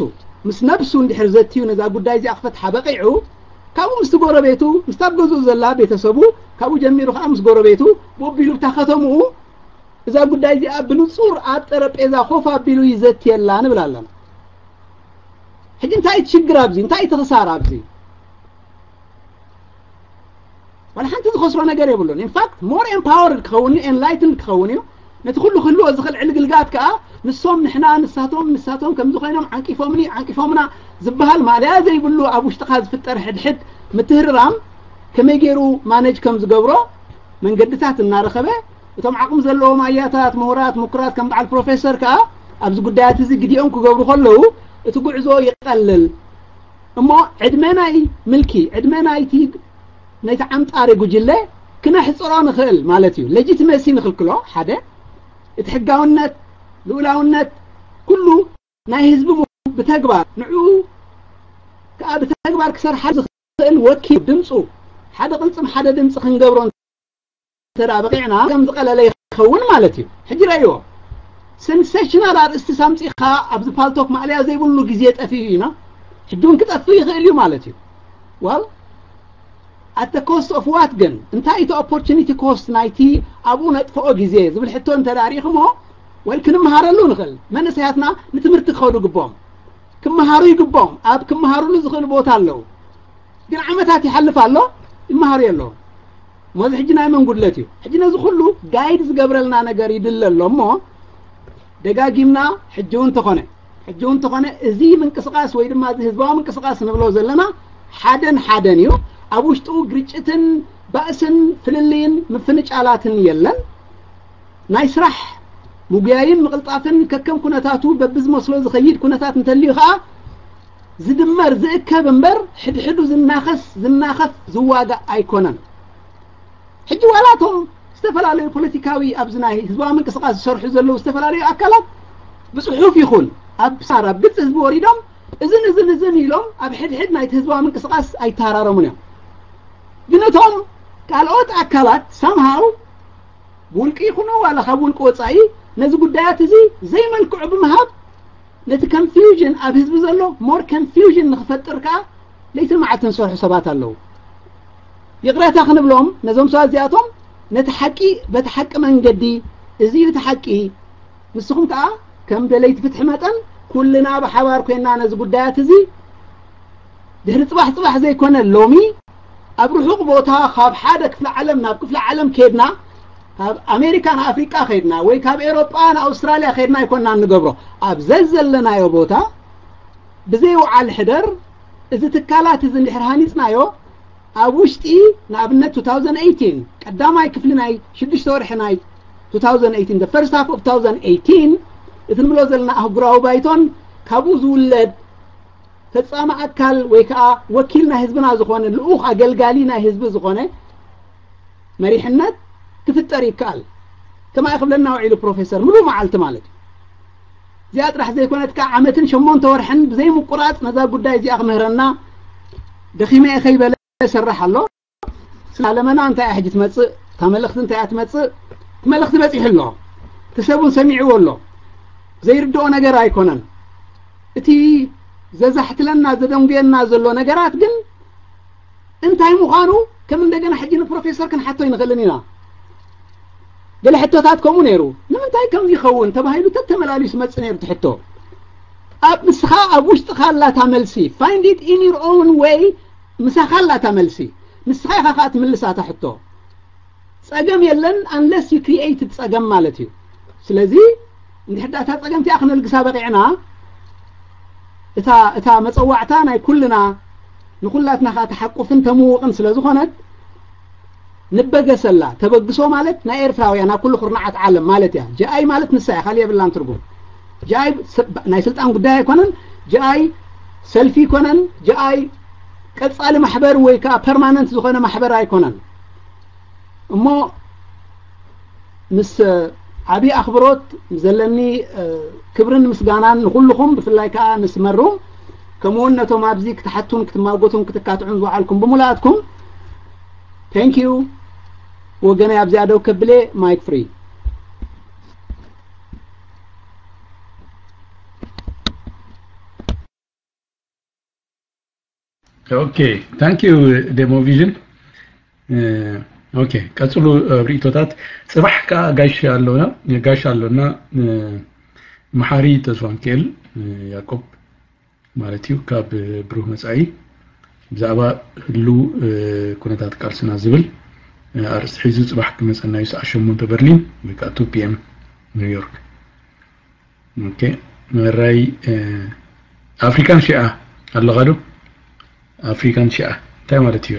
ምስ ነብሱ እንድሕር ዘትዩ ነዛ ጉዳይ እዚኣ ክፈትሓ በቂዑ፣ ካብኡ ምስቲ ጎረቤቱ፣ ምስታ ኣብ ገዝኡ ዘላ ቤተሰቡ፣ ካብኡ ጀሚሩ ከኣ ምስ ጎረቤቱ፣ ብኡ ኣቢሉ እታ ከተምኡ፣ እዛ ጉዳይ እዚኣ ብንጹር ኣብ ጠረጴዛ ኮፍ ኣቢሉ ይዘትየላ ንብል ኣለና። ሕጂ እንታይ እዩ እቲ ሽግር ኣብዚ? እንታይ እዩ እቲ ክሳራ ኣብዚ? ዋላ ሓንቲ ዝኸስሮ ነገር የብሉን። In fact more empowered ክኸውን እዩ፣ enlightened ክኸውን እዩ። ነቲ ኩሉ ክህልዎ ዝኽእል ዕልግልጋት ከኣ ንሶም ንሕና፣ ንሳቶም ንሳቶም ከምዚ ኮይኖም ዓንቂፎምኒ ዓንቂፎምና ዝበሃል ማእለያ ዘይብሉ ኣብ ውሽጥኻ ዝፍጠር ሕድሕድ ምትህርራም ከመይ ገይሩ ማነጅ ከም ዝገብሮ መንገድታት እናረኸበ፣ እቶም ዓቕሚ ዘለዎም ኣያታት፣ ምሁራት፣ ምኩራት ከም በዓል ፕሮፌሰር ከኣ ኣብዚ ጉዳያት እዚ ግዲኦም ክገብሩ ከለዉ እቲ ጉዕዞ ይቐልል። እሞ ዕድመ ናይ ምልኪ፣ ዕድመ ናይቲ፣ ናይቲ ዓምጣሪ ጉጅለ ክነሕጽሮ ንኽእል ማለት እዩ። ሌጂቲመሲ ንኽልክሎ፣ ሓደ፣ እቲ ሕጋውነት፣ ልኡላውነት፣ ኩሉ ናይ ህዝቢ ሙ-፣ ብተግባር፣ ንዕኡ ከኣ ብተግባር ክሰርሓ ዝኽእል ወኪል ድምፁ፣ ሓደ ቅልፅም ሓደ ድምፂ ክንገብሮ እንተ ደኣ በቂዕና ከም ዝቐለለ ይኸውን ማለት እዩ። ሕጂ ረእይዎ። ሴንሴሽናል ኣርእስቲ ሳምጺኻ ኣብዚ ፓልቶክ ማእለያ ዘይብሉ ግዜ ጠፊኡ እዩ፣ ና? ሕጂ እውን ክጠፍእ ይኽእል እዩ ማለት እዩ። ዋል፣ at the cost of what ግን? እንታይ እቲ ኦፖርቹኒቲ ኮስት ናይቲ ኣብኡ ነጥፍኦ ግዜ ዝብል ሕቶ እንተ ደኣ ርኢኹሞ፣ ወል፣ ክንመሃረሉ ንኽእል። መንእሰያትና ንትምህርቲ ክኸዱ ግብኦም። ክመሃሩ ይግባኦም። ኣብ ክመሃሩሉ ዝኽእል ቦታ ኣለዉ። ግን ዓመታት ይሓልፍ ኣሎ፣ ይመሃሩ የለዉ። ሞዚ ሕጂ ናይ መን ጉድለት እዩ? ሕጂ ነዚ ኩሉ ጋይድ ዝገብረልና ነገር ይድለ ኣሎ እሞ፣ ደጋጊምና ሕጂ እውን ተኾነ ሕጂ እውን ተኾነ እዚ ምንቅስቃስ ወይ ድማ እዚ ህዝባዊ ምንቅስቃስ ንብሎ ዘለና ሓደን ሓደን እዩ። ኣብ ውሽጡ ግርጭትን ባእስን ፍልልይን ምፍንጫላትን የለን። ናይ ስራሕ ምጉያይን ምቕልጣፍን ከከም ኩነታቱ በብዝመስሎ ዝኸይድ ኩነታት እንተልዩ ከዓ ዝድመር ዝእከብ እምበር ሕድሕዱ ዝናኸስ ዝናኸፍ ዝዋጋእ ኣይኮነን። ሕጂ ዋላቶም ዝተፈላለዩ ፖለቲካዊ ኣብዚ ናይ ህዝባዊ ምንቅስቃስ ዝሰርሑ ዘለዉ ዝተፈላለዩ ኣካላት ብፅሑፍ ይኹን ኣብ ሳር ኣብ ግልፂ ህዝቢ ወሪዶም እዝን እዝን እዝን ኢሎም ኣብ ሕድሕድ ናይቲ ህዝባዊ ምንቅስቃስ ኣይተሃራረሙን እዮም። ግን እቶም ካልኦት ኣካላት ሳምሃው ብውልቂ ይኹኑ ዋላ ካብ ውልቂ ወፃኢ ነዚ ጉዳያት እዚ ዘይመልክዑ ብምሃብ ነቲ ኮንፊውዥን ኣብ ህዝቢ ዘሎ ሞር ኮንፊውዥን ንክፈጥር ከዓ ለይትን መዓልትን ዝሰርሑ ሰባት ኣለዉ። ይቕሬታ ክንብሎም ነዞም ሰባት እዚኣቶም ነቲ ሓቂ በቲ ሓቂ መንገዲ እዚ እዩ እቲ ሓቂ። ንስኹም ከዓ ከም ደለይቲ ፍትሒ መጠን ኩልና ብሓባር ኮይና ነዚ ጉዳያት እዚ ድሕሪ ፅባሕ ፅባሕ ዘይኮነ ሎሚ ኣብ ርሑቕ ቦታ ካብ ሓደ ክፍለ ዓለም ናብ ክፍለ ዓለም ከድና ካብ ኣሜሪካ ንኣፍሪቃ ከድና ወይ ካብ ኤሮጳ ንኣውስትራልያ ከድና ኣይኮና እንገብሮ። ኣብ ዘዘለናዮ ቦታ ብዘይውዓል ሕደር እዚ ትካላት እዚ እንድሕር ሃኒፅናዮ ኣብ ውሽጢ ንኣብነት two thousand eighteen ቀዳማይ ክፍሊ ናይ ሽዱሽተ ወርሒ ናይ two thousand eighteen the first half of two thousand eighteen እቲ ንብሎ ዘለና ኣህጉራዊ ባይቶን ካብኡ ዝውለድ ፈፃሚ ኣካል ወይ ከዓ ወኪል ናይ ህዝብና ዝኾነ ልኡኽ ኣገልጋሊ ናይ ህዝቢ ዝኾነ መሪሕነት ክፍጠር ይከኣል። ከማይ ክብለና ውዒሉ ፕሮፌሰር ምሉእ መዓልቲ ማለት እዩ። እዚኣ ጥራሕ ዘይኮነት ከዓ ዓመትን ሸሞንተ ወርሕን ብዘይምቁራፅ ነዛ ጉዳይ እዚኣ ክምህረና ደኺመ እየ ከይበለ ይሰርሕ ኣሎ። ስላለመና እንታይ እያ ሕጂ ትመፅእ? እታ መልእኽቲ እንታይ እያ ትመፅእ? እቲ መልእኽቲ በፂሑ ኣሎ። እቲ ሰብ እውን ሰሚዕዎ ኣሎ። ዘይርድኦ ነገር ኣይኮነን። እቲ ዘዛሕትለና ዘደንጉየና ዘሎ ነገራት ግን እንታይ ምዃኑ ከም እንደገና ሕጂ ንፕሮፌሰር ክንሓቶ ይንኽእልን ኢና። ገለ ሕቶታት ከምኡ ነይሩ። ንምንታይ ከምዚ ይኸውን ተባሂሉ ተተመላልዩ ዝመፅእ ነይሩ እቲ ሕቶ። ኣብ ንስኻ ኣብ ውሽጥኻ ኣላታ መልሲ find it in your own way ምሳኻ ኣላታ መልሲ ንስኻ ኢኻ ከዓ ትምልሳ እታ ሕቶ። ፀገም የለን unless you create ፀገም ማለት እዩ። ስለዚ እንድሕር ዳኣ እታ ፀገም እቲኣ ክነልግሳ በቂዕና እታ እታ መፀዋዕታ ናይ ኩልና ንኩላትና ከዓ ተሓቁፍን ተምውቕን ስለ ዝኾነት ንበገሰላ። ተበግሶ ማለት ናይ ኤርትራውያን ኣብ ኩሉ ኩርናዓት ዓለም ማለት እያ። ጃኣይ ማለት ንሳ እያ፣ ካልእ የብላን ትርጉም። ጃኣይ ናይ ስልጣን ጉዳይ ኣይኮነን። ጃኣይ ሰልፊ ኣይኮነን። ጃኣይ ቀጻሊ ማሕበር ወይ ከዓ ፐርማነንት ዝኾነ ማሕበር ኣይኮነን። እሞ ምስ ዓብዪ ኣኽብሮት ዘለኒ ክብርን ምስጋናን ንኹልኹም፣ ብፍላይ ከዓ ንስመሩም፣ ከምኡውን ነቶም ኣብዚ ክትሓቱን ክትማጎቱን ክትካትዑን ዝወዓልኩም ብምልኣትኩም thank you። ወገነይ ኣብዚኣ ደው ከብለ ማይክ ፍሪ። ኦኬ፣ thank you ደሞ ቪዥን። ኦኬ፣ ቀጽሉ ኣብ ርእይቶታት። ጽባሕ ከኣ ጋሽ ኣሎና፣ ጋሽ ኣሎና፣ መሓሪ ተስፋሚካኤል ያዕቆብ ማለት እዩ፣ ካብ ብሩህ መጻኢ ብዛዕባ ህሉው ኩነታት ቃልስና ዝብል ኣርእስቲ ሒዙ ጽባሕ ክመጸና እዩ፣ ሰዓት ሸሞንተ በርሊን ወይ ከኣ two ፒ ኤም ኒውዮርክ። ኦኬ፣ መራይ ኣፍሪካን ሺኣ ኣለኻ ዶ? ኣፍሪካን ሺኣ እንታይ ማለት እዩ?